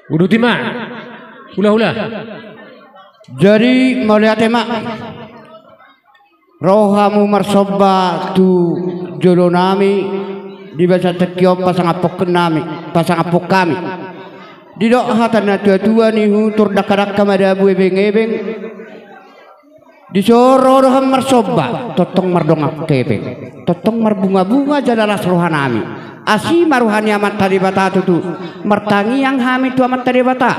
Uduti ma. Hula-hula. Jadi mauliate ma. Ro hamu marsomba tu jolo nami di bagasan tingki on pasangaphon nami, pasangaphon hami. Didok hata na tua-tua ni hutur dangka-dangka madabu ebeng-ebeng. Dison ro do hami marsomba, tongtong mardongan hepeng, tongtong marbunga-bunga jala las roha nami. Asi ma roha ni Amanta Debata tutu, martangiang hami tu Amanta Debata.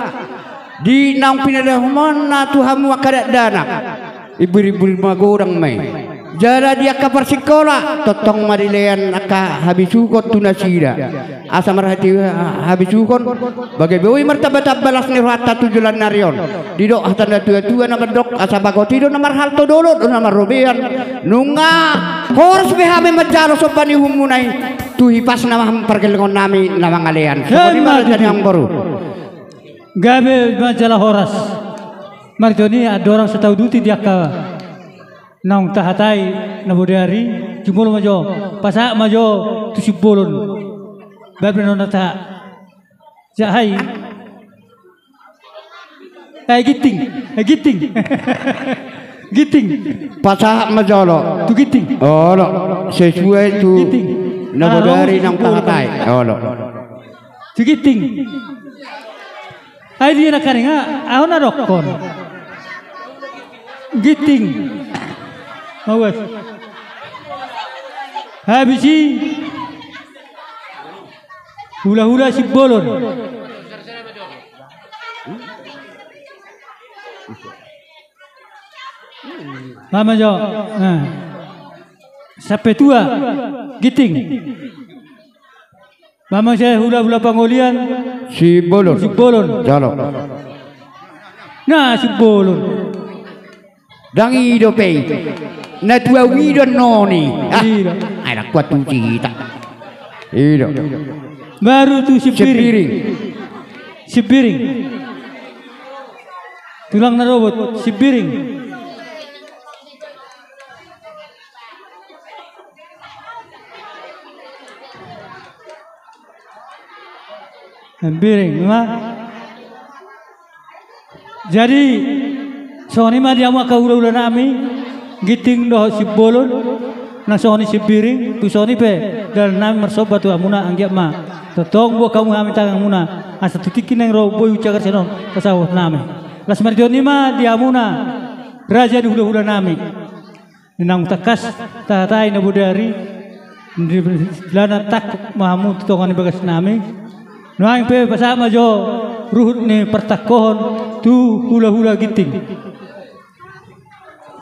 Di naung pinadahononna tu hamu angka dakdanak, ibur-ibur magodang ma i. Jala di angka parsingkola, tongtong ma dilean angka habisuhon tu nasida. Asa marhite habisuhon, bage boi martamba-tamba las ni rohanta tu joloan ni ari on. Didok hata na tua-tua na mandok, asa bagot i do na marhalto, dolok do na marrobean. Nunga horas be hami manjalo somba ni uhumuna i, tu hipasna ma hami pargellengon nami na mangalean. Songon i ma raja ni amangboru. Gabe ma jala horas. Marhite on i andorang so tauduti di angka naung tahatai na bodari, jumolo ma jo, pasahat ma jo tu Simbolon. Baen do na taha. Jahai. Eh, Ginting. Eh, Ginting. Ginting. Pasahat ma jolo tu Ginting. Olo, sesuai tu Ginting. Na bodari naung tahatai. Olo. Tu Ginting. Ai dia na karinga, ahu na dokkon. Ginting. Mauas. Habis i. Hula-hula Simbolon. Mama jo. Nah. Sampe tua. Ginting. Mama sai hula-hula pangolian. Simbolon. Simbolon. Jalo. Nah, Simbolon. Dang i dope i. Na tua i do annon i. Ah, ai na kuat tu cita. I do. Baru tu Simbiring. Simbiring. Simbiring. Tulang na robot, Simbiring. Simbiring, ma. Jadi, songon i ma di hamu angka hula-hula nami, Ginting dohot Simbolon, na songon i Simbiring, tu songon i pe, dalan nami marsomba tu hamuna anggiat ma. Tongtong boan hamu hami tanganmuna, asa tu tingki naeng ro boi hujagar sian on, pasahaton nami. Las marhite on i ma di hamuna, raja ni hula-hula nami. Naung tangkas, tahatai na bodari, Di istilahna tangkok ma hamu tu tonga ni bagas nami. Nuaeng pe pasahat ma jo ruhut ni partangkohon tu hulahula Ginting.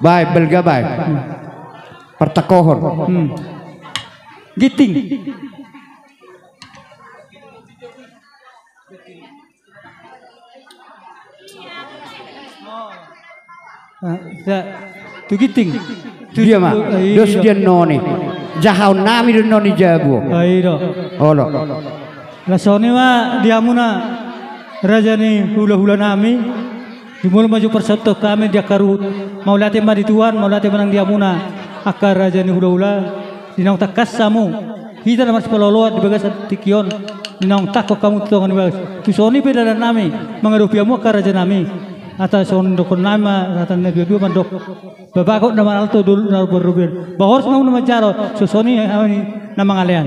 Baen, balga baen. Hmm. Partangkohon. Hmm. Ginting. Ah, sa-, tu Ginting. Tu dia ma, tu, ah, iya, dos dia noni. Jahaon nami do noni jabu. Ah, iya do. Olo. Laos songon i ma di hamuna raja ni hulahula nami. Jumolo ma jo parsauthon hami di angka ruhut. Mauliate ma di Tuhan, mauliate ma nang di hamuna angka raja ni hulahula. Di naung tangkas hamu. Hita na marsipaloloan di bagasan tingki on, di naung tangkok hamu tu tonga ni bagas. Tu songon i pe dalan nami mangadopi hamu angka raja nami. Asa songon dohonon nami ma, hata na dua-dua mandok: Babagot na marhalto, dolok na marrobean. Ba horas ma hamu na manjalo, songon i hami na mangalean.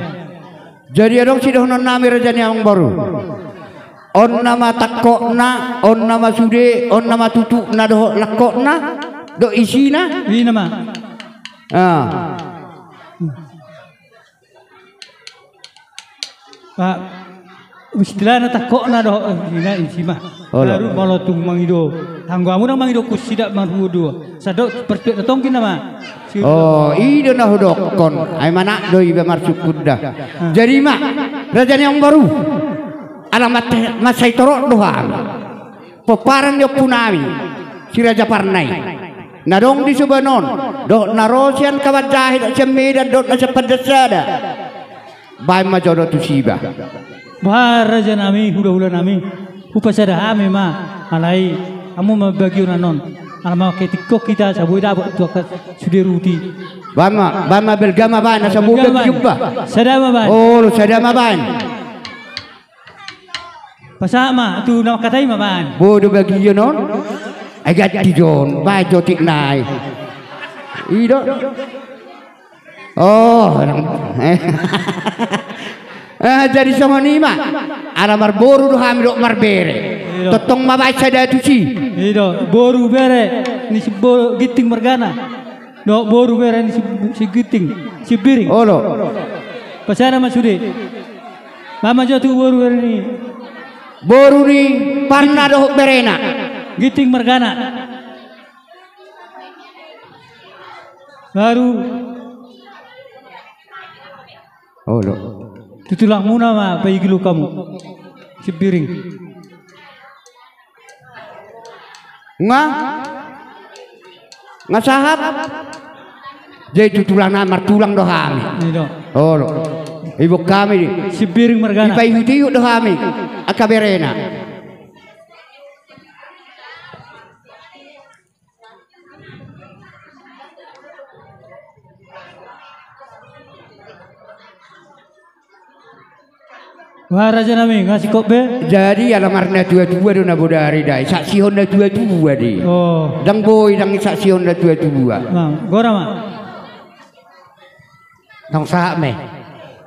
Jadi adong sidohonon nami raja ni amangboru. On nama tangkokna, on nama sude, on nama tutukna dohot langkokna, dohot isina. I nama. Ah. Pak, istilahna tangkokna do, eh, ina isi ma. Olo. Baru molo tung mangido. Anggo hamu nang mangido kusida marhua dua. Sadok pertuak na tongkin nama. Si-, oh, i do na hudokkon. Ai manat do iba marsungkun da. Ah. Jadi ma, raja ni amangboru. Ala mat-, mansai torop do hami. Pomparan ni ompu nami, si Raja Parna i. Na adong di Sobanon, dohot na ro sian Kabanjahe, dohot sian Medan, dohot na sian Pandansada. Baen ma jo do tusi iba. Bah, raja nami, hulahula nami, hupasada hami ma, alai hamu ma bagionon on. Ala ma ketik hita, asa boi dapot tu angka sude ruhut i. Baen ma, baen ma balga ma baen, asa boi bagio ba. Sada ma baen. Olo, sada ma baen. Pasahat ma, tu na mangkatai ma baen. Boi do bagionon. Ai ganti jo on, baen jo tikna i. I do. Oh, nang. Eh, jadi songon i ma. Ala marboru do hami dohot marbere. I do. Tongtong ma baen sada tusi. I do, boru bere ni si bo-, Ginting mergana. Dohot boru bere ni si, si Ginting, si Biring. Olo. Pasada ma sude. Baen ma jo tu boru bere ni. Boru ni Parna dohot berena. Ginting mergana. Baru. Olo. Tu tulangmuna ma paigil hamu. Si Biring. Nga? Nga sahat? Jadi tu tulang na martulang do hami. I do. Olo. Ibuk hami di. Si Biring mergana. Dipaihut-ihut do hami. Angka berena. Wah, raja nami, nga singkop be. Jadi, ala marnatua-tua do na bodari da i. Saksihon natua-tua do i. Oh. Ndang boi, ndang saksihon natua-tua. Nah, gora ma. Tong sahat ma i.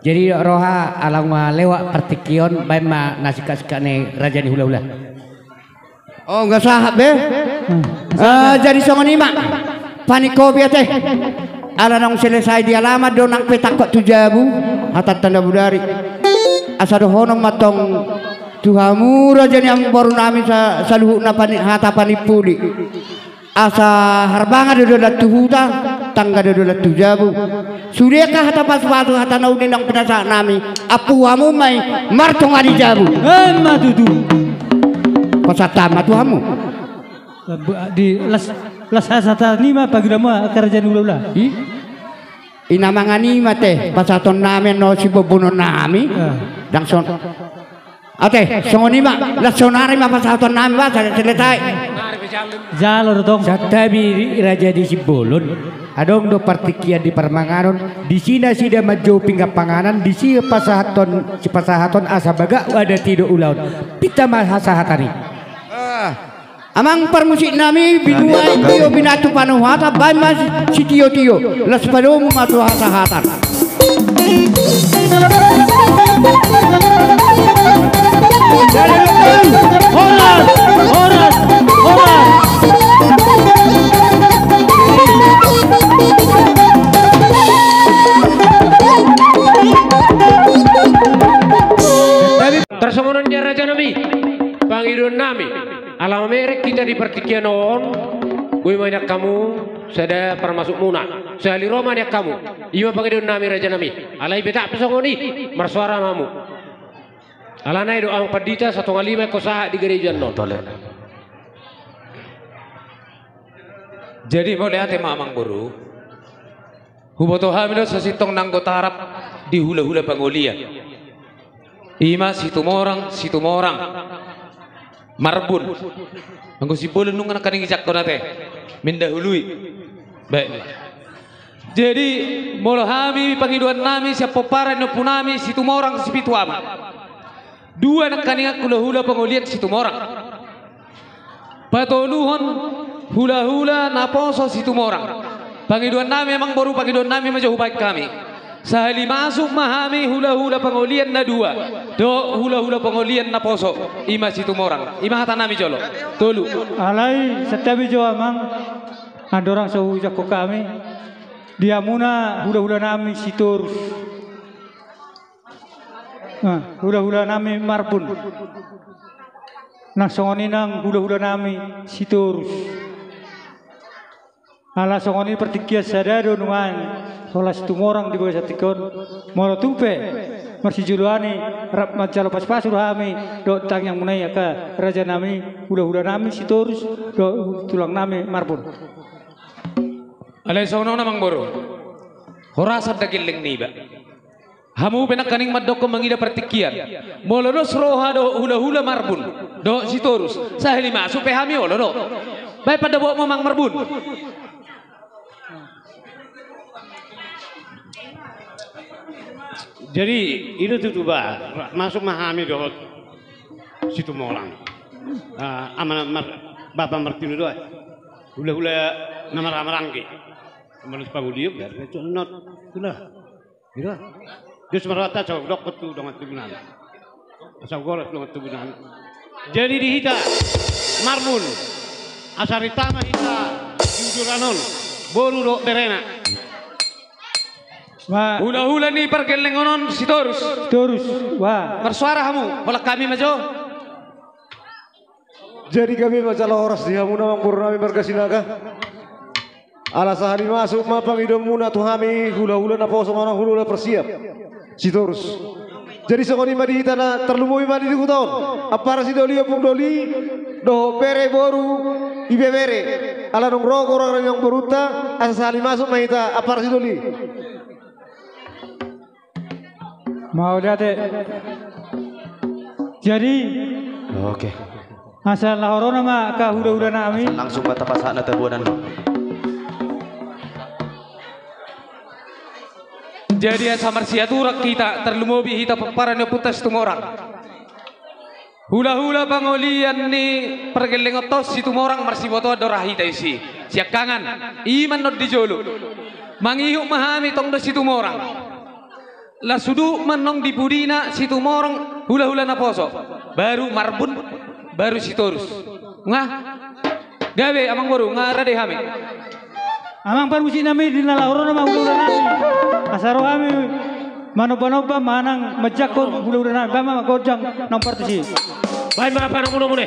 Jadi, roha ala nga lewat partingkian, baen ma na singkat-singkat ni raja ni hulahula. Oh, nga sahat be? Hmm. Ah, jadi songon i ma. Paningkopi ate. Ala naung selesai di alaman do nang pe tangkok tu jabu. Hata tanda bodari. Asa dohonon ma tong tu hamu raja ni amangboru nami sa-, saluhutna pani-, hata panimpuli. Asa harbangan do dolan tu huta, tangga do dolan tu jabu. Sude angka hata pasu-pasu, hata na uli naung pinasahat nami, ampu hamu ma i martonga ni jabu. Emma tutu. Pasahat ma tu hamu. Di las, las hasahatan i ma pagila ma angka raja ni hulahula. I, i na mangan i ma te, pasahaton nami annon sibombonon nami. Ah. Ndang son. Ate, songon i ma, las sonari ma pasahaton nami ba, sada selesai. Jalo do tong. Santabi raja ni Simbolon. Adong do partingkian di parmanganon, disi nasida manjou pinggan panganan, disi pasahaton, sipasahaton asa bagak adat i dohot ulaon. Pinta ma hasahatan i. Ah. Amang parmusik nami, binuat, tio, binatu, panuhatan, baen ma sitio-tio, las padomu ma tu hasahatan. Horas, horas, horas. Pangidoan nami, ala mamereng hita di partingkian on, boi ma nian hamu sada parmasukmuna, sahali ro ma nian hamu. I ma pangidoan nami, raja nami. Alai betak pe songon i, marsoara ma hamu. Alana i do, amang pandita, satonga lima ingkon sahat di gareja on. Tole. Jadi mauliate ma, amang boru. Huboto hami do sasintong nanggo tarap di hulahula pangolian. I ma Situmorang, Situmorang Marbun. Anggo sibolon nunga nangkaning ijangkon ate mendahului. Baik. Jadi molo hami, pangidoan nami sian pomparan ni ompu nami Situmorang Sipitu Ama. Dua nangkaningan hulahula pangolian Situmorang. Patoluhon hulahula naposo Situmorang. Pangidoan nami, amang boru, pangidoan nami ma jo hubaen hami. Sahali masuk ma hami hulahula pangolian na dua dohot hulahula pangolian naposo, i ma Situmorang. I ma hata nami jolo. Tolu. Alai santabi jo, amang, andorang so huijangkon hami, di hamuna hulahula nami Sitorus. Nah, hulahula nami Marbun. Nang songon i nang hulahula nami Sitorus. Ala songon i partingkian sada do nuaeng, holan Situmorang di bagasan tingki on. Molo tung pe marsijoloan i, rap manjalo pasupasu do hami dohot tangiangmuna i, angka raja nami, hulahula nami Sitorus dohot tulang nami Marbun. Alai songon on, amang boru, horasan da gelleng niba. Hamu pe nangkaning mandokkon mangida partingkian. Molo dos roha dohot hulahula Marbun dohot Sitorus, sahali masuk pe hami olo do. Baen pandapotonmu, amang Marbun. Jadi i do tutu, ba, masuk ma hami dohot Situmorang. Ah, ama Mar-, bapa Martino do, eh. Hulahula na marhahamaranggi. Malos pangolian, biar na connot. Hula. Ira. Dia semarata, cok, dokkon tu dongan tubunami. Asa goras dongan tubunami. Jadi di hita Marbun, asa rita ma hita di uduran on, boru dohot berena. Hulahula ni pargellengon on Sitorus. Sitorus, wah. Marsoara hamu, holan hami ma jo. Jadi gabe ma jala horas di hamuna, amang boru nami marga Sinaga. Ala sahali masuk ma pangidoanmuna tu hami, hulahula naposo manang hulahula parsiap, Sitorus. Jadi songon i ma di hita, na tarlumobi ma di huta on, ampara sidoli, ompung doli, dohot bere, boru, ibebere. Ala dung ro goar ni amang borunta, asa sahali masuk ma hita ampara sidoli. Mauliate. Jadi. Oke. Asa laho ro nama angka hulahula nami. Langsung ma tapasahat na tabuanan. Jadi asa marsiaturan hita, tarlumobi hita pomparan ni ompunta Situmorang. Hulahula pangolian ni pargellengonta on Situmorang, marsibotoan do ra hita disi. Siangkangan, i ma annon di jolo. Mangihut ma hami tong do Situmorang. Las udut ma annon di pudina Situmorang hulahula naposo. Baru Marbun, baru Sitorus. Nga? Gabe, amang boru, nga rade hami. Amang parmusik nami, di na laho ro nama hulahula nami. Asa ro hami manombanomba manang manjangkon hulahula nami. Baen ma gonjang na umpar tusi. Baen ma panomunomune.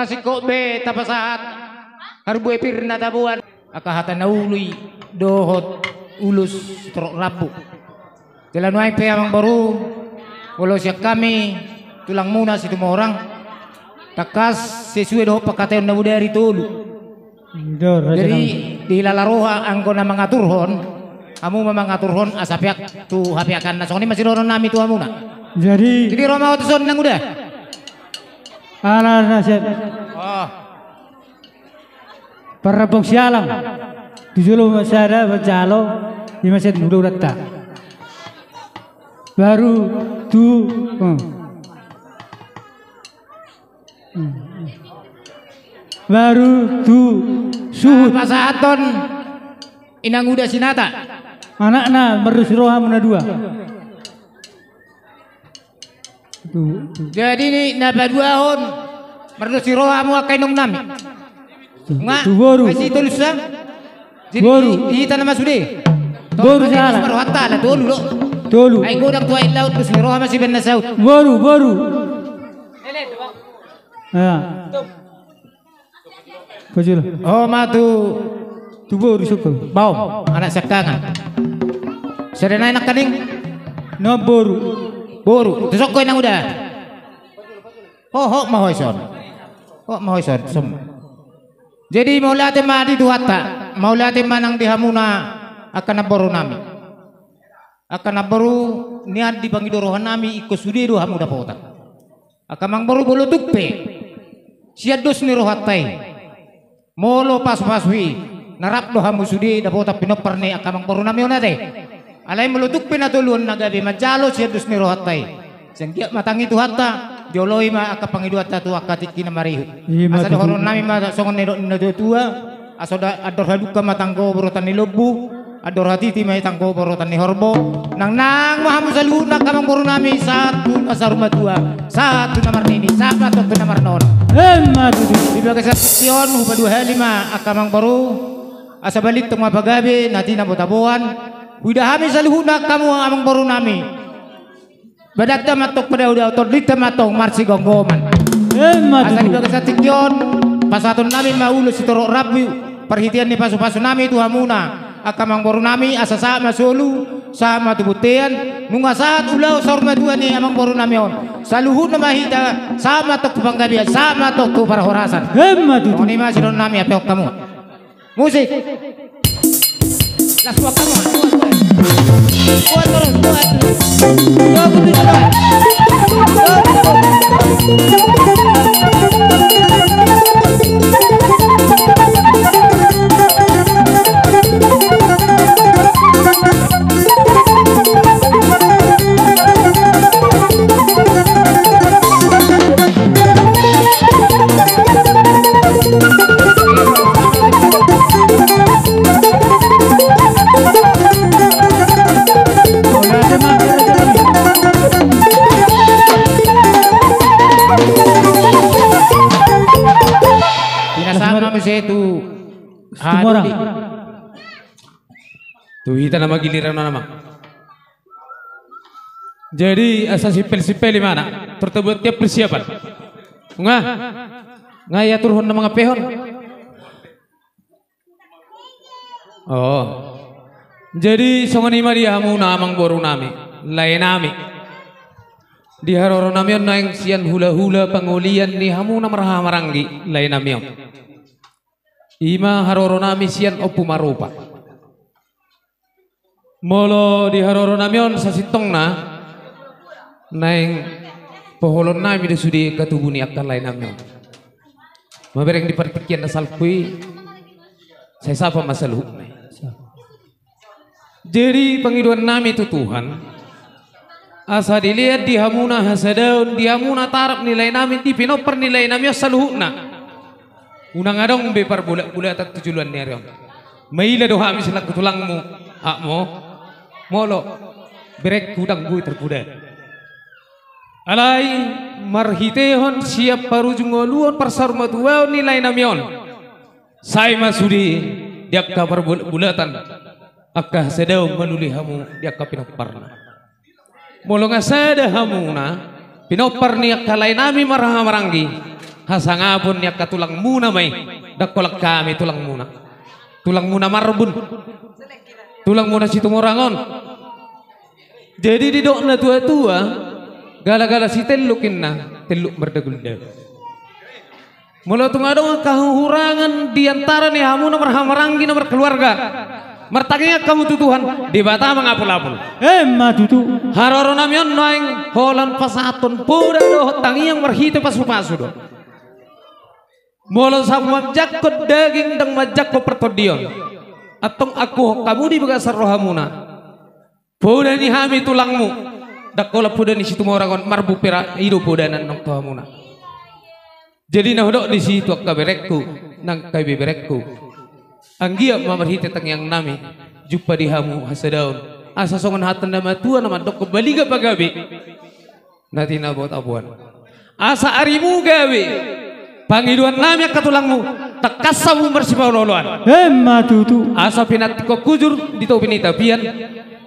Singkop be tapasahat harbue pir na taboan. Angka hata na uli dohot ulos torop rambu. Jala nuaeng pe amangboru, molo sian hami tulangmuna Situmorang, tangkas sesuai dohot pangkataion na bodari tolu. Jadi dihilala roha anggo na mangaturhon, hamu ma mangaturhon asa peak tu hapeakanna. Songon i ma sidohononnami tu hamuna. Jadi roha ma ho tuson, Inang Uda. Ala na sian parrambang sialang tu jolo ma sada manjalo, i ma sian uda-udanta. Baru tu, hmm. Hmm. Baru tu suhut. Pasahathon Inang Uda Sinata. Anakna mardos ni roha hamu na dua. Jadi na paduahon mardos ni roha hamu angka inongnami. Nga, tu boru. Ai si tolu sa. Jadi boru. Di hita nama sude. Boru sahala. Marrohanta ala tolu do. Tolu. Ai godang tu aek laut dos ni roha ma sibaen na saut. Boru, boru. Ya. Ho ma tu, tu boru songko. Baom, anak siangkangan. Sada nai nangkaning. Na boru. Boru. Tu songko, Inang Uda. Ho, ho ma ho ison. Ho ma ho ison. Jadi mauliate ma di Tuhanta. Mauliate ma nang di hamuna angka namborunami. Angka namboru, nian di pangido rohanami ingkon sude do hamu dapotan. Angka amangboru, molo tung pe sian dos ni rohanta i, molo pasupasu i, na rap do hamu sude dapotan pinompar ni angka amangborunami on ate. Alai molo tung pe na tolu on na gabe manjalo sian dos ni rohanta i, sai anggiat ma tangi Tuhanta, dioloi ma angka pangidoanta tu angka tingki na marihut. Asa dohononnami ma songon na nidok ni natuatua. Asa andor hadungka ma tanggo borotan ni lombu, andor hatiti ma i tanggo borotan ni horbo. Nangnang ma hamu saluhutna angka amangborunami, sahat tu na saur matua, sahat tu na marnini, sahat ma tong tu na marnono. Emma tutu. Di bagasan tingki on hupadua hali ma angka amangboru, asa balintang ma pagabe na tina bota boan. Huida hami saluhutna angka amangborunami. Badanta ma tong padao-dao, tondinta ma tong marsigomgoman. Emma tutu. Asa di bagasan tingki on pasahatonnami ma ulos sitorop rambu, parhitean ni pasupasunami tu hamuna angka amangborunami, asa sahat ma solu, sahat ma tu bontean, nunga sahat ulaon saur matua ni amangborunami on. Saluhutna ma hita sahat ma tong tu panggabean, sahat ma tong tu parhorasan. Emma tutu. Songon i ma sidohononnami, ape on hamu. Musik. Las buat kamu. Buat terus, buat. Dua puluh tujuh, buat. Pinasahat ma muse tu Situmorang. Tu hita nama giliran nama. Jadi asa simpel-simpel i ma na, tor tabuat tiap persiapan. Nga, nga ia turhon na mangampehon. Oh. Jadi songon i ma di hamuna amangborunami, laenami. Di haroronami on naeng sian hula-hula pangolian ni hamuna marhaha-maranggi, laenami on. I ma haroronami sian Ompu Maropa. Molo di haroronami on sasintongna, naeng poholonnami do sude angka tubu ni angka laenami on. Mamereng di partingkian na salpu i, sai sapa ma saluhutna i. Jadi pangidoannami tu Tuhan, asa dilean di hamuna hasadaon, di hamuna tarap ni laenami, di pinompar ni laenami on saluhutna. Unang adong be parbulat-bulatan tu joloan ni ari on. Maila do hami selaku tulangmu, hakmu, molo berengku ndang boi tarpoda. Alai marhitehon sian parujung ngoluon parsaurmatuaon ni laenami on, sai ma sude di angka parbulat-bulatan angka hasadaon manuli hamu di angka pinomparna. Molo nga sada hamuna pinompar ni angka laenami marhaha-maranggi, hasangapon ni angka tulangmuna ma i, ndang holan hami tulangmuna. Tulangmuna Marbun. Tulangmuna Situmorang on. Jadi didok na tua-tua, gala-gala sitelluk inna, telluk mardagul-dagul. Molo tung adong angka hahurangan di antara ni hamu na marhahamaranggi na markeluarga, martangiang hamu tu Tuhan, Debata mangapul-apul. Emma tutu. Haroro nami on nuaeng holan pasahathon poda dohot tangiang marhite pasu-pasu do. Molo sai manjangkon daging ndang manjangkon partondion, antong angkuhon hamu di bagasan rohamuna. Poda ni hami tulangmu, ndang holan poda ni Situmorang on, Marbun pe ra i do podana antong tu hamuna. Jadi na hudok disi tu angka berengku, nang angka ibeberengku, anggiat ma marhite tangiang nami, jumpa di hamu hasadaon, asa songon hata ni na matua na mandokkon, baliga pagabe, na tinabotaboan. Asa arimu gabe, pangidoan nami angka tulangmu, tangkas hamu marsipaolo-oloan. Emma tutu. Asa pinantikhon hujur di topi ni tapian,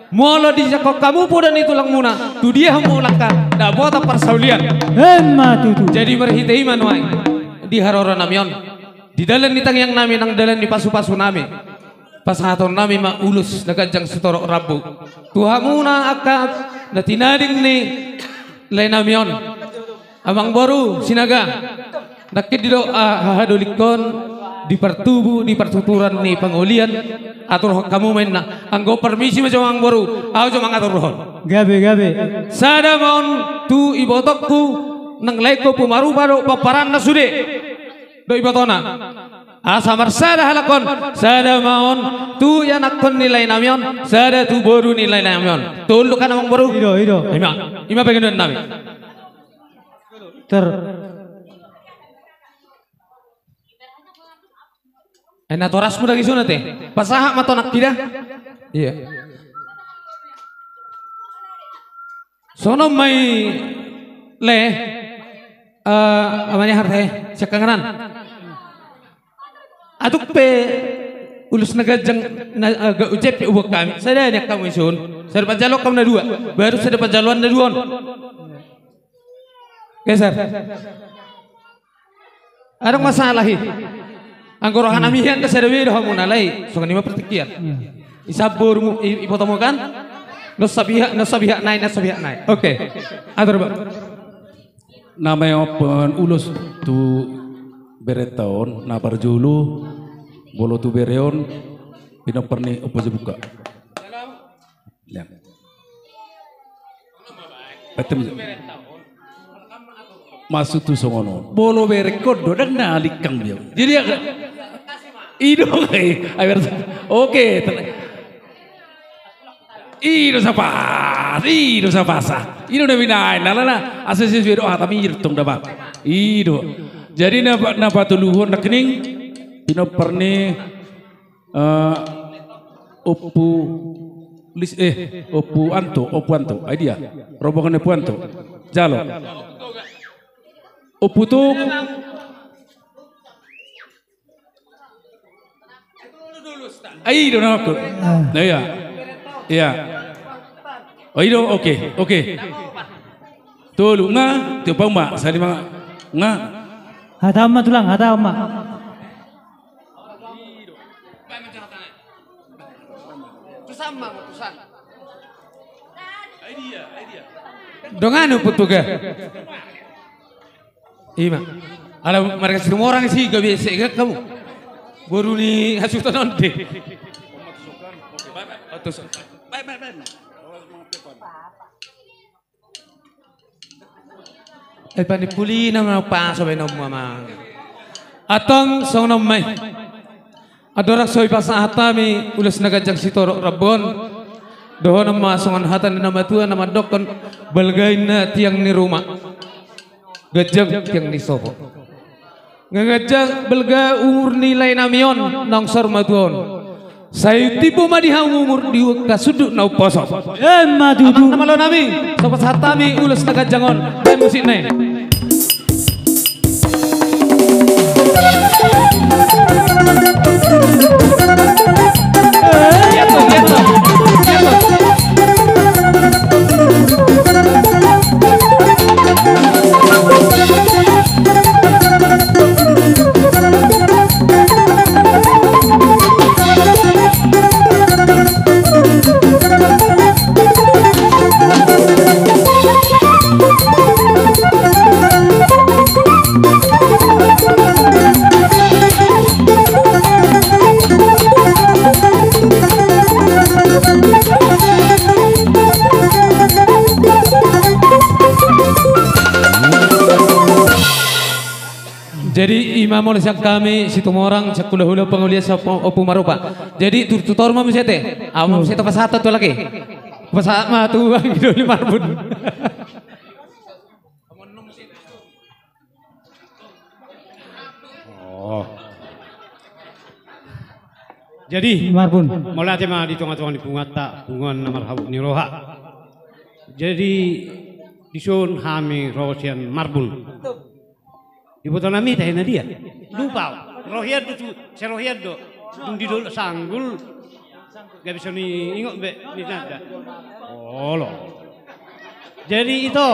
molo dijangkon hamu poda ni tulangmuna, tu dia hamu mangulangka, dapotan parsaulian. Emma tutu. Jadi marhite i ma nuaeng, di haroro nami on, di dalan ni tangiang nami nang dalan ni pasu-pasu nami, pasahaton nami ma ulos na ganjang sitorop rambu tu hamuna angka na tinading ni lae nami on, Amangboru Sinaga. Nangkin didok, ah, hahadolikhon di partubu, di partuturan ni pangolian, aturhon hamu ma inna. Anggo parmisi ma jo Amangboru, ahu jo mangaturhon. Gabe, gabe. Sada ma on tu ibotongku, nang laengku, Ompu Marupa dohot pomparanna sude dohot ibotona. Asa marsada halak on, sada ma on tu ianakhon ni lae nami on, sada tu boru ni lae nami on. Tolu kan, Amangboru? I do, i do. Ima, ima pangidoan nami. Ter. Eh, natorasmu dagi songon i ate. Pasahat ma tu anakki da. Iya. Songon on ma i, lae. Eh, amani harte, siangkangan an. Atuk pe ulos na ganjang na, eh, ga ujep pe ubuat hami. Sada ni hamu ison. Sada panjaloan hamu na dua. Baru sada panjaloan na dua on. Geser. Adong masalah i. Anggo roha nami hian da sada be do hamuna, lae. Songon i ma partingkian. Isa borumu, i-, ibotomu kan? Nasa pihak, nasa pihak nai, nasa pihak nai. Oke. Atur, Bang. Na meophon ulos tu berenta on, na parjolo, molo tu bere on, pinompar ni Ompu Jabuka. Ya. Betul. Maksud tu songon on. Molo berengkon do, ndang na lingkang dia. Jadi, i do, oke. Oke, ten-, i do sapas, i do sapas. I do na binaen, na, na, na. Asa sesuai do hata mirtong dapat. I do. Jadi na, na patoluhon nangkining, pinompar ni Eh, Ompu Lis-, eh, Ompu Anto, Ompu Anto, ai dia. Rombongan Ompu Anto. Jalo. Ompu Tuk. Ai do na aku. Ah. Nah, iya. Iya. Oh, i do, oke, oke. Tolu, nga, tiga, empat, sali ma, nga. Hata ma tulang, hata ma. Dongan putu ga. Ima. Ala marga Situmorang si gabe sega hamu. Boru ni hasuhuton on de. Eh, panimpuli nama paso be nomma mang. Antong songon on ma i. Andorang so dipasahat hami ulos na ganjang sitorop rambu on, dohonon ma songon hata ni na matua na mandokkon, balga inna tiang ni ruma, ganjang tiang ni sopo. Nga ganjang balga umur ni lae nami on, naung saur matua on. Sai timbo ma di hamu umur di angka sundut na umposo. Emma tutu. Amang na malo nami, so pasahat hami ulos na ganjang on. Baen musik na i. Molo sian hami Situmorang, sian hulahula pangoli sian Ompu Maropa. Jadi tu, tu toru ma muse ate. Au ma muse tapasahat tu halak i. Pasahat ma tu Anggi Doli Marbun. Oh. Jadi, Marbun, mauliate ma di tongatonga ni punguanta, punguan na marhabot ni roha. Jadi, dison hami ro sian Marbun. Iboto nami tahe na dia. Lupa au. Rohian do tu, serohian do. Dung di Dolok Sanggul. Gabe so niingot be, ninna da. Olo. Jadi ito,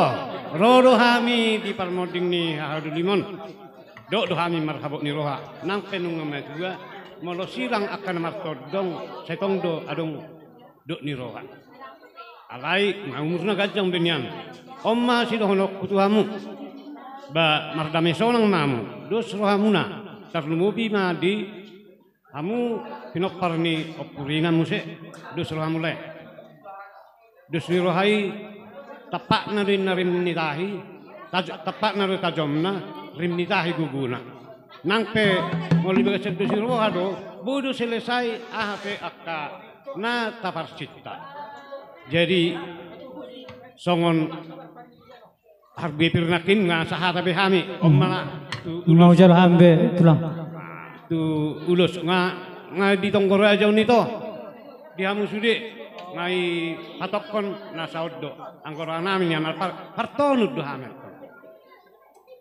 ro do hami di parmonding ni hahadolimon. Dok do hami marhabot ni roha. Nang pe nunga matua, molo sirang angka na martondong, sai tong do adong dok ni roha. Alai, ma umur na ganjang be nian. On ma sidohononku tu hamu. Ba mardame sonang ma hamu, dos rohamuna, tarlumobi ma di hamu pinompar ni Ompu Rina muse, dos rohamu lae. Dos ni roha i, tampakna do inna rim ni tahi, taj-, tampakna do tajomna, rim ni tahi gogona. Nang pe molo di bagasan dos ni roha do, boi do selesai aha pe angka na taparsinta. Jadi, songon harbue pir nangkin nga sahata be hami, on ma na tu ulos. Mau jalo hami be, Tulang. Tu ulos nga, nga di Tonggor Raja on ito. Di hamu sude, nga i patokkon na saut do. Anggo roha nami nian, par-, partonun do hami.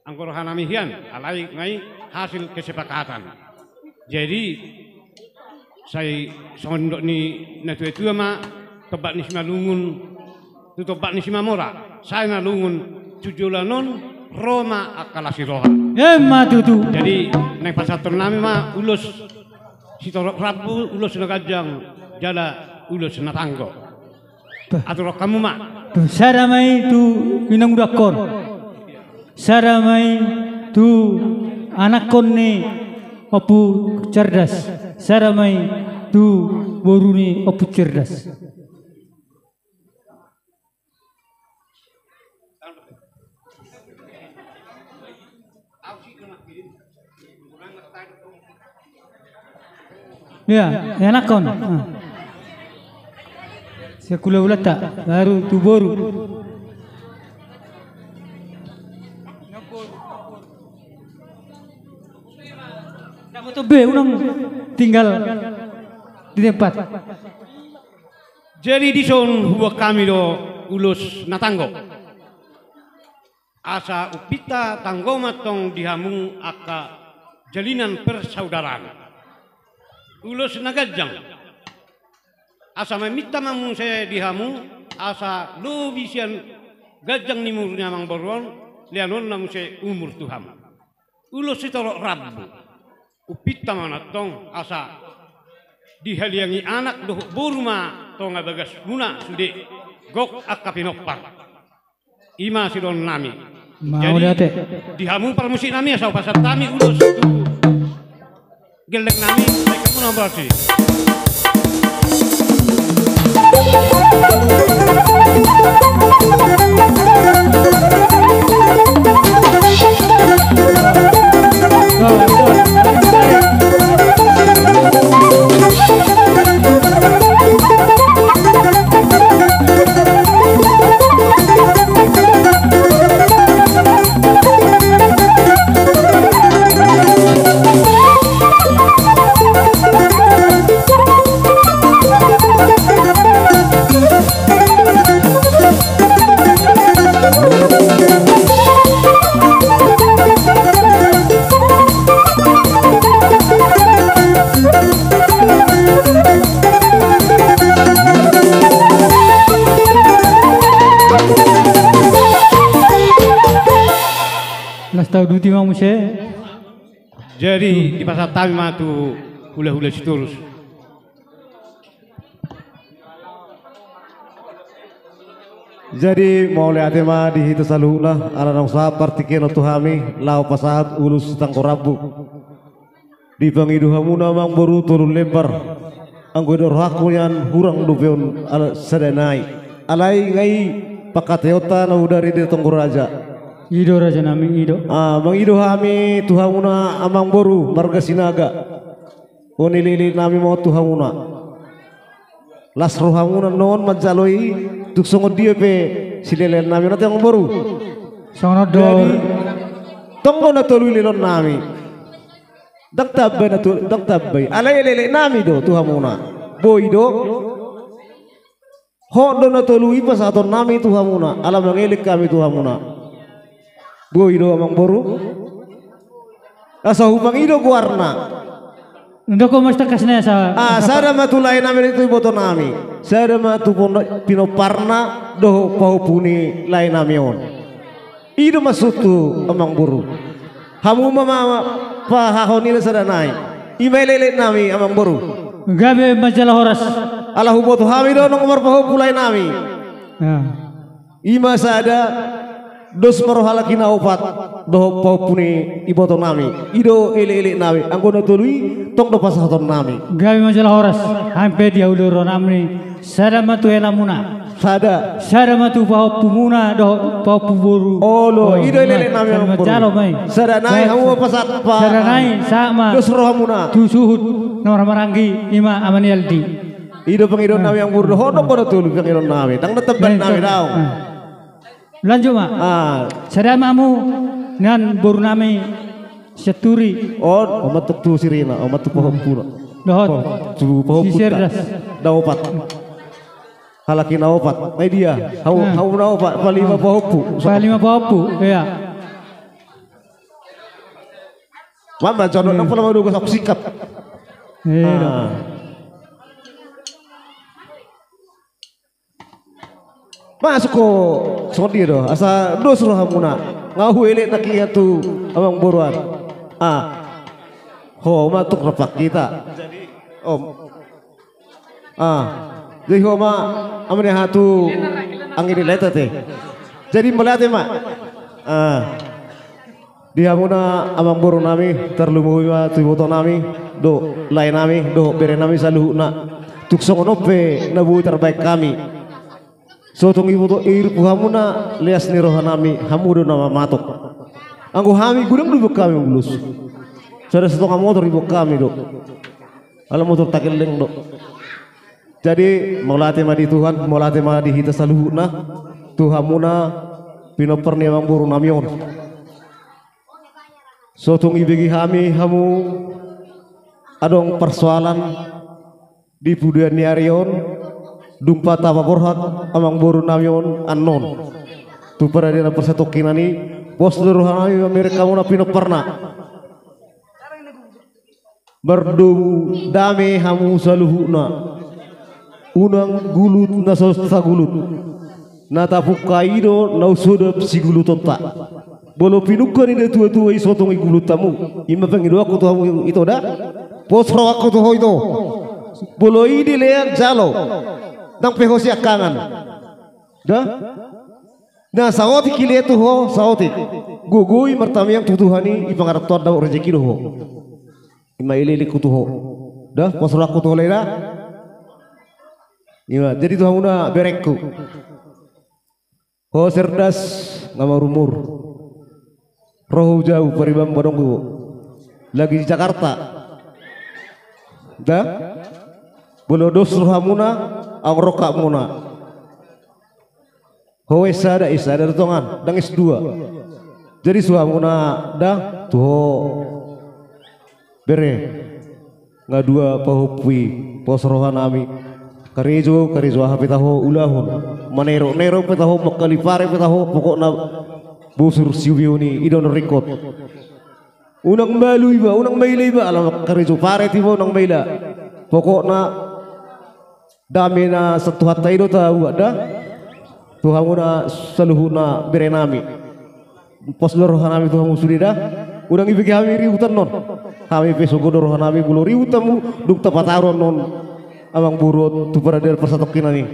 Anggo roha nami hian, alai nga i hasil kesepakatan. Jadi, sai songon dok ni natuatua ma, tombak ni Simalungun, tu tombak ni Simamora, sai na lungun tu joloan on, ro ma angka las ni roha. Emma tutu. Jadi, naeng pasahaton nami ma ulos sitorop rambu, ulos na ganjang, jala ulos na tanggo. Atur hamu ma. Sada ma i tu inangudakkon. Sada ma i tu anakkon ni Ompu Cerdas. Sada ma i tu boru ni Ompu Cerdas. Ya, enakkon. Ah. Sian hulahulanta, baru tu boru. Be, unang tinggal di tempat. Jadi dison huboan hami do ulos na tanggo. Asa umpinta tanggo ma tong di hamu angka jalinan persaudaraan. Ulos na ganjang. Asa maminta ma muse di hamu, asa lobi sian ganjang ni umur ni amangboru on, leanonna muse umur tu hamu. Ulos sitorop rambu. Umpinta ma antong asa dihaliangi anak dohot boru ma tonga bagasmuna sude, gok angka pinompar. I ma sidohonon nami. Jadi, di hamu parmusik nami, asa hupasahat hami ulos tu gelleng nami, baik kamu nomor si. Las tau duti ma muse. Jadi, dipasahat hami ma tu hulahula Sitorus. Jadi, mauliate ma di hita saluhutna, ala naung sahat partingkian on tu hami, laho pasahat ulos sitanggo rambu. Dipangido hamu ma amangboru tolu lembar, anggo di rohangku nian hurang dope on ala sada nai. Alai nga i pangkataionta na bodari di Tonggor Raja. I do raja nami, i do. Ah, mangido hami tu hamuna amangboru marga Sinaga. On elekelek nami ma on tu hamuna. Las rohamuna annon manjalo i, tung songon dia pe silelean nami on ate amangboru. Songon on do. Jadi, tong do na tolu ilelon nami. Ndang tamba na tolu, ndang tamba i. Alai elekelek nami do tu hamuna. Boi do. Hot do na tolu i pasahaton nami tu hamuna, ala mangelek hami tu hamuna. Boi do amangboru. Asa humangido goarna. Ndoko mas tangkas nesa. Ah, sada ma tu lae nami tu iboto nami. Sada ma tu pondok pinomparna dohot pahompu ni lae nami on. I do maksudhu amangboru. Hamu ma, ma, ma pahahon i na sada nai. I ma elekelek nami amangboru. Gabe manjalo horas. Ala huboto hami do nunga marpahompu lae nami. Ya. I ma sada, dos ma roha halak i na opat dohot pahompu ni iboto nami. I do elekelek nami. Anggo na tolu i tong do pasahaton nami. Gabe manjalo horas. Hami pe di hau do roha nami. Sada ma tu helamuna. Sada. Sada ma tu pahompumuna dohot pahompu boru. Olo, i do elekelek nami amangboru. Sada nai hamu ma pasahat. Sada nai sahat ma. Dos rohamuna. Tu suhut na marhahamaranggi i ma ama ni Aldi. I do pangidoan nami amangboru dohot nang na tolu pangidoan nami. Ndang na tamba nami daong. Lanjut ma. Ah. Sada ma hamu nian boru nami Sianturi. On, on ma tok tu sirina, on ma tok pahompuna. Dohot. Tu pahompu si Serdas. Daopat. Halak i na opat. Nai dia. Hau, hau na opat. Palima pahompu. Palima pahompu. Iya. Mama, jangan nak pula mau dua sikap. Iya. Masuk ko songon dia do. Asa dos rohamuna. Nga huelek nangkin tu amangboru an. Ah. Ho ma tuk rapak kita. Om. Ah. Jadi ho ma ama ni hatu angin ni leta te. Jadi melihat ma. Ah. Di hamuna amangboru nami, tarlumobi ma tu iboto nami, dohot lae nami, dohot bere nami saluhutna. Tung songon on pe na boi tarbaen hami. So tung iboto i rupu hamuna, leas ni roha nami, hamu do na mamatok. Anggo hami godang do iboan hami ulos. Sada satonga motor iboan hami do. Ala motor tagelleng do. Jadi, mauliate ma di Tuhan, mauliate ma di hita saluhutna, tu hamuna pinompar ni amangboru nami on. So tung ibege hami hamu adong parsoalan di pudian ni ari on, dung pe tapaborhat amangboru nami on annon. Tu paradanan parsatongkinan i, pos do roha nami mamereng hamuna pinomparna. Mardomu dame hamu saluhutna. Unang gulut na so tagulut. Na tapungka i do na husodap sigulutonta. Molo pinungka ni natuatua i so tung i gulut hamu. I ma pangidoanku tu hamu ito da. Pos rohangku tu ho ito. Molo i dilean jalo. Ndang pe ho siangkangan. Da? Na saotik i lean tu ho saotik. Gogo i martamiang tu Tuhan i, i pangarantoan dapot rejeki do ho. I ma elekelekku tu ho. Da, pos rohangku tu ho lae da. I ma, jadi tu hamuna berengku. Ho Serdas, nga marumur. Ro ho jau pariban badongku. Lagi di Jakarta. Da? Molo dos rohamuna, aung rongkapmuna. Ho S sada, S sada do tongan, ndang S dua. Jadi suhamuna da, tu ho. Bere. Nga dua pahompu i, pos roha nami. Karejo, karejo aha pe taho ulahon. Manero, nero pe taho, mangkali pare pe taho, pokokna busur siubion i, i do na ringkot. Unang malu iba, unang maila iba, ala karejo paret iba, unang maila. Pokokna dame na sian Tuhanta i do tabuat da. Tu hamuna saluhutna bere nami. Pos do roha nami tu hamu sude da. Unang ibege hami ribut annon. Hami pe sogo do roha nami molo ribut hamu dung tapataru annon amangboru on tu paradanan parsatongkinan i.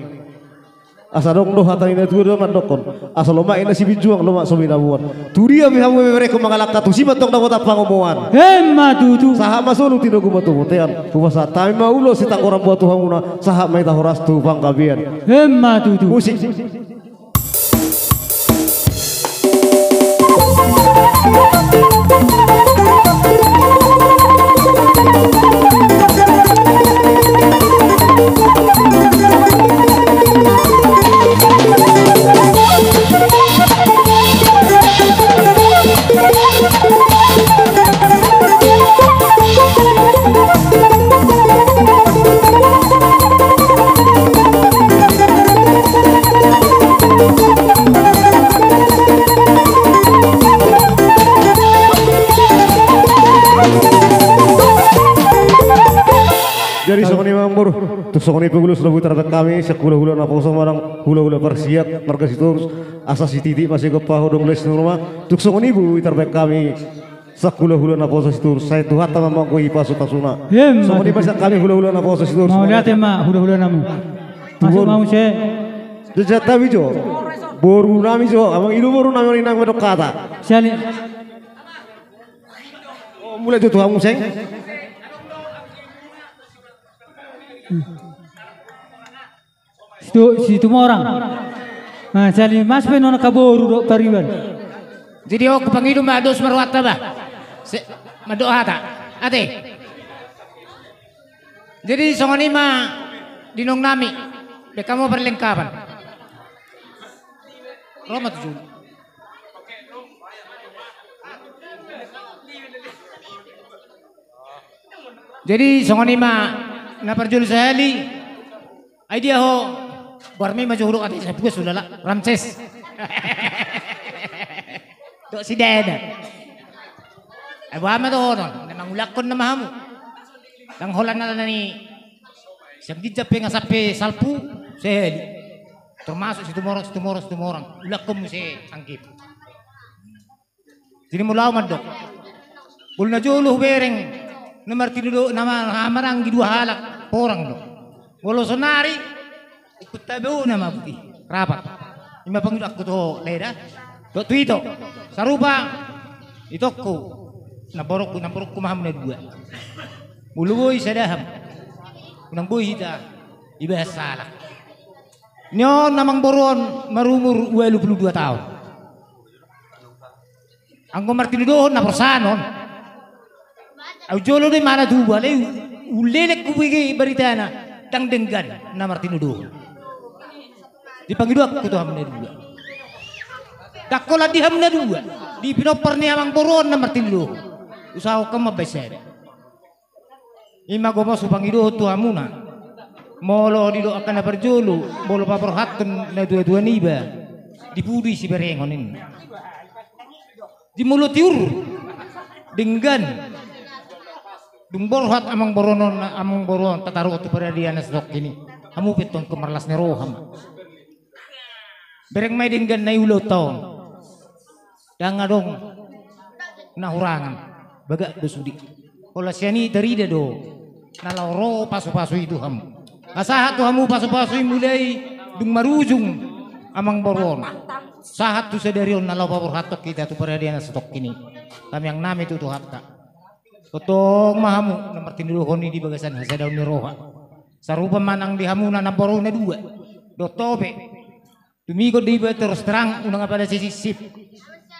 Asa adong do hata ni natua do mandokkon. Asa lomak i na sibinjuang lomak so binaboan. Tu dia pe hamu beberengku mangalangka tusi ma tong dapotan pangomoan. Emma tutu. Sahat ma solu tinogu ma tu bontean. Hupasahat hami ma ulos sitangkoran boan tu hamuna. Sahat ma hita horas tu panggabean. Emma tutu. Musik. Jadi songon i ma amang boru, tung songon i pe ulos na boi tarbahen hami sian hulahula naposo manang hulahula parsiat marga Sitorus, asa sititi ma sigompa ho dohot les ni ruma. Tung songon i boi tarbahen hami sian hulahula naposo Sitorus, sai Tuhanta ma manggohi pasupasuna. Songon i ma sian hami hulahula naposo Sitorus. Mauliate ma hulahula nami. Masuk ma muse. Jajat hami jo. Boru nami jo, amang, ido boru nami on, inang ma dok hata. Siali. Mulak jo tu hamu muse. Situ, Situmorang. Nah, siali, masuk pe non angka boru dohot pariban. Jadi on hupangido ma dos ma rohanta bah. Mandok hata. Ate. Jadi songon i ma di naung nami. Bahen hamu perlengkapan. Ro ma tu jolo. Jadi songon i ma na parjolo sahali. Ai dia ho? Goarmi ma jo hudok ate, sapuas ulala, Ramses. Dok sidada. Ai boha ma dohonon, na mangulakhon nama hamu. Ndang holan ala ni sian ginjang pe nga sampe salpu sahali. Termasuk Situmorang, Situmorang, Situmorang. Ulakhon muse anggim. Jadi molo au mandok, molo na jolo hubereng na martinodohon, na marhahamaranggi dua halak, porang do. Molo sonari ingkon tabo nama buti rapat. I ma pangidoanku tu ho lae da dohot tu ito. Sarupa itongku, namborungku, namborungku ma hamu na dua. Molo boi sada hamu, unang boi hita ibahas salah. Ni on amangboru on marumur ualu pulu dua taon. Anggo martinodohon na porsan on, au jolo do imana tubu, alai uleleng hubege baritana, ndang denggan na martinodohon. Jadi pangidoanku tu hamu na dua, ndang holan di hamu na dua, di pinompar ni amangboru on na martinodohon, usahaon hamu mambahen sada. I ma gomos hupangidohon tu hamuna. Molo didok angka na parjolo, molo paborhathon natuatua niba, dipudui siberengon, ninna. Di molo tiur denggan, dung borhat amangboru on, amangboru on tataruhon tu paradiana satongkin i. Hamu pe tong ingkon marlas ni roha ma. Bereng ma i denggan na i ulaonta on. Ndang adong na hurangan, bagak do sude. Holan sian i tarida do na laho ro pasupasu i tu hamu. Nga sahat tu hamu pasupasu i mulai dung marujung amangboru on, sahat tu sadari on na laho paborhathon hita tu paradiana satongkin i. Tamiang nami tu Tuhanta. Tongtong ma hamu na martinodohon i di bagasan hasadaon ni roha. Sarupa ma nang di hamuna namboru na dua. Dohot ho pe. Tumigot do iba terus terang, unang apala sisipsip.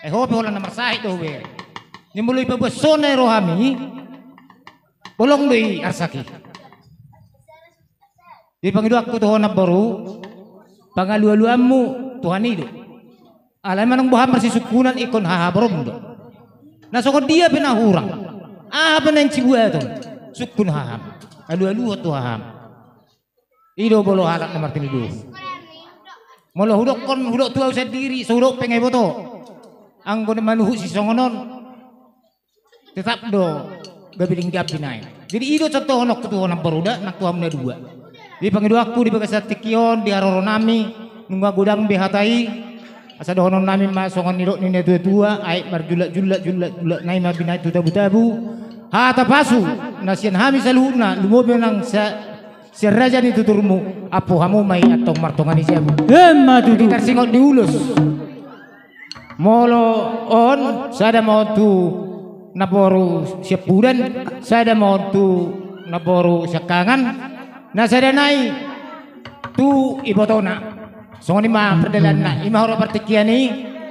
Ai ho pe holan na marsahit do hubereng. Ni molo ipaboa songon i rohami, bolong do i arsak i. Jadi pangidoanku tu ho namboru, pangalualuanmu Tuhan i do. Alai manang boha marsisungkunan ingkon hahaborom do. Na songon dia pe na hurang, aha pe naeng sibuaton, sungkun haham, alualuhon tu haham. I do molo halak na martinodohon. Molo hudokkon, hudok tu au sandiri, so hudok pe nga iboto. Anggo na manuhuk sisongon on, tetap do gabe linggambi nai. Jadi i do contohononku tu ho namboru da, nang tu hamu na dua. Jadi pangidoanku di bagasan tingki on, di haroro nami, nunga godang be hata i. Asa dohonon nami ma songon nidok ni natuatua, aek marjulak-julak, julak-julak nai ma binahen tu tabu-tabu. Hata pasu na sian hami saluhutna, lumobi nang sa- sian raja ni tuturmu, ampu hamu ma i antong martonga ni jabu. Emma tutu. Tarsingot di ulos. Molo on, sada ma on tu namboru siampudan, sada ma on tu namboru siangkangan, na sada nai tu ibotona. Songon i ma perdalananna, i ma hurang partingkian i.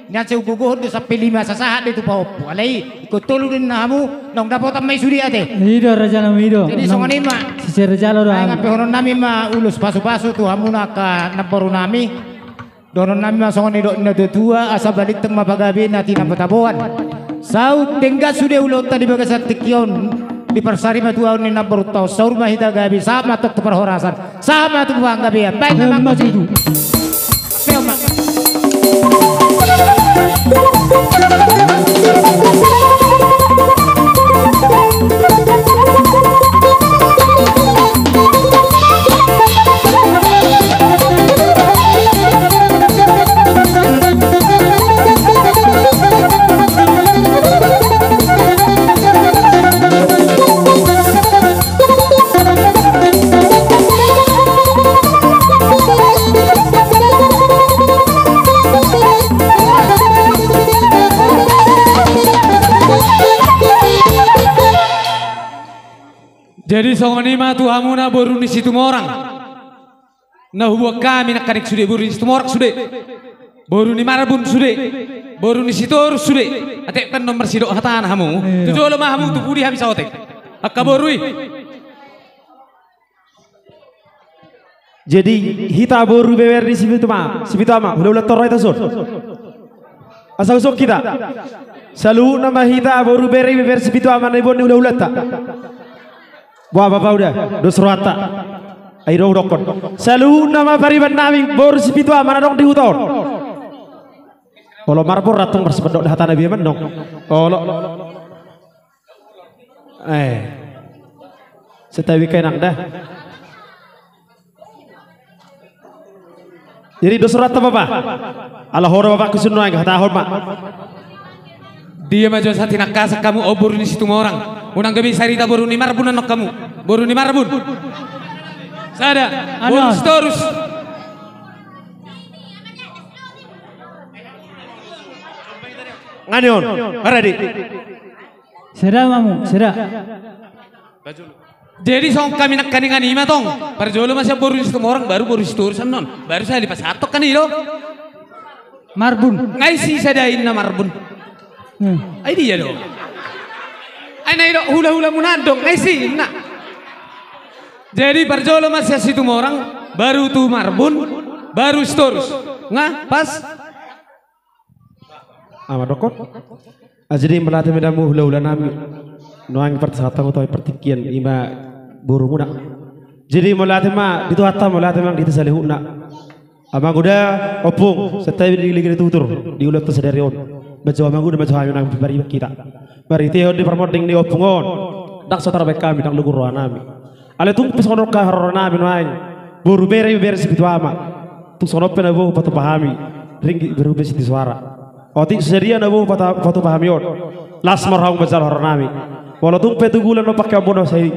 Nian sai hugogohon do sampe lima sasahat do i tu pahompu. Alai ingkon tolu do ninna hamu, naung dapotan ma i sude ate. I do raja nami i do. Jadi songon i ma. Sise raja lo do. Ai ngampehonon nami ma ulos pasupasu tu hamuna angka namboru nami. Dohonon nami ma songon nidok ni natuatua, asa balintang ma pagabe na tinapa taboan. Saut denggan sude ulaonta di bagasan tingki on, diparsari ma tu ahu ni namborunta on, saur ma hita gabe, sahat ma tong tu parhorasan, sahat ma tu panggabean. Baen nama. Emma tutu. Peon ma. Jadi songon i ma tu hamuna boru ni Situmorang. Na huboan hami nangkaning sude boru ni Situmorang sude. Boru ni Marbun sude. Boru ni Sitorus sude. Atik pe annon marsidok hatana hamu. Iya. Tu jolo ma hamu tu pudi hami saotik. Angka boru i. Jadi hita boru beber ni Sipitu Ama, Sipitu Ama, hulahulanta on ro hita son. Asa husok hita. Saluhutna ma hita boru bere beber Sipitu Ama na iboan ni hulahulanta. Boa bapa uda, dos rohanta. Ai do hudokkon. Saluhutna ma pariban nami boru Sipitu Ama na adong di huta on. Olo marbor antong marsipandok da hatana bia mannong. Olo. Eh. Setawi kenang da. Jadi dos rohanta bapa. Ala ho do bapakku sun nuaeng, hatahon ma. Dia ma jo asa tinangkasan hamu, o boru ni Situmorang. Unang gabe sarita boru ni Marbun annon hamu. Boru ni Marbun. Sada. Boru ni Sitorus. Ngani on. Aradi. Sada ma hamu, sada. Jadi songon hami nangkaningan i ma tong. Parjolo ma sian boru ni Situmorang, baru boru ni Sitorus annon. Baru sahali pasahat tong kan i do. Marbun. Nga ise sada inna Marbun. Hmm. Ai dia do. Ai na i do hulahula muna adong, nga ise inna. Jadi parjolo ma sian Situmorang, baru tu Marbun, baru Sitorus. Nga pas. Ama dokkon. Ah, jadi mauliate ma di hamu hulahula nami. Nuaeng parsahaton tu partingkian i ma borumuna. Jadi mauliate ma di Tuhanta, mauliate ma di hita saluhutna. Amang uda, ompung, santabi di ligiri tutur, di ulaonta sadari on. Manjou amang uda, manjou hami nang pariban hita. Marhitehon di parmonding ni ompung on. Ndang so tarbaen hami, ndang lugur roha nami. Alai tung pe songon on haroronami nuaeng. Boru bere, bere Sipitu Ama. Tung songon on pe na boi hupatupa hami. Ringgit berube siti suara. Otik so sadia na boi hupata-, hupatupa hami on. Las ma roham manjalo haroronami. Molo tung pe tu bulan ma pangkeonmuna sai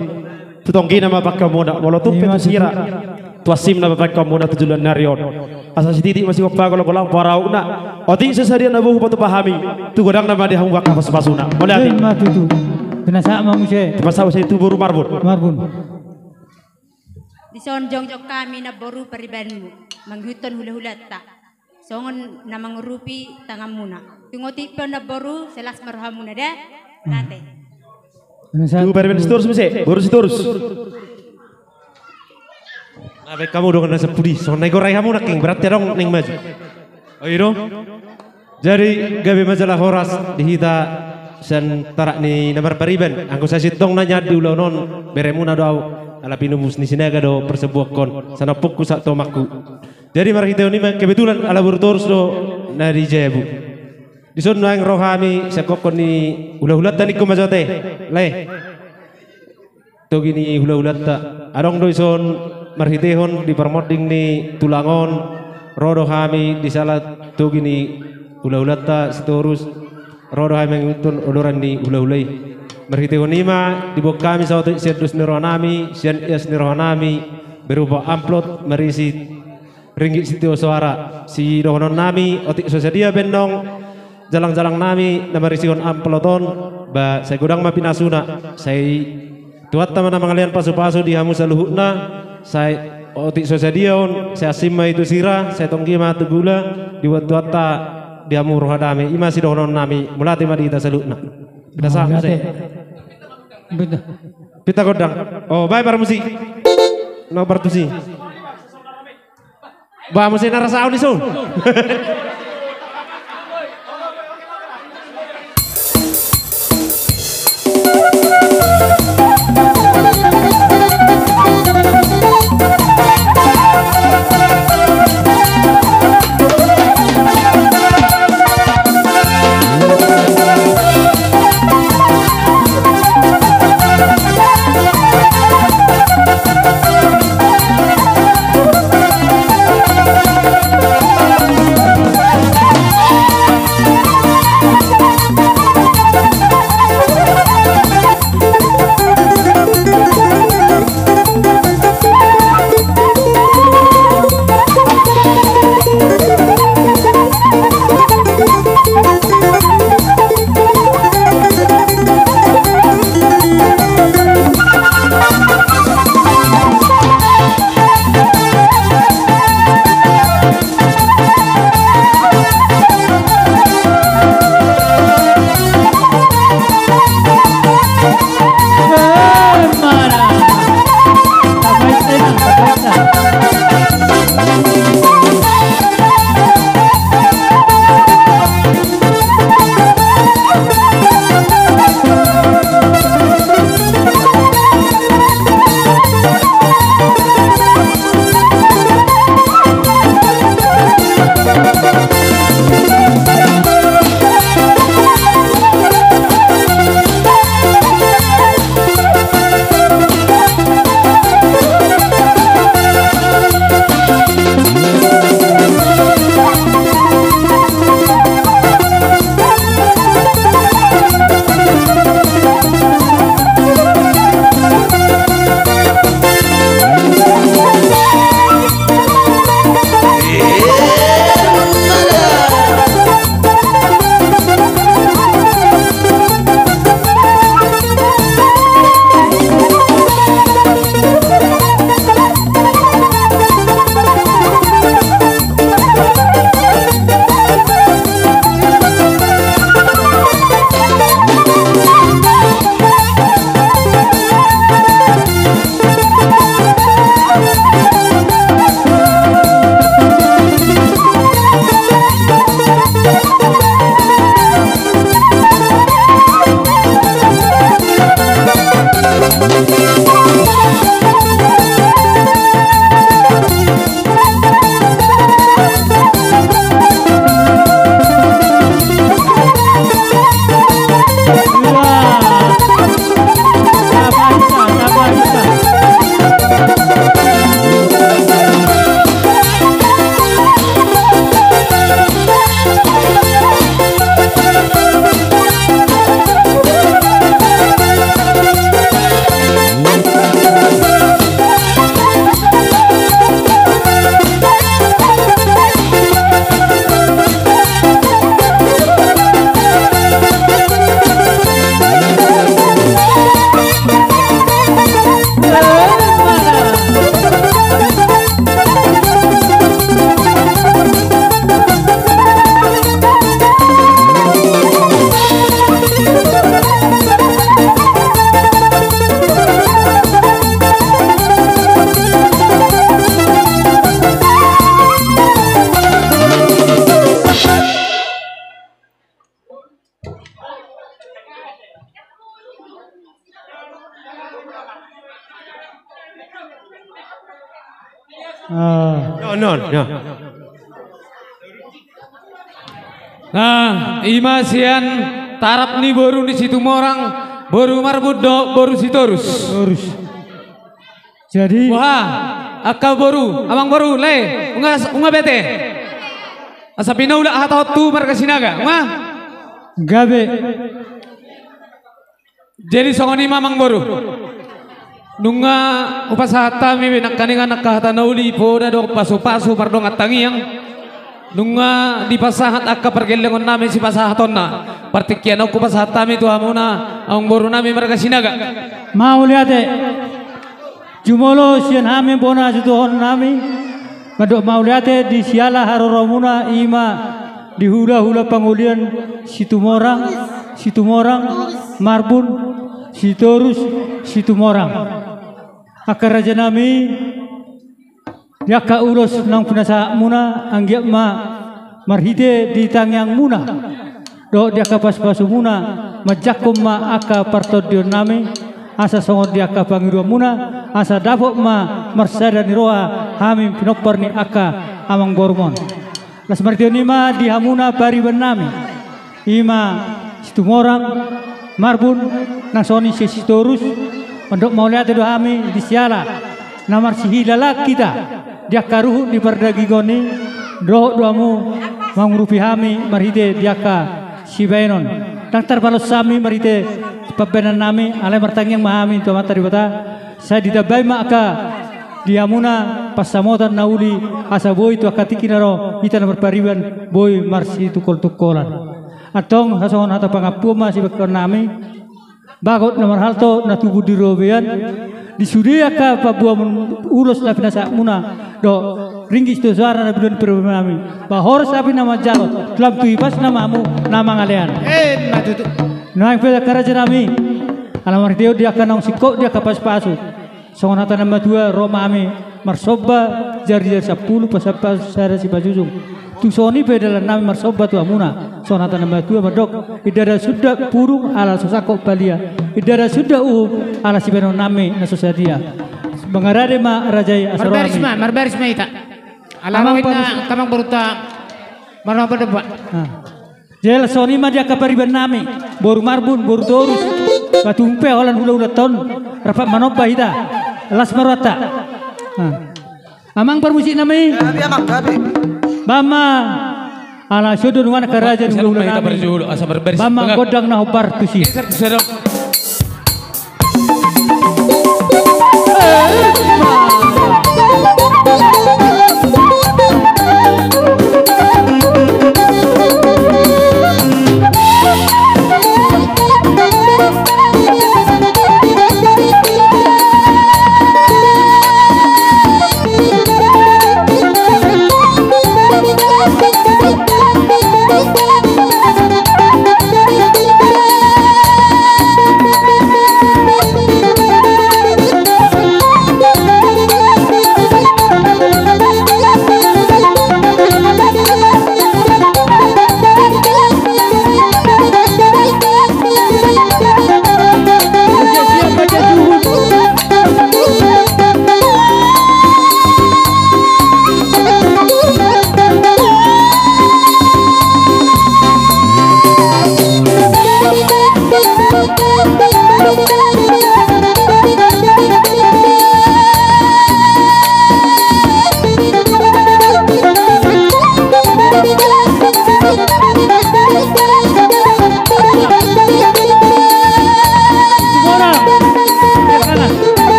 tu tonggina ma pangkeonmuna. Molo tung pe tu sira. Tu asim na ma pangkeonmuna tu joloan ni ari on. Asa sititi ma sigompa, golanggolang pangarahutna. Otik so sadia na boi hupatupa hami. Tu godangna ma di hamu angka pasupasuna. Mauliate. Ima tutu. Pinasahat ma muse. Pinasahat muse tu boru Marbun. Marbun. Dison jongjong hami namboru paribanmu. Mangihuthon hulahulanta. Songon na mangurupi tanganmuna. Tung otik pe on namboru, sai las ma rohamuna da. Mauliate. Tu pariban Sitorus muse. Boru Sitorus. Baen hamu dongan na sampulu i, songon na igorai hamu nangkin, berarti adong naeng maju. O i do. Jadi gabe ma jala horas di hita sian tarak ni na marpariban. Anggo sasintongna nian di ulaon on, beremuna do au, ala pinubus ni Sinaga do parsembuakkon. Sian ompungku sahat tu amangku. Jadi marhitehon i ma kebetulan ala boru Torus do na di jabu. Dison nuaeng ro hami sian gokhon ni hulahulanta ningku ma jo ate. Lae. Togi ni hulahulanta. Adong do dison marhitehon di parmonding ni tulang on, ro do hami di sala togi ni hulahulanta Sitorus, ro do hami mangihuthon odoran ni hulahula i. Marhitehon i ma diboan hami saotik sian dos ni rohanami, sian ias ni rohanami, berupa amplop marisi ringgit sitio soara. Sidohononnami, otik so sadia pe annon jalangjalangnami na marisihon amplop on, ba sai godang ma pinasuna, sai Tuhanta ma na mangalehon pasupasu di hamu saluhutna, sai otik so sadia on, sai asing ma i tu sira, sai tonggi ma tu gula, diboan Tuhanta Di hamu roha dame, i ma sidohonon nami, mauliate ma di hita saluhutna. Pinta sahat muse. Pinta gondang. O, baen parmusik. Nomor tusi. Ba muse na rasa au ni son. Ah. Non, non, non. Nah, i ma sian tarap ni boru ni Situmorang, boru Marbun dohot boru Sitorus. Torus. Jadi boha, angka boru, amangboru, lae, unga, unga bete. Asa pinaulak hata on tu marga Sinaga, unga? Gabe. Jadi songon i ma, amangboru. Nunga hupasahat hami be nangkaningan angka hata na uli, poda dohot pasupasu pardongan tangiang. Nunga dipasahat angka pargellengon nami sipasahatonna. Partingkian on hupasahat hami tu hamuna, amangboru nami marga Sinaga. Mauliate. Jumolo sian hami bona situhon nami. Mandok mauliate di siala haroromuna, i ma Di hula-hula pangolian Situmorang, Situmorang, Marbun, Sitorus, Situmorang. Angka rajanami, di angka ulos naung pinasahatmuna, anggiat ma marhite di tangiangmuna dohot di angka pasupasumuna, manjangkon ma angka partondionnami, asa songon di angka pangidoanmuna, asa dapot ma marsada ni roha hami pinompar ni angka amangborumon. Las marhite on i ma di hamuna paribannami, i ma Situmorang, Marbun, nang songon i si Sitorus, mandok mauliate do hami di siala na marsihilalaan hita di angka ruhut ni pardagingon i, dohot do hamu mangurupi hami marhite di angka sibahenon. Ndang tarbalos hami marhite pambahenannami, alai martangiang ma hami tu Amanta Debata, sai ditambai ma angka di hamuna pansamotan na uli, asa boi tu angka tingki na ro hita na marpariban boi marsitungkoltungkolan. Antong hasongon hata pangampuon ma sibangkonnami, bagot na marhalto na tubu di robean, di sude angka pambuamon ulos na pinasahatmuna dohot ringgit sitio soara na binoan ni paribannami, ba horas api na manjalo, lam tu hipasna ma hamu na mangalean. Emma tutu. Naeng pe angka rajanami, ala marhite on di angka naung singkop di angka pasupasu, songon hata ni na matua, ro ma hami marsomba jarijari sampulu, pasupasu sada sipajujung. Tung songon i pe dalannami marsomba tu hamuna, songon hata ni na matua mandok: Inda ra sundat pudung ala so sangkot palia, inda ra sundat uhum ala sibahenonnami na so sadia. Mangarade ma raja i, asa ro hami. Marbaris ma, marbaris ma hita. Ala ro inna amangborunta marnomba domba. Ah. Jala songon i ma di angka paribannami, boru Marbun, boru Torus, ba tung pe holan hulahulanta on rap manomba hita. Las ma rohanta. Ah. Amang parmusiknami. Gabe, amang, gabe. Bahen ma, ala so do nuaeng angka raja ni hulahulanami. Bahen ma gondang na hombar tusi.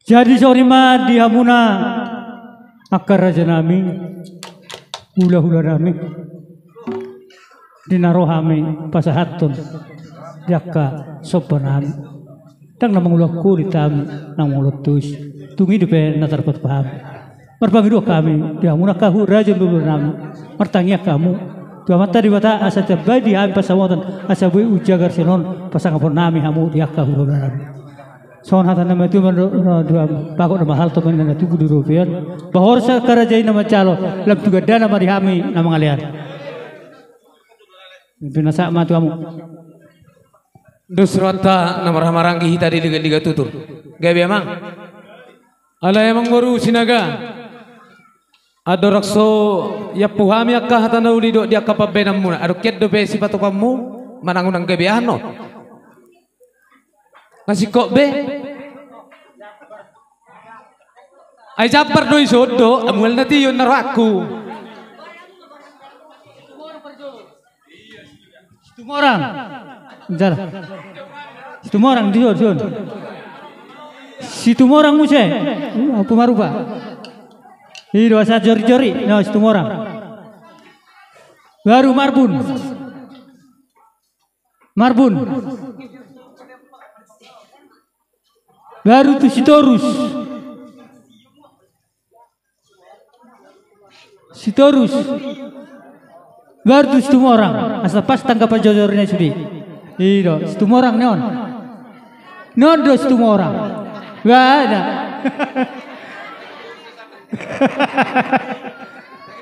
Jadi songon i ma di hamuna angka raja nami, hula-hula nami, di na ro hami pasahathon di angka somba nami. Ndang na mangulahon holi hami, na mangulahon tois. Tung i dope na tarpatupa hami. Marpangidoan hami di hamuna angka hu-, raja ni hula-hula nami. Martangiang hamu tu Amanta Debata asa tambai di hami pansamotan, asa boi umjagar sian on pasangapon nami hamu di angka hula-hula nami. Songon hata ni natuatua ma do, do, do, bagot na mahal tu na tubu di robean. Bahorsa angka raja i na manjalo, lam tu gandana ma di hami na mangalean. Pinasahat ma tu hamu. Dos rohanta na marhahamaranggi hita di liga-liga tutur. Gabe amang. Alai amang boru Sinaga. Andorang so iampu hami angka hata na uli dohot di angka pambaenanmuna. Adong hian dope sipatupaonmu manang unang gabe aha on. Nga singkop be. Ai jambar do i sondo, mual na tion na rohangku. Situmorang. Jala. Situmorang, dison, dison. Situmorang muse. Uh, apa marupa? I do asa jori-jori. No, Situmorang. Baru Marbun. Marbun. Baru tu Sitorus. Sitorus. Baru tu Situmorang. Asa pas tanggapan jojorina sude. I do, Situmorang ni on. Ni on do Situmorang. Ba, ada.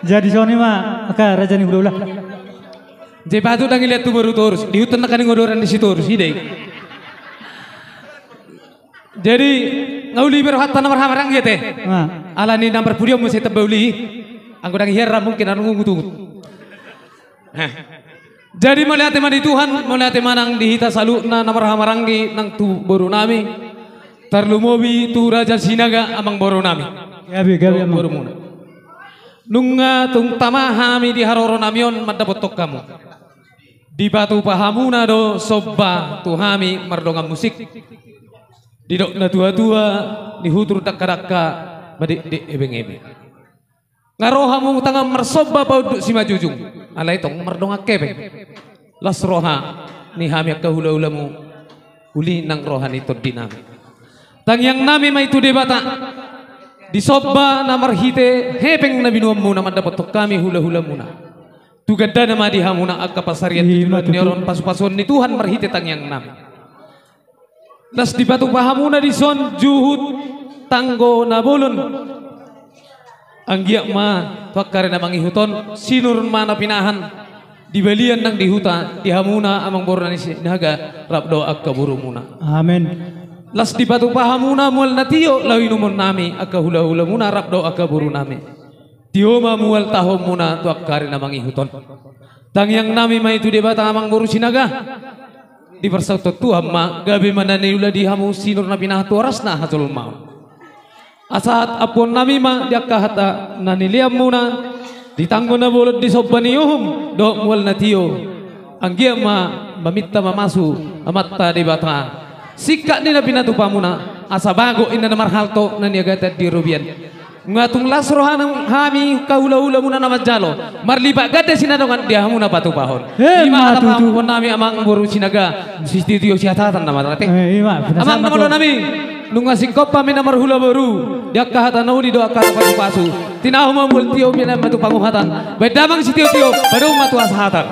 Jadi songon i ma, angka raja ni hula-hula. Jadi patut ndang ilean tu boru Torus. Dihuthon nangkaning odoran ni Sitorus, i do i. Jadi, nga uli be rohanta na marhahamaranggi ate. Alani na marpudionmu sai tamba uli. Anggo ndang i heran mungkin adong ungut-ungut. Heh. Jadi mauliate ma di Tuhan, mauliate ma nang di hita saluhutna na marhahamaranggi nang tu boru nami. Tarlumobi tu Raja Sinaga amang boru nami. Gabe, gabe, amang. Boru muna. Nunga tung tama hami di haroro nami on mandapothon hamu. Dipatupa hamuna do somba tu hami mardongan musik. Didok na tuatua, nihutur dangkadangka, madekdek ebeng-ebeng. Nga ro hamu tangan marsomba paunduk simanjujung, alai tong mardongan hepeng. Las roha ni hami angka hulahulamu, uli nang roha ni tondi nami. Tangiang nami ma i tu Debata, di somba na marhite hepeng na binuanmuna mandapothon hami hulahulamuna. Tu gandana ma di hamuna angka pansarian tu joloan ni ari on, pasupasuon ni Tuhan marhite tangiang nami. Las dipatupa hamuna dison juhut tanggo na bolon. Anggiat ma tu angka ari na mangihut on sinur ma na pinahan di balian nang di huta di hamuna amang boru nami Sinaga rap dohot angka borumuna. Amen. Las dipatupa hamuna mual na tio laho inumon nami angka hulahulamuna rap dohot angka boru nami. Tio ma mual tahomuna tu angka ari na mangihut on. Tangiang nami ma i tu Debata amang boru Sinaga. Diparsauthon Tuhan ma gabe ma na niula di hamu sinur na pinahan tu horasna hajolmaon. Asa ampuon nami ma di angka hata na nileanmuna di tanggo na bolon di somba ni uhum dohot mual na tio. Anggiat ma maminta mamasu Amanta Debata singkat ni na pinatupamuna asa bagot inna na marhalto na niagatan di robean. Nga tung las roha nang hami angka hulahulamuna na manjalo marlipat ganda sinadongan di hamu na patupahon. Eh, ima hata tutu. Pamungkaon nami amang boru Sinaga, sitio-tio sihasahatan nama rate. Eh, ima, amang na molo nami, nunga singkop hami na marhula boru di angka hata na uli dohot angka hata pasupasu. Tinahu ma mual tio binaen ma tu panguhatan. Baen damang sitio-tio, padomu ma tu hasahatan.